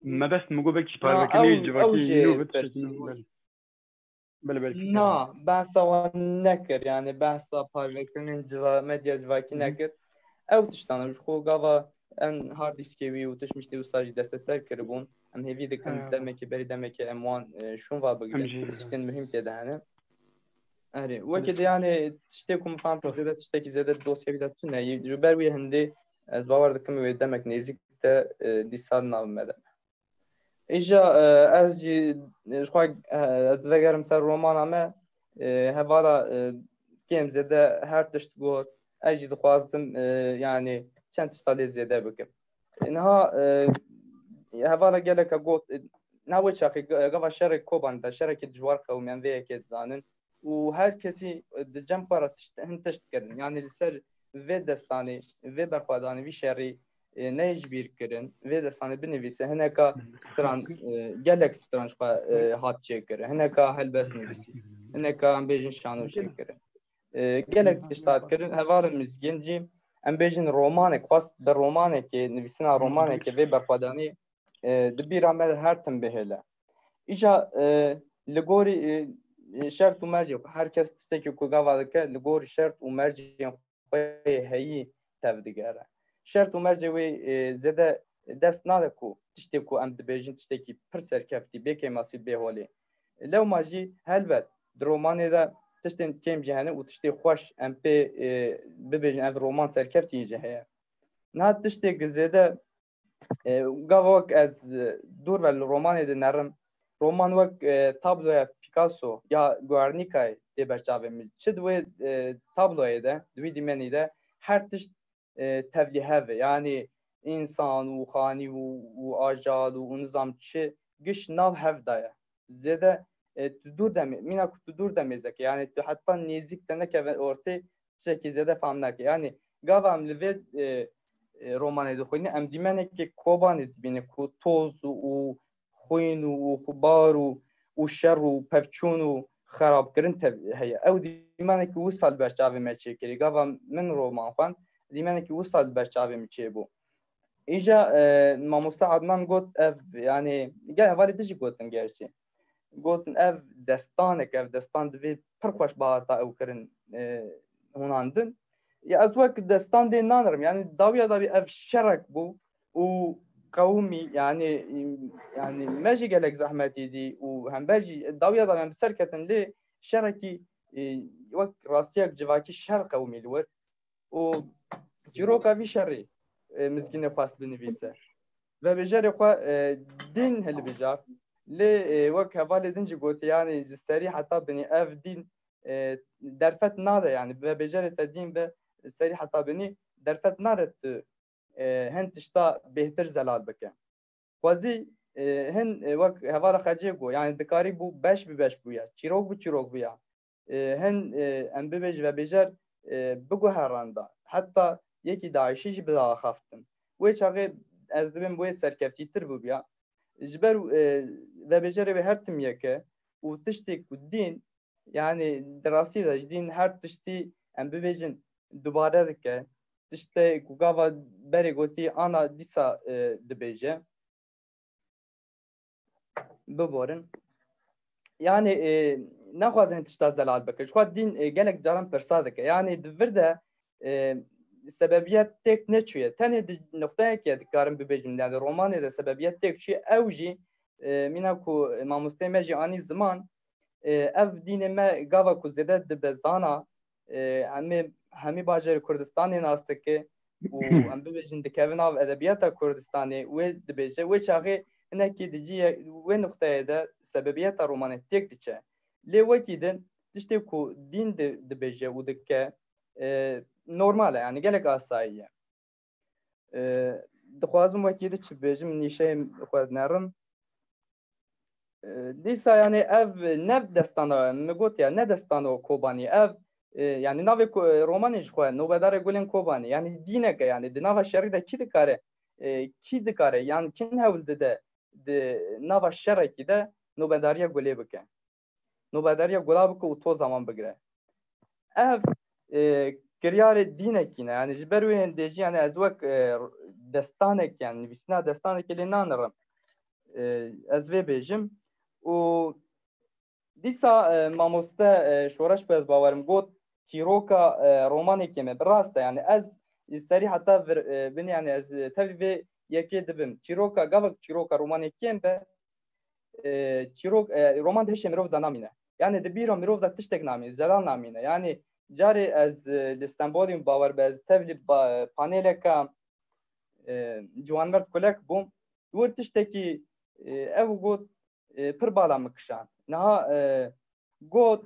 Mebest min got belkî ji Na, parvekirinê ew, civakî ew jî nû bit, pers tiştekî nû bû. Belê. Belê, belkî Na, behsa wan nekir, yanî behsa parvekirinên civa-, medya civakî Hı hı. nekir. Ew tiştana ji xwe gava en hard diskê wî û tişt miştê wisa jî desteser kiribûn. Em hêvî dikin Ha. demekê berî demekê em wan, e, şûn va Em bigirin. jî Tiştên muhîm tê de hene. Erê, wekî Belê. de yanî tiştê ku min fam zêde tiştekî zêde dosyayê de tune ye. Ji ber wê hindê ez bawer dikim wê demek nêzîk de, e, dîsa nav me de. Îja, e, ez jî, e, ji xwe, e, ez vegerim ser romana me, e, hevala, e, kêm zêde her tişt got, ez jî dixwazim, e, yanî çend tişta lê zêde bikim. E, niha, e, hevala geleka got, e, na wê çaxê ga-, gava şerê Kobanê de, şerekî dijwar qewimiyan vê yekê dizanin û her kesî, e, di cem xwe re tişt, hin tişt kirin. Yanî li ser vê destanê, vê berxwedanê, vî şerî, e, neyê ji bîr kirin, vê destanê binivîse, hineka stran, e, gelek stran ji xwe, e, hat çêkirin, hineka helbest nivîsî, hineka em bêjin şano çêkirin. E, gelek tişt hat kirin, hevalên Mizgîn jî, em bêjin romanek, xwest bi romanekê, nivîsina romanekê vê berxwedanî, e, di bîra me de her tim bihêle. Îja, e, li gorî, e, e, şert û mercê xwe, her kes tiştekî ku gava dike, li gorî şert û mercên xwe yê heyî tevdigere. Şert û mercê wê, e, zêde dest nade ku tiştê ku em dibêjin tiştekî pir serkeftî, bê kêmasî, bê holê. Lewma jî helbet di romanê de tiştên kêm jî hene û tiştê xweş em pê, e, bibêjin ev roman serkeftî jî heye. Niha tiştê ku zêde, e, gava wek ez, e, dûr ve li romanê dinerim, roman wek, e, tabloya Picasso ya Guernicayê tê ber çavê min. Çi di wê, e, tabloyê de, di wî dîmenî de her tişt, e, tevlî hev e. Yanî însan û xanî û, û ajal û, û nizam çi giş nav hev daye. Zêde, e, tu dûr demê, mîna ku tu dûr demê zeke. Yanî tu heta nêzîk te nekeve ortê, tiştekî zêde fam nake. Yanî gava em li vê, e, e, romanê dixwînin, em dîmenekê Kobanê dibînin ku toz û, û xwîn û, û xubar û, û şer û pevçûn û xerabkirin tev-, heye. Ew dîmenekî wisa li ber çavê me çêkirî. Gava min roman xwend, dîmenekî wisa li ber çavê min çêbû. Îja, e, mamoste Adnan got ev, yani, gel hevalê din jî gotin gerçî. Gotin ev destanek, ev destan divê pir xweş bihata ew kirin, e, hûnandin. Ya ez wek destan dê nanirim, yani, dawiya dawî ev şerek bû û qewimî, yani, yani, me jî gelek zehmetî dî û hember jî dawiya dawî em bi ser ketin lê şerekî, e, wek rastiyek civakî şer qewimî li wir. Û çîroka vî şerî, e, Mizgînê xwest binivîse. Vebêjerê xwe, e, dîn hilbijart. Lê, e, wek hevalê din jî gotiye, yani ji serî heta binî ev dîn, e, derfet nade, yani vebêjerê te dîn be serî heta binî derfet nade tu, e, hin tişta bêhtir zelal bike. Xwezî, e, hin, e, wek hevala Xecê got, yani dikarî bû beş bi beş bûya, çîrok bi çîrok bûya. E, hin, e, em bibêj vebêjer, e, biguheranda. Heta yekî DAIŞî jî bidaxaftin. Wê çaxê ez dibêm wê serkeftîtir bûbûya. Ji ber, e, vebêjerê wê her tim yek e û tiştê ku dîn, yani di rastî de ji dîn her tiştî em bibêjin dubare dike. Tiştê ku gava berê gotî ana dîsa, e, dibêje. Biborin. Yani, e, naxwazin tişta zelal bike. Ji xwe dîn, e, gelek caran pirsa dike. Yani di vir de, e, sebebiyet têk neçûye. Tenê di noqteyekê dikarim bibêjim. Yani romanê de sebebiyet têk çûye. Ew jî, e, mîna ku mamosteyê me jî anî ziman, e, ev dînê me gava ku zêde dibe zana, e, em ê hemî bajarê Kurdistanê nas dike û em bibêjin dikeve nav edebiyata Kurdistanê, wê dibêje, wê çaxê hinekî di cihê wê nuqteyê de sebebiyeta romanê têk diçe. Lê wekî din tiştê ku dîn di-, dibêje û dike, e, normal e, yani gelek asayî ye. E, dixwazim wekî di çi bêjim, nîşeyê xwe nerim. E, dîsa yani ev ne destana, min got ya, ne destano Kobanî. Ev, e, yani navê ko-, romanê ji xwe, Nobedarê Gulên Kobanî. Yani dîneke, yani di nava şerî de kî dikare, e, kî dikare, yani kin hewl dide di nava şerekî de nobedariya gulê bike. Nobedariya gula bike û toza wan bigire. Ev, e, kiryarê dînekî ne. Yani ji ber wê hindê jî, yani ez wek, e, destanek, yani nivîsîna destanekê lê nanirim. E, ez vê bêjim. Û dîsa, e, mamoste, e, Şoreş ku ez bawerim got, çîroka, e, romanekê me. Bi rast e, yani ez serî heta vir, e, binê, yani ez, e, tevlî vê yekê dibim. Çîroka, gavek çîroka romanê kêm be, e, çîrok, e, roman di hişê mirov de namîne. Yani di bîra mirov de tiştek namîne, zelal namîne. Yani carê ez, e, li Stenbolî bawer be, ez tevlî ba-, paneleka, e, ciwanmerd kulek bûm. Di wir tiştekî, e, ew got, e, pir bala min kişand. Niha, e, got,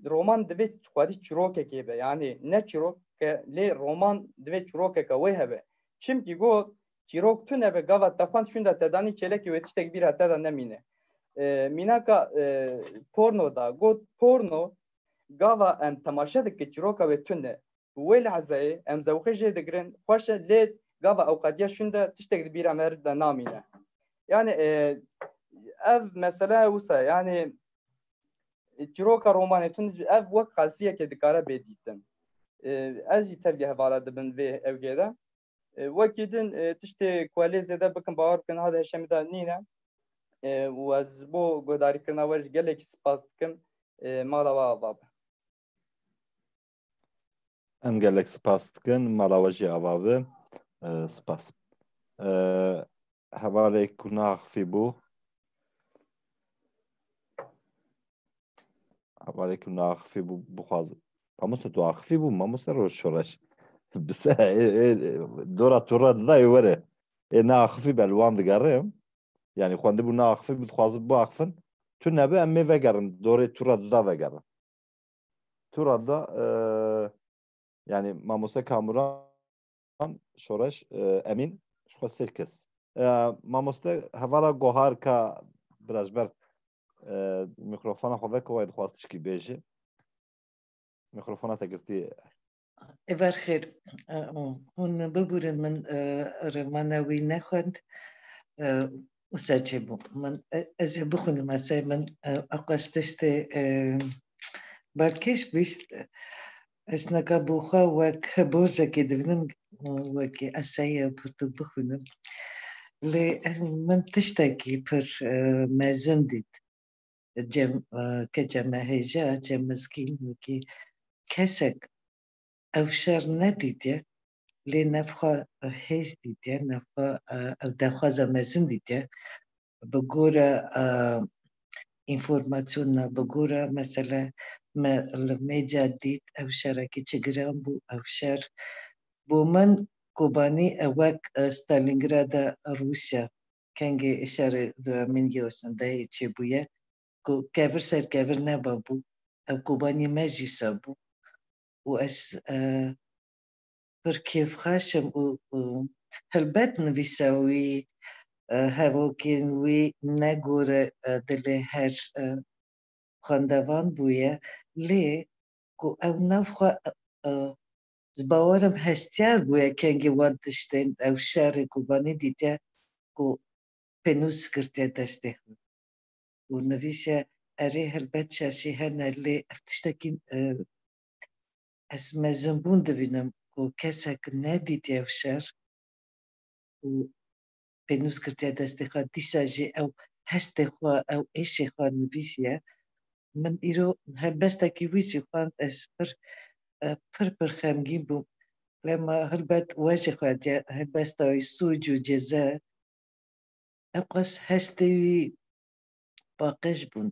roman divê xwedî çîrokekê be. Yani ne çîrok ke, lê roman divê çîrokeke wê hebe. Çimkî got, çîrok tune be, gava te xwend şûnde te danî kêlekê wê tiştek bîra te de nemîne. E, mînaka, e, porno da, got, porno gava em temaşe dike çîroka wê tune. Wê lehzeyê em zewqê jê digirin, xweş e, lê gava ew qediya şûnde tiştek di bîra me de namîne. Yani, e, ev mesele wisa, yani, çîroka romanê tun ev wek qelsiyekê dikare bê dîtin. E, ez jî tevlî hevala dibim vê ewgê de. E, wekî din, e, tiştê ku ez lê zêde bikim, bawer bikin, niha di hişê min de nîne. E, û ez bo guhdarîkirina we jî gelekî spas dikim. E, mala we ava be. Em gelek spas dikin, mala we jî ava be. E, spas. E, hevalê ku neaxifî bû. Hevalê ku neaxifî bû, bixwaz. Mamoste, tu axifî bû, mamoste Roj Şoreş. Bi se-, ê, ê, dora tu re didayê were. Ê neaxifî be, li wan digerim. Yani xwendibû neaxifî bû, dixwazin biaxifin. Tu nebe, em ê vegerin. Dorê tu re dida vegerin. Tu re da, e, yani mamoste Kamuran Şoreş, e, Emîn, ji xwe sê kes. E, mamoste hevala Gohar ka bira ji ber, e, mîkrofona xwe veke, wayê dixwaz tişkî bêje. Mîkrofona te girtî. Êvar xêr. E, hûn biborin min, e, remana wî nexwend. E, wisa çêbû. Min, e, ez ê bixwînim, esey min, e, eqas tiştê, e, balkêş bîst. Ez neka bo xwe wek bozekê dibînim, wekî eseye pirtûk bixwînim. Lê min tiştekî pir, e, mezin dît. Cem, e, keça me hêja, Cem Mizgîn wekî kesek ev şer nedîtiye, lê navxwe hêj dîtiye, navxwe, e, ev daxwaza mezin dîtiye. Bi gora, e, înformasyona, bi gora mesela me li medya dît, ev şerekî çi giran bû, ev şer bo min Kobanî e wek, e, Stalingrada Rûsya, kengê şerê duyemîn yê şandeyê çêbûye, ku kevir ser kevir nebabû, ew Kobanî me jî wisa bû. Û ez, e, pir kêfxweş im û, û helbet nivîsa wî, e, hevokên wî ne gore, e, dilê her, e, xwendevan bûye, lê ku ew navxwe, e, ez bawer im hestiyar bûye kengî wan tiştên ew şerê Kobanî dîtiye ku pênûs girtiye destê xwe û nivîsiye, erê helbet şaşî hene, lê ev tiştekî, e, ez mezinbûn divînim ku kesek nedîtiye ev şer û pênûs girtiye destê xwe, dîsa jî ew hestê xwe, ew êşê xwe nivîsiye. Min îro helbestekî wî jî xwend, ez pir, e, pir, pir xemgîn bûm. Lema helbet we jî xwendiye helbesta wî Sûc û Ceze. Ewqas hestê wî paqij bûn.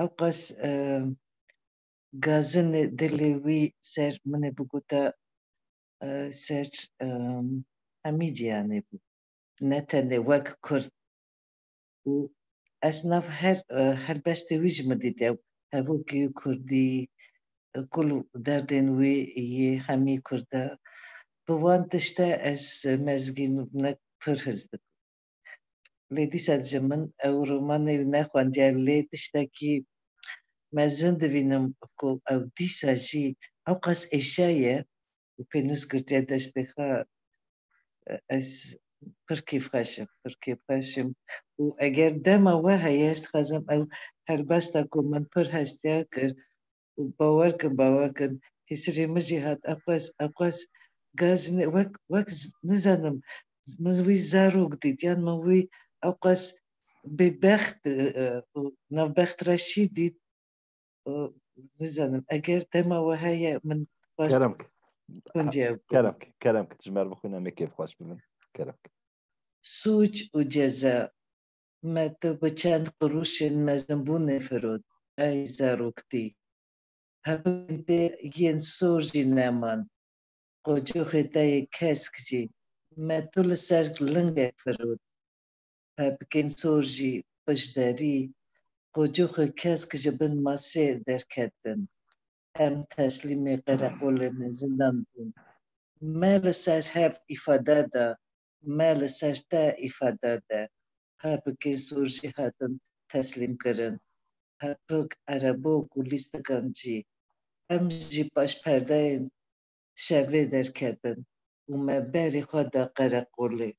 Ewqas, e, gazinê dilê wî ser min ê bigota, e, ser, e, hemî cîhanê bû. Ne tenê wek Kurd. Û ez nav her, e, helbestê wî jî min dît, ew hevokê Kurdî, e, kul derdên wî yê hemî Kurda. Bi wan tişte ez mezgîn û ne pir hez dikim. Lê dîsa ji min ew romanê wî nexwendiye, lê tiştekî mezin divînim ku ew dîsa jî ewqas êşaye û pênûs girtiye destê xwe. Ez pir kêfxweş im, pir kêfxweş im. Û eger dema we heye, ez dixwazim ew helbesta ku min pir hestiyar kir, û bawer kin, bawer kin, hîsirê min jî hat, ewqas, ewqas gazinê, wek, wek z-, nizanim, min wî zarok dît, yan min wî ewqas bêbext, e, e, û navbextreşî dît, û nizanim, eger dema we heye, min xwest Kerem ke. Hûn cevab bidin. Kerem ke, kerem ke, ji me re bixwîne, em ê kêfxweş bibin. Kerem ke. Sûc û ceza. Me tu bi çend qirûşên mezinbûnê firot, ey zaroktî. Hevokên te yên sor jî neman. Qocoxê te yê kesk jî, me tu li ser lingek firot. Hevokên sor jî piştderî, qocoxê kesk ji bin masê derketin. Em teslîmê qereqolê me zindan bûn. Me li ser hev îfade da, me li ser te îfade de. Hevokên sor jî hatin teslîmkirin. Hevok, erebok û lîstikan jî. Em jî paş perdeyên şevê derketin û me berê xwe da qereqolê.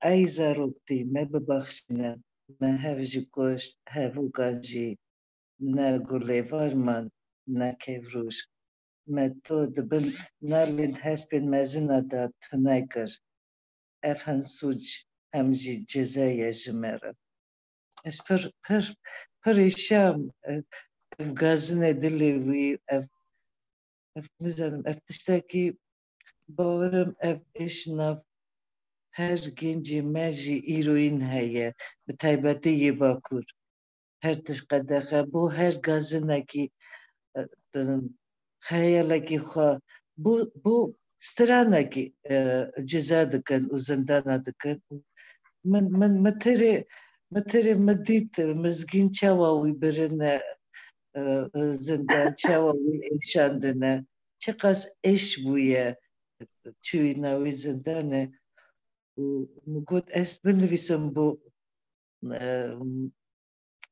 Ey zaroktî, me bibexşîne, me hev jî kuşt, hevokan jî, ne gulêvar man, ne kevroş. Me to di bin nalên hespên mezina de tune kir. Ev hem sûc, hem jî ceza ye ji me re. Ez pir, pir, pir êşam, e, ev gazinê dilê wî, ev, ev, nizanim, ev tiştekî, bawerim ev êş nav her gencê me jî îroyîn heye, bi taybetî yê Bakur. Her tişt qedexe, bo her gazinekî, e, xeyalekî xwe, bo, bo stranekî, e, ceza dikin û zindana dikin. Min, min, min tirê, min tirê min dît, Mizgîn çawa wî birine, e, e, zindan, çawa wî êşandine, çiqas êş bûye, çûyîna wî zindanê. Û min got, ez binivîsim bo, e,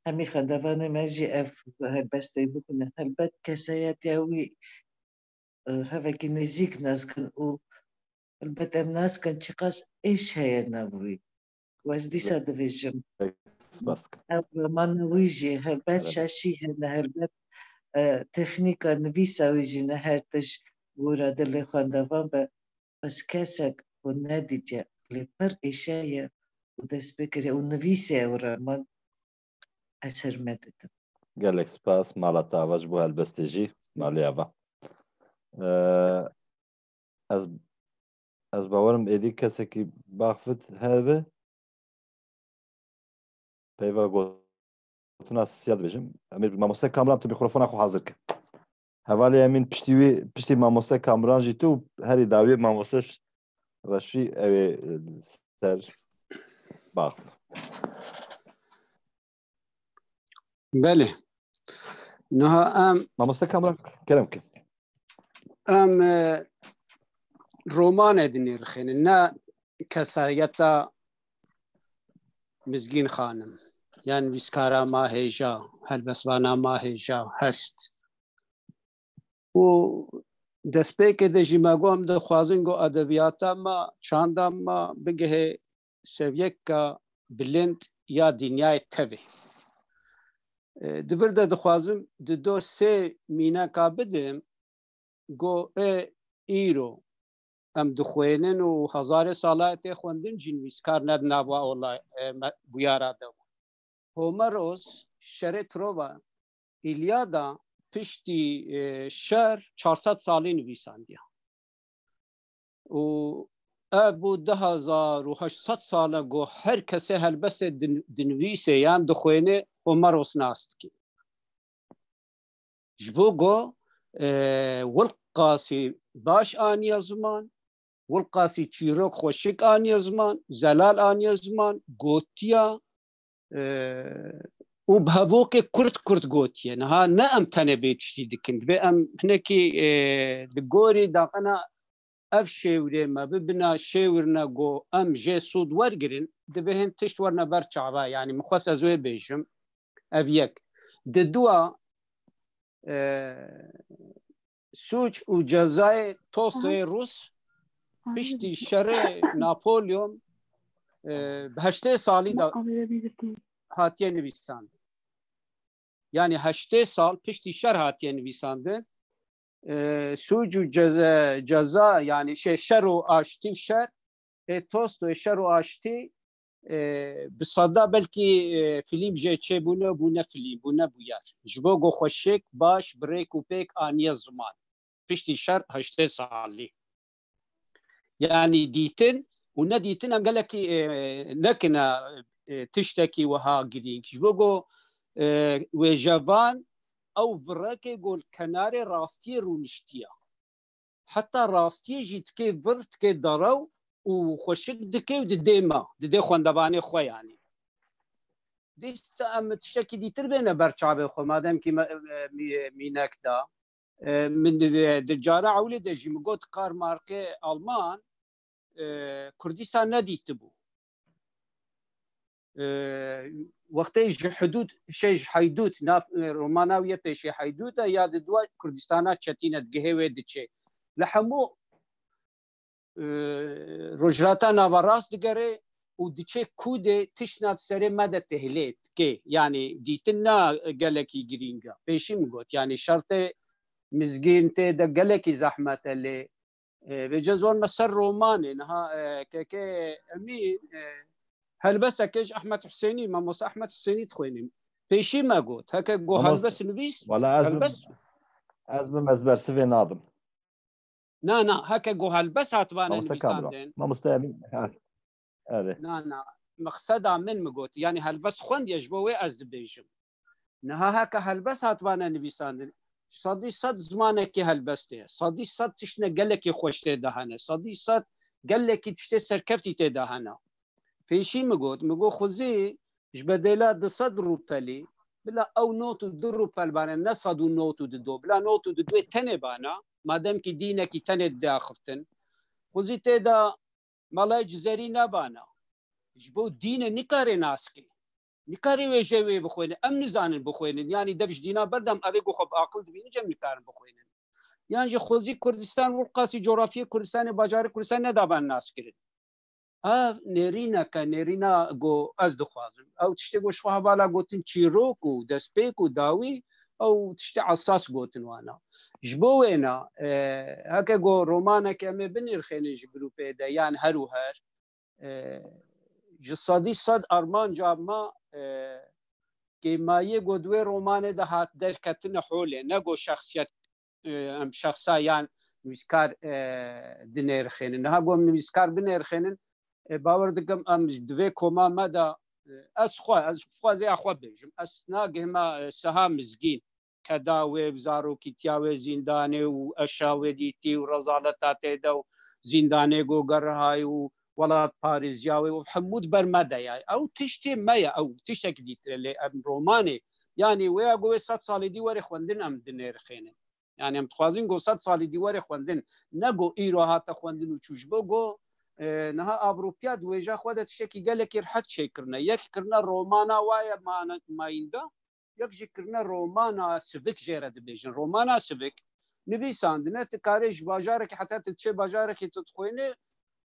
hemî xwendevanê me jî ev helbestê bixwînin. Helbet kesayetiya wî, e, hevekî nêzîk nas kin û helbet em nas kin çiqas êş heye nav wî. Û ez dîsa divêjim, Spas dikim. Ev romana wî jî helbet Evet. şaşî hene, helbet, e, teknîka nivîsa wî jî ne her tişt gora dilê xwendevan be. Bes kesek ku nedîtiye lê pir êşe ye û dest pê kiriye û nivîsê ew re min ez hurmet didim. Gelek spas mala te ava ji bo helbestê jî malê ava. Ee, ez ez bawerim êdî kesekî baxfit hebe peyva gotina siya dibêjim. Em ê mamoste Kamran tu mikrofona xwe hazir ke. Hevalê Emîn piştî wî piştî mamoste Kamran jî tu herî dawiyê mamoste Reşî ew ê ser baxf. Belê. Niha em Mamoste Kamran kerem ke. Em e, romanê dinêrxênin, ne kesayeta Mizgîn Xanim, yan nivîskara ma hêja, helbestvana ma hêja hest. Û destpêkê de jî me got, em dixwazin ku edebiyata me, çanda me bigihê seviyeka bilind ya dinyayê tevê. E, di vir de dixwazim di do sê mîneka bidim, go e îro em dixwênin û hezarê sala tê xwendin jî nivîskar ne di nava olay, e, me-, bûyara de bû. Homeros şerê Trova, Îlyada piştî, e, şer çar sed salî nivîsandiya. Û ev bû du hezar û heşt sed sal e ku her kesê helbestê din-, dinivîsê yan dixwêne Homeros nas dike. Ji bo ku, e, wilqasî baş aniye ziman, wilqasî çîrok xweşik aniye ziman, zelal aniye ziman, gotiya, e, û bi hevokê kurt kurt gotiye. Niha ne em tenê bê tiştî dikin. Dibê em hinekî, e, di gorî daqena ev şêwirê me bibina şêwirne ku em jê sûd wergirin, divê hin tişt werine ber çava. Yanî min xwest ez wê bêjim. Ev yek. Di dua, e, sûc û cezayê Tolstoyê Rûs piştî şerê Napolyon, e, bi heştê salî de hatiye nivîsandin. Yanî heştê sal piştî şer hatiye nivîsandin. E, sûc û ceze-, ceza, yanî şey, şer û aştî û şer, ê Tolstoy şer û aştî, e, bi seda belkî, e, filîm jê çêbûne, bûne filîm, bûne bûyer. Ji bo ku xweşik, baş, bi rêk û pêk aniye ziman. Piştî şer heştê salî. Yanî dîtin û nedîtin em gelekî, e, nekine, e, tiştekî wiha girîng. Ji bo ku, e, wêjevan ew virekê ku li kenarê rastiyê rûniştiye. Heta rastiyê jî dikê vir, dikê derew û xweşik dikê û didê me, didê xwendevanê xwe yanî. Dîsa em tiştekî dîtir bêne ber çavê xwe, madem kî me, me, mî-, mînek da. E, min di, di cara ewlê de jî min got Karl Marxê Alman, e, Kurdistan nedîtibû. E, wextê ji hidûd, şey, ji heydût, nav, e, romana wî yê pêşî heydût e, ya di dua Kurdistana çetîn e, digihê wê diçê. Li hemû, e, Rojhilata Naverast digere û diçe kûdê tiştna di serê me de tehlê dike. Yanî dîtin na gelekî girîng e. Pêşî min got, yanî şertê Mizgîn tê de gelekî zehmet e lê, e, vêce zor me ser romanê. Niha, e, keke Emîn, e, helbeseke ji Ehmed Husênî, Mamoste Ehmed Husênî dixwênim. Pêşî me got, heke got Mamoste, helbest nivîs, wala ez helbest. Ez bim ez bersivê nadim. Na, na, heke ku helbest hatibane nivîsandin. Mamoste Emîn, ha. Erê. Na, na, mexseda min mi got, yanî helbest xwendiye ji bo wê ez dibêjim. Niha heke helbest hatibane nivîsandin, sedî sed zimanekî helbestê ye. Sedî sed tiştine gelekî xweş tê de hene. Sedî sed gelekî tiştê serkeftî tê de hene. Pêşî mi got, mi got xwezî ji bedêla du sed rûpelî, bila ew not û du rûpel bane, ne sed û not û du do, bila not û du do tenê bana, madem kî dînekî tenê diaxiftin, xwezî tê de Melayê Cizerî nebana. Ji bo dînê nikarê naskê. Nikarê wê jê wê bixwêne. Em nizanin bixwênin. Yanî dev ji dîna berdam, ev ê ku xwe bi aqil dibînin, cem nikarin bixwênin. Yan jî xwezî Kurdistan, wilqasî cografiyê Kurdistanê, bajarê Kurdistan nedaban naskirin. Ev nêrîneke, nêrîna ku ez dixwazim. Ew tiştê ku ji xwe hevala gotin çîrok û destpêk û dawî, ew tiştê esas gotin wana. Ji bo wêna, e, heke go romaneke em ê binirxênin ji grûpê de, yan her û her, e, ji sedî sed armanca me, e, kêmayiyê go di wê romanê de hat derketine holê, ne go şexsiyet, e, em şexsa yan nivîskar, e, dinêrxênin. Niha go em nivîskar binêrxênin, e, bawer dikim em di vê koma me de, e, ez xwe, ez xwezê xwe bêjim. Ez nagihime, e, Seha Mizgîn, keda wê, zarokîtiya wê zîndanê û eşa wê dîtî û rezaleta tê de û zîndanê go gerhayî û welatparêziya wê û hemû di ber me de ye. Ew tiştê me ye, ew tiştekî dîtir e, lê em romanê, yanî wê ya go wê sed salî dî were xwendin em dinêrxênin. Yanî em dixwazin go sed salî dî were xwendin, ne go îro hate xwendin û çû. Ji bo go, e, niha Ewropiya di wêja xwe de tiştekî gelekî rihet çêkirine. Yek kirine romana wa ye ma-, mayînda, yek jî kirine romana sivik jê re dibêjin. Romana sivik nivîsandine, tu karê ji bajarekê heta tu diçê bajarekê tu dixwînî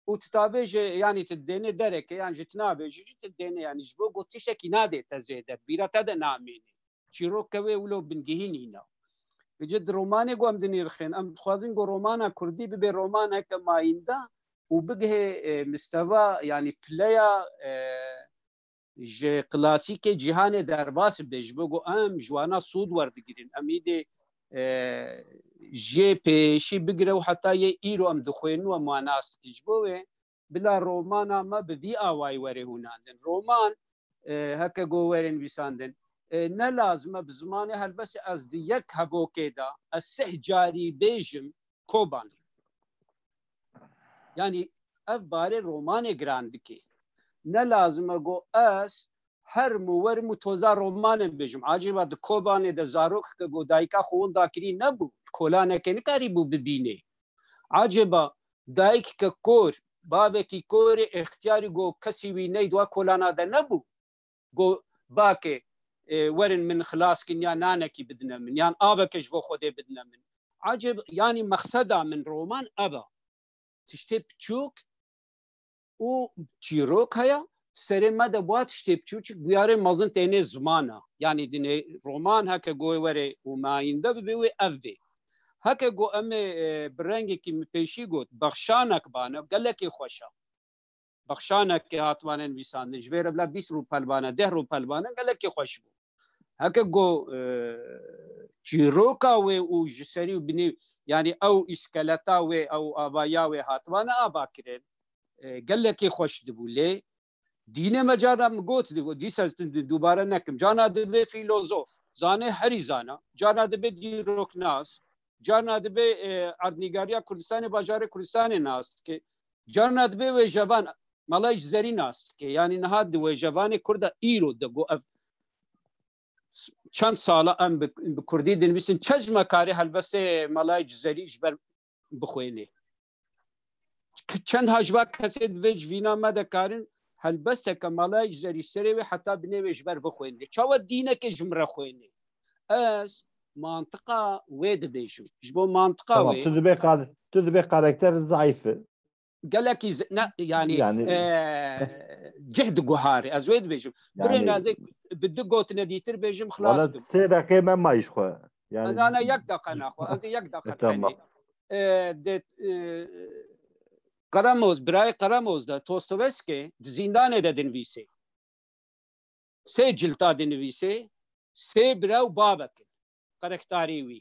û tu tavêjê, yanî tu dênê derekê, yan jî tu nabêjî jî tu dênê, yanî ji bo go tiştekî nadê te zêde, bîra te de namînî. Çîroka wê wilo bingehîn nîne. Vêce di romanê go em dinirxên, em dixwazin go romana kurdî bibe romaneke mayînda û bigihê, e, mistewa, yanî pileya, e, ji klasîkê cîhanê derbas bibe, ji bo go em ji wana sûd werdigirin. Em îdê, e, jê pêşî bigire û heta yê îro em dixwînin û em wan nas dikin. Ji bo wê bila romana me bi vî awayî were hûnandin. Roman, e, heke go were nivîsandin, e, ne lazim e bi zimanê helbestê ez di yek hevokê de ez sih carî bêjim Kobanê. Yanî ev barê romanê giran dike. Ne lazim e go ez herim û werim û toza romanê bêjim. Acaba di Kobanê de zarok ke go dayika xwe winda kirî nebû, kolaneke nikarîbû bibînê. Acaba dayikeke kor, bavekî korê extiyarî go kesî wî ney di wa kolana de nebû? Go bake, e, werin min xilas kin ya nanekî bidine min, yan aveke ji bo Xwedê bidine min. Acaba, yanî mexseda min roman ev e. Tiştê piçûk û çîrok heye, serê me de bi wa tiştê biçûçik bûyarê mezin tênê ziman e. Yanî dinê roman heke goyê were û mayînde bibe wê ev bê. Heke go em ê, e, bi rengekî min pêşî got, bexşanek bane, gelekî xweş e. Bexşanekê hatibane nivîsandin, ji vê re bila bîst rûpel bane, deh rûpel bane, gelekî xweş bû. Heke go, e, çîroka wê û ji serî û binî, yanî ew îskeleta wê, ew avaya wê hatibane ava kirin, e, gelekî xweş dibû. Lê dînê me cara min got, dîsa ez di-, dubare nekim. Carna dibe fîlozof, zanê herî zana, carna dibe dîroknas, carna dibe, e, erdnîgariya Kurdistanê, bajarê Kurdistanê nas dike. Carna dibe wêjevan, Mala Cizerî nas dike. Yanî niha di wêjevanê Kurda îro de go ev çend sala em bi, bi Kurdî dinivîsin, çend ji me karê helbestê Mala Cizerî ji ber bixwênê? K-, çend ha ji va kesê di vê civîna me de karin helbesteke Mala Cizerî serê wê heta binê wê ji ber bixwênê? Çawa dîneke ji min re xwênê? Ez mantiqa wê dibêjim. Ji bo mantiqa Tamam, wê tu dibê kar-, tu dibê karakter zayîf e. Gelekî z-, ne, yanî, Yanî e, cih diguhare. Ez wê dibêjim. Birê Yanî nazek bi du gotine dîtir bêjim, xilas Wala bim. Sê deqê me mayî ji xwe. Yanî Ez ana yek deqe naxwe. Ez ê yek deqe E, tamam. tenê. E, de, e, Qaramoz, birayê Qaramoz de Tolstoyevskî di zîndanê de dinivîsê. Sê cilta dinivîsê, sê bira û bavek in, qerektarê wî.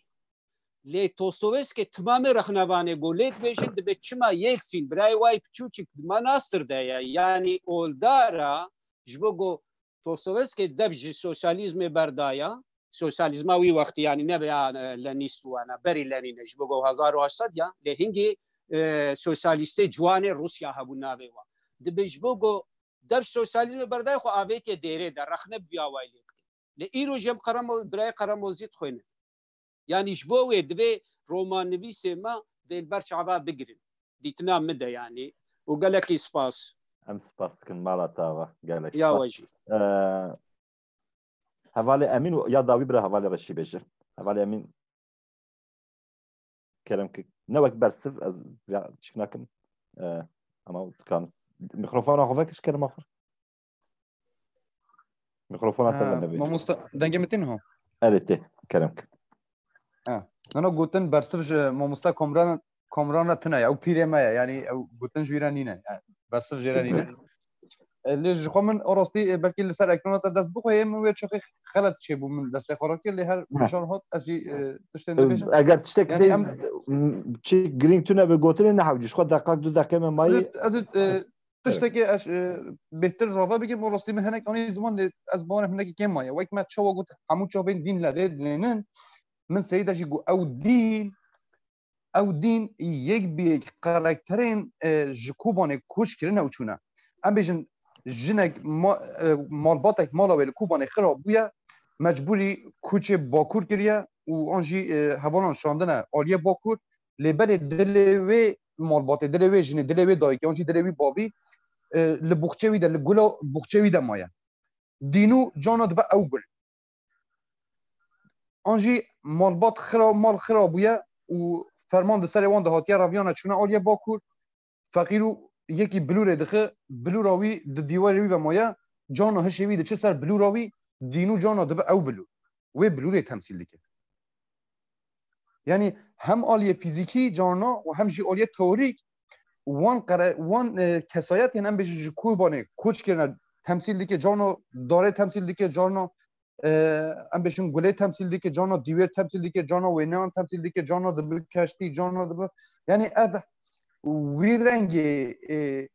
Lê Tolstoyevskî timamê rexnevanê go lê dibêjin, dibe çima Yeltsin, birayê wayî piçûçik di me nastir de ye, yanî oldar a, ji bo go Tolstoyevskî dev ji sosyalîzmê berdaya, sosyalîzma wî wextî, yanî nebe ya, e, Lenîst û wana, berî Lenîn e, ji bo go hezar û heşt sed ya, lê hingî, e, sosyalîstê ciwanê Rûsya hebû navê wan. Dibe ji bo go dev sosyalîzmê berdayê xwe avêtiye dêrê de, rexne bi vî awayî lê dike. Lê îro jî em Qeremo-, birayê Qeremozî dixwînin. Yanî ji bo wê divê romannivîsê me vê li ber çava bigirin. Dîtina min de yanî. Û gelekî spas. Em spas dikin mala te ava. Gelek Ya spas. we jî. Ee, hevalê Emîn û ya dawî bira hevalê Reşî bêje. Hevalê Emîn. Kerem ki, ne wek bersiv, ez ya çik nakim. E, ama dikan. Mikrofona xwe vekir, Kerem axir. Mikrofona te Ha, vernevê. Mamosta, dengê min tê niha? Erê tê, Kerem ki. Ha. Nana gotin bersiv ji mamoste Komran, Komran re tune ye. Ew pîrê me ye. Yanî ew gotin ji wî re nîne. Yani, bersiv jê re nîne. E, lê ji xwe min o rastî, e, belkî li ser ekrana te dest bixwe, yê min wê çaxê xelet çêbû min destê xwe re kir, lê her Ne. car hat ez jî, e, tiştên dibêjim. Eger tiştek Yani tê em m, çi girîng tune bi gotinê nehewcî. Ji xwe deqak du deqê me mayî. Ez ê, ez ê, e, Evet. tiştekê ez, e, bêhtir rave bikim, o rastî min hinek anî ziman lê ez bawerim hinekî kêm maye. Wek me çawa got hemû çavên dîn li dê dilênin, min seyî de jî got ew dîn, ew dîn yek bi yek karakterên, e, ji Kobanê koç kirine û çûne. Em bêjin jinek ma-, e, malbatek mala wê li Kobanê xira bûye, mecbûrî koçê Bakur kiriye û an jî, e, hevalan şandine aliyê Bakur. Lê belê dilê wê malbatê, dilê wê jinê, dilê wê dayikê, an jî dilê wî bavî, e, li boxçê wî de, li gula boxçê wî de maye. Dînû cana dibe ew gul. An jî malbat xira, mal xira bûye û ferman di serê wan de hatiye reviyane çûne aliyê Bakur. Feqîr û yekî bilûrê dixe, bilûra wî di dîwarê wî ve maye, cana hişê wî diçe ser bilûra wî, dînû cana dibe ew bilûr. Wê bilûrê temsîl dike. Yani hem aliyê fîzîkî cana û hem jî aliyê teorîk wan qere-, wan, e, kesayetên em bêjin ji Kobanê koç kirine temsîl dike, cana darê temsîl dike, cana, e, em bêjin gulê temsîl dike, cana dîwêr temsîl dike, cana wêneyan temsîl dike, cana dibi keştî, cana dibi. Yani ev wî rengê, e,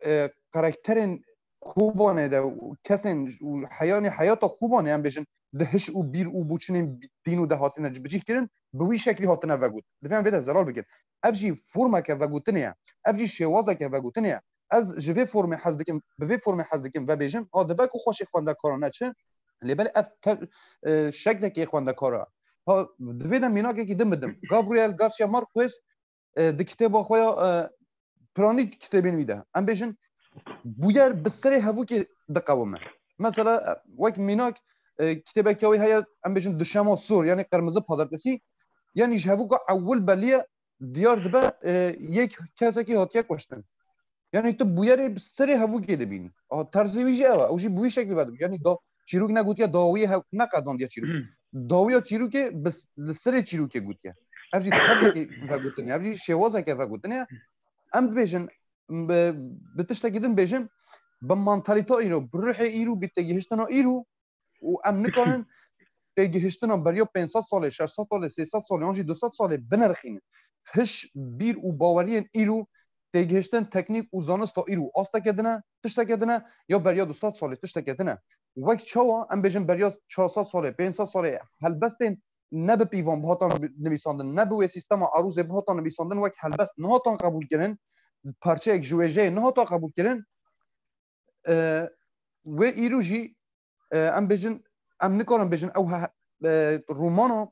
e, karakterên Kobanê de û kesên û heyanî heyata Kobanê em bêjin di hiş û bîr û boçûnên dîn û de hatine bi cih kirin, bi wî şeklî hatine vegot. Divê em vê de zelal bikin. Ev jî formeke vegotinê ye. Ev jî şêwazeke vegotinê ye. Ez ji vê formê hez dikim, bi vê formê hez dikim vebêjim, ha dibe ku xweşê xwendekara neçe, lê belê ev te-, e, şeklekê xwendekara. Ha, divê de mînakekî din bidim. Gabriel Garcia Marquez e, di kitêba xwe ya, e, piranî kitêbên wî de. Em bêjin, bûyer bi serê hevûkê diqewime. Mesela, e, wek mînak, e, kitêbeke wî heye, em bêjin, Duşema Sor, yani Qirmizi Pazartesi, yani ji hevûka ewil belî ye, diyar dibe, e, yek kesekî hatiye kuştin. Yani tu bûyerê bi serê hevûkê dibînî. Aha, terzê wî jî ew e. Ew jî bi wî şeklî vedibî. Yani da, çîrok negotiye dawiyê hev-, neqedandiye çîrok. Dawiya çîrokê bi s-, li serê çîrokê gotiye. Ev jî terzekê vegotinê, ev jî şêwazeke vegotinê ye. Em bibêjin, bi, bi tiştekî din bêjin, bi mantalîta îro, bi ruhê îro, bi têgihiştina îro, û em nikarin têgihiştina beriya pênc sed salê, şeş sed salê, sê sed salê, an jî du sed salê binirxînin. Hiş, bîr û baweriyên îro têgihiştin teknîk û zanista îro asteke din e, tişteke din e, ya beriya du sed salê tişteke din e. Wek çawa em bêjin beriya çar sed salê, pênc sed salê helbestên ne bi pîvan bihatan nivîsandin, ne bi wê sîstema arûzê bihatan nivîsandin, wek helbest nihatan qebûlkirin, parçeyek ji wêjeyê nihata qebûlkirin, e, wê îro jî, e, em bêjin, em nikarin bêjin ew he-, e, romana,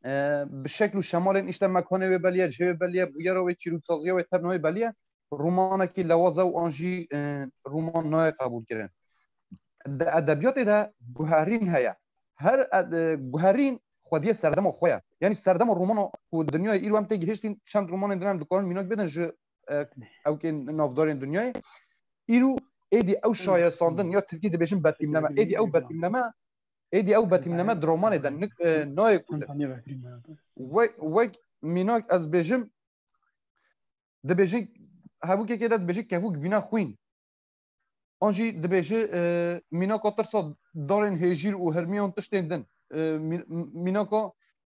e, bi şekl û şemalên îşte mekanê wê belî ye, cihê wê belî ye, bûyera wê, çîroksaziya wê, tevna wê belî ye, romanekî lewaz e û an jî, e, roman nayê qebûlkirin. Di edebiyatê de guherîn heye. Her ed-, e, guherîn xwediyê serdema xwe ye. Yanî serdema romana ku dinyayê îro em tê gihiştîn, çend romanên din em dikarin mînak bidin ji, e, ewkên navdarên dinyayê. Îro êdî ew şayesandin ya tirkî dibêjin betimleme. Êdî ew betimleme, êdî ew betimleme di romanê de nik-, e, nayê kurdin. Wek, wek mînak ez bêjim, dibêjin hevûkekê de dibêjin kevûk bîne xwîn. An jî dibêje, e, mînaka tirsa darên hêjîr û hirmiyan tiştên din. E, mî-, mînaka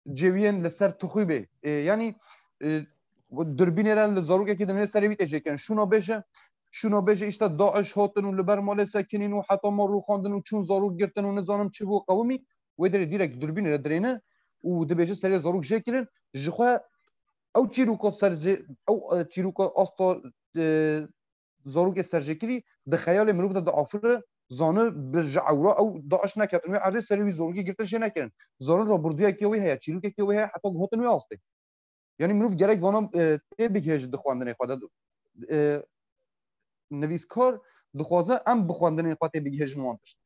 cêwiyên li ser tixûbê. E, yanî, e, durbînê re li zarokekî dinê serê wî tê jêkirin. Şûna bêje, şûna bêje, îşte DAIŞ hatin û li ber malê sekinîn û heta ma rûxandin û çûn zarok girtin û nizanim çi bû qewimî. Wê derê dîrek durbînê re dirêne û dibêje serê zarok jêkirin. Ji xwe ew çîroka ser zê-, ew, e, çîroka asta, e, zarokê serjêkirî di xeyalê mirov de diafire, zane bi ji ewra ew DAIŞ neketin wê erdê, serê wî zarokê girtin jê nekirin. Zane rabordûyekê wê heye, çîrokekê wê heye, heta ku hatin wê astê. Yanî mirov gerek vana, e, tê bigihêjin di xwendinê xwe de. E, nivîskar dixwaze em bi xwendinên xwe tê bigihêjin wan tişt.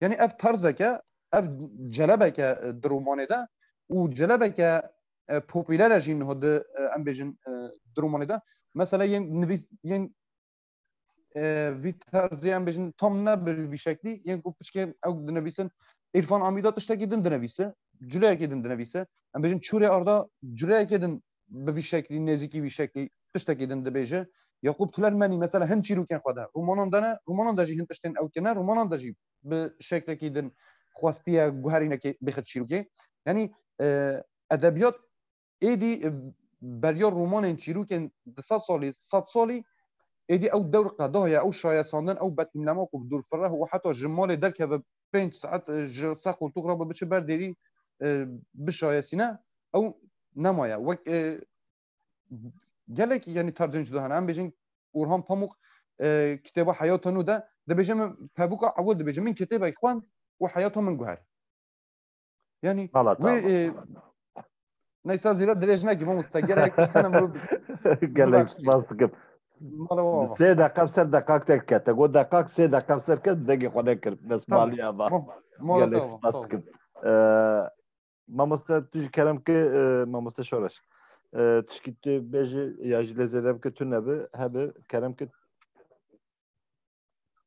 Yanî ev terzeke, ev celebeke, e, di romanê de û celebeke, e, popûler e jî niha di, e, em bêjin, e, di romanê de. Mesela yên nivîs-, yên, e, vî terzê em bêjin tam ne bi vî şeklî, yên ku piçkên ew dinivîsin, Îrfan Amîda tiştekî din dinivîse. culeyekê din dinivîse. Em bêjin çûrê arda culeyekê din bi vî şeklî, nêzîkî vî şeklî tiştekî din dibêje. Yaqûb Tulermenî mesela hin çîrokên xwe de romanan de ne, romanan de jî hin tiştên ew kirine, romanan de jî bi şeklekî din xwestiye guherînekê bixit çîrokê. Yanî, e, edebiyat êdî, e, beriya romanên çîrokên du sed salî, sed salî, êdî ew dewr qedaye, ew şayesandin, ew betîmlema ku bi dûrfireh û heta ji malê derkeve pênc saet, e, ji ser qoltûk re biçe ber dêrî, e, bişayesîne, ew nemaye. Wek, e, gelek, yanî, terzên cuda hene. Em bêjin Orhan Pamuk, e, kitêba Heyata Nû de dibêje, min pevûka ewil dibêje, min kitêbek xwend û heyata min guher. Yanî, Vala wê, tamam. e, neyse, zêde dirêj nekî, mamoste, gelek tiştene mirov Gelek bibexşî. Spas dikim. Mala we ava. Sê deqa bi ser deqak te kete. Got deqak sê deqa bi ser ket, dengê xwe nekir. Bes Tamam. maliye ava. Mo-, mola Gelek te ava, spas sağ ol. dikim. E, Mamoste, tu jî kerem ki, e, mamoste Şoreş. E, tişkî tu bêjî ya jî lê zêde bike tu nebi, hebi, kerem ki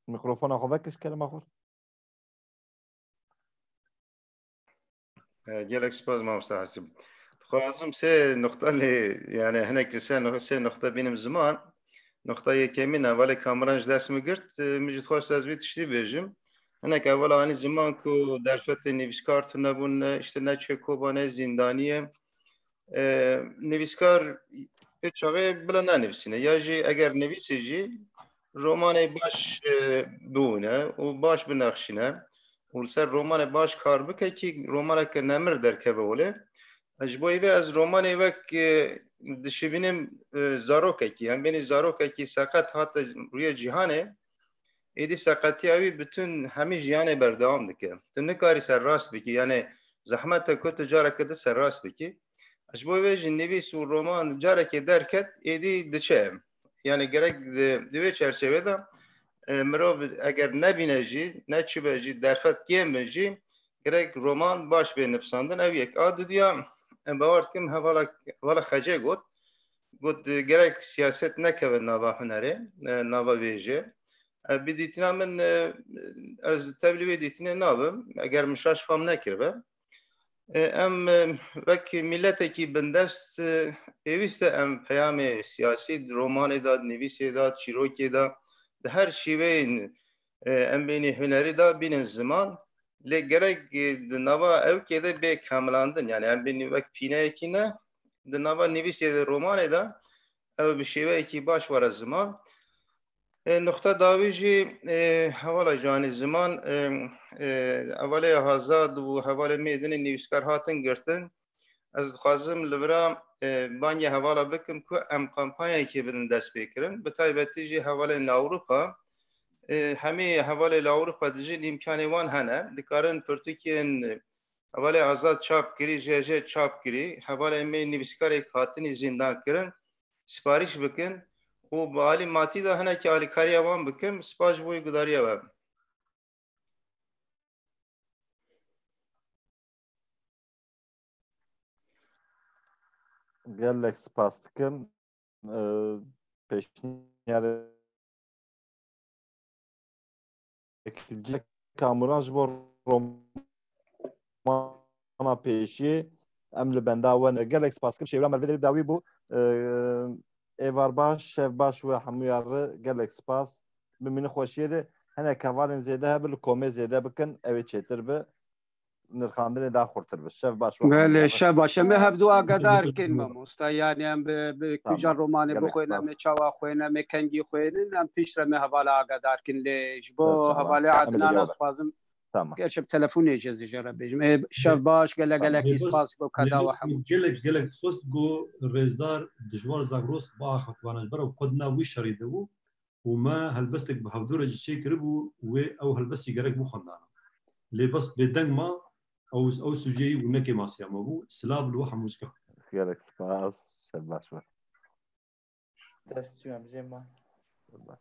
mikrofona xwe vekir, kerema xwe. E, gelek spas mamoste Hasîm. Dixwazim sê nuqta lê, yani hinek li ser nu-, sê nuqta bînim ziman. Nuqta yekemîn, hevalê Kamuran ji dest min girt, e, min jî dixwest ez vî tiştî bêjim. Hinek hevala anî ziman ku derfetên nivîskar tune bûn, e, işte ne çê Kobanê, zîndanî ye. E, nivîskar ê çaxê bila nenivîsîne. Ya jî eger nivîsê jî romanê baş, e, biwîne û baş binexşîne û li ser romanê baş kar bike kî romaneke nemir derkeve holê. Ji bo hêvê ez romanê wek, e, dişibînim, e, zarokekî, em bênî zarokekî seqet hate rûyê cîhanê, êdî seqetiya wî bütün hemî jiyanê berdewam dike. Tu nikarî ser rast bikî, yanê zehmet e ku tu careke di ser rast bikî. Ji bo vê jî nivîs û roman carekê derket, êdî diçe. Yani gerek di, di vê çerçevê de, e, mirov eger nebîne jî, ne çibe jî, derfet kêm be jî, gerek roman baş bê nivîsandin. Ev yek. A dudiya, e, bawer dikim hevala, hevala Xecê got. Got, e, gerek siyaset nekeve nava hunerê, e, nava vêjê. E, bi dîtina min, e, ez tevlî vê dîtinê nabim, eger min şaş fam nekiribe. E, em, e, wek miletekî bindest, e, pêwîst e em peyamê siyasî di romanê de, di nivîsê de, di çîrokê de, di her şîveyên, e, em bênî hunerî de bînin ziman. Lê gerek, e, di nava ewkê de bê kemilandin. Yani em bênî wek pîneyekî ne, di nava nivîsê de, romanê de ew bi şêweyekî baş were ziman. E, nuqta dawî jî, e, hevala Canî ziman, e, e, hevalê Hazad û hevalê Mêdinê nivîskar hatin girtin. Ez dixwazim li vira, e, bangê hevala bikim ku em kampanyayekê bidin destpêkirin. Bi taybetî jî hevalên li Ewropa, e, hemî hevalê li Ewropa dijîn îmkanê wan hene. Dikarin pirtûkên hevalê Azad çap kirî, J J çap kirî, hevalê me nivîskarê hatinî zîndan kirin, siparîş bikin û bi alî matî de hinekî alîkariya wan bikim. Spas ji bo wê gudariya we. Gelek spas dikim. Ee, pêşniyarê Kamuran ji bo romana pêşiyê em li benda we ne. Gelek spas dikim. Şêwira me li vê derê dawî bû. Ee, êvar baş, şev baş we hemûya re gelek spas. Bimînin xweşiyê de. Hinek hevalên zêde hebe li komê zêde bikin, ew ê çêtir bi. Nirxandinê daha xurtir bi. Şev baş we hemûya re. Belê, şev baş. Em ê hevdu agadar kin mamosta. Yani em bi, bi Tamam. kîjan romanê Gelek bixwînin, em spas. ê çawa xwînin, em ê kengî xwînin, em piştre me hevala agadar kin. Lê ji bo Serçava. hevalê Em ê Adnan ez dixwazim Tamam. gerçi bi telefonê jê zî jê re bêjim. Ê, şev baş, gelek Tamam. gelekî Lê bas, spas bo lê kada bas we hemû. Gelek, gelek xwest ku rêzdar Dijwar Zagros biaxiftiba ji ber ew xwe di nav wî şerî de bû û me helbestek bi hevdû re jî çêkiribû, wê ew helbestî gerek bixwendana. Lê bes bêdeng ma, ew, ew sûceyî û nekê masiya me bû. Silav li we hemû çika. Gelek spas. Şev baş we. Dest çû em jê ma. Şev baş.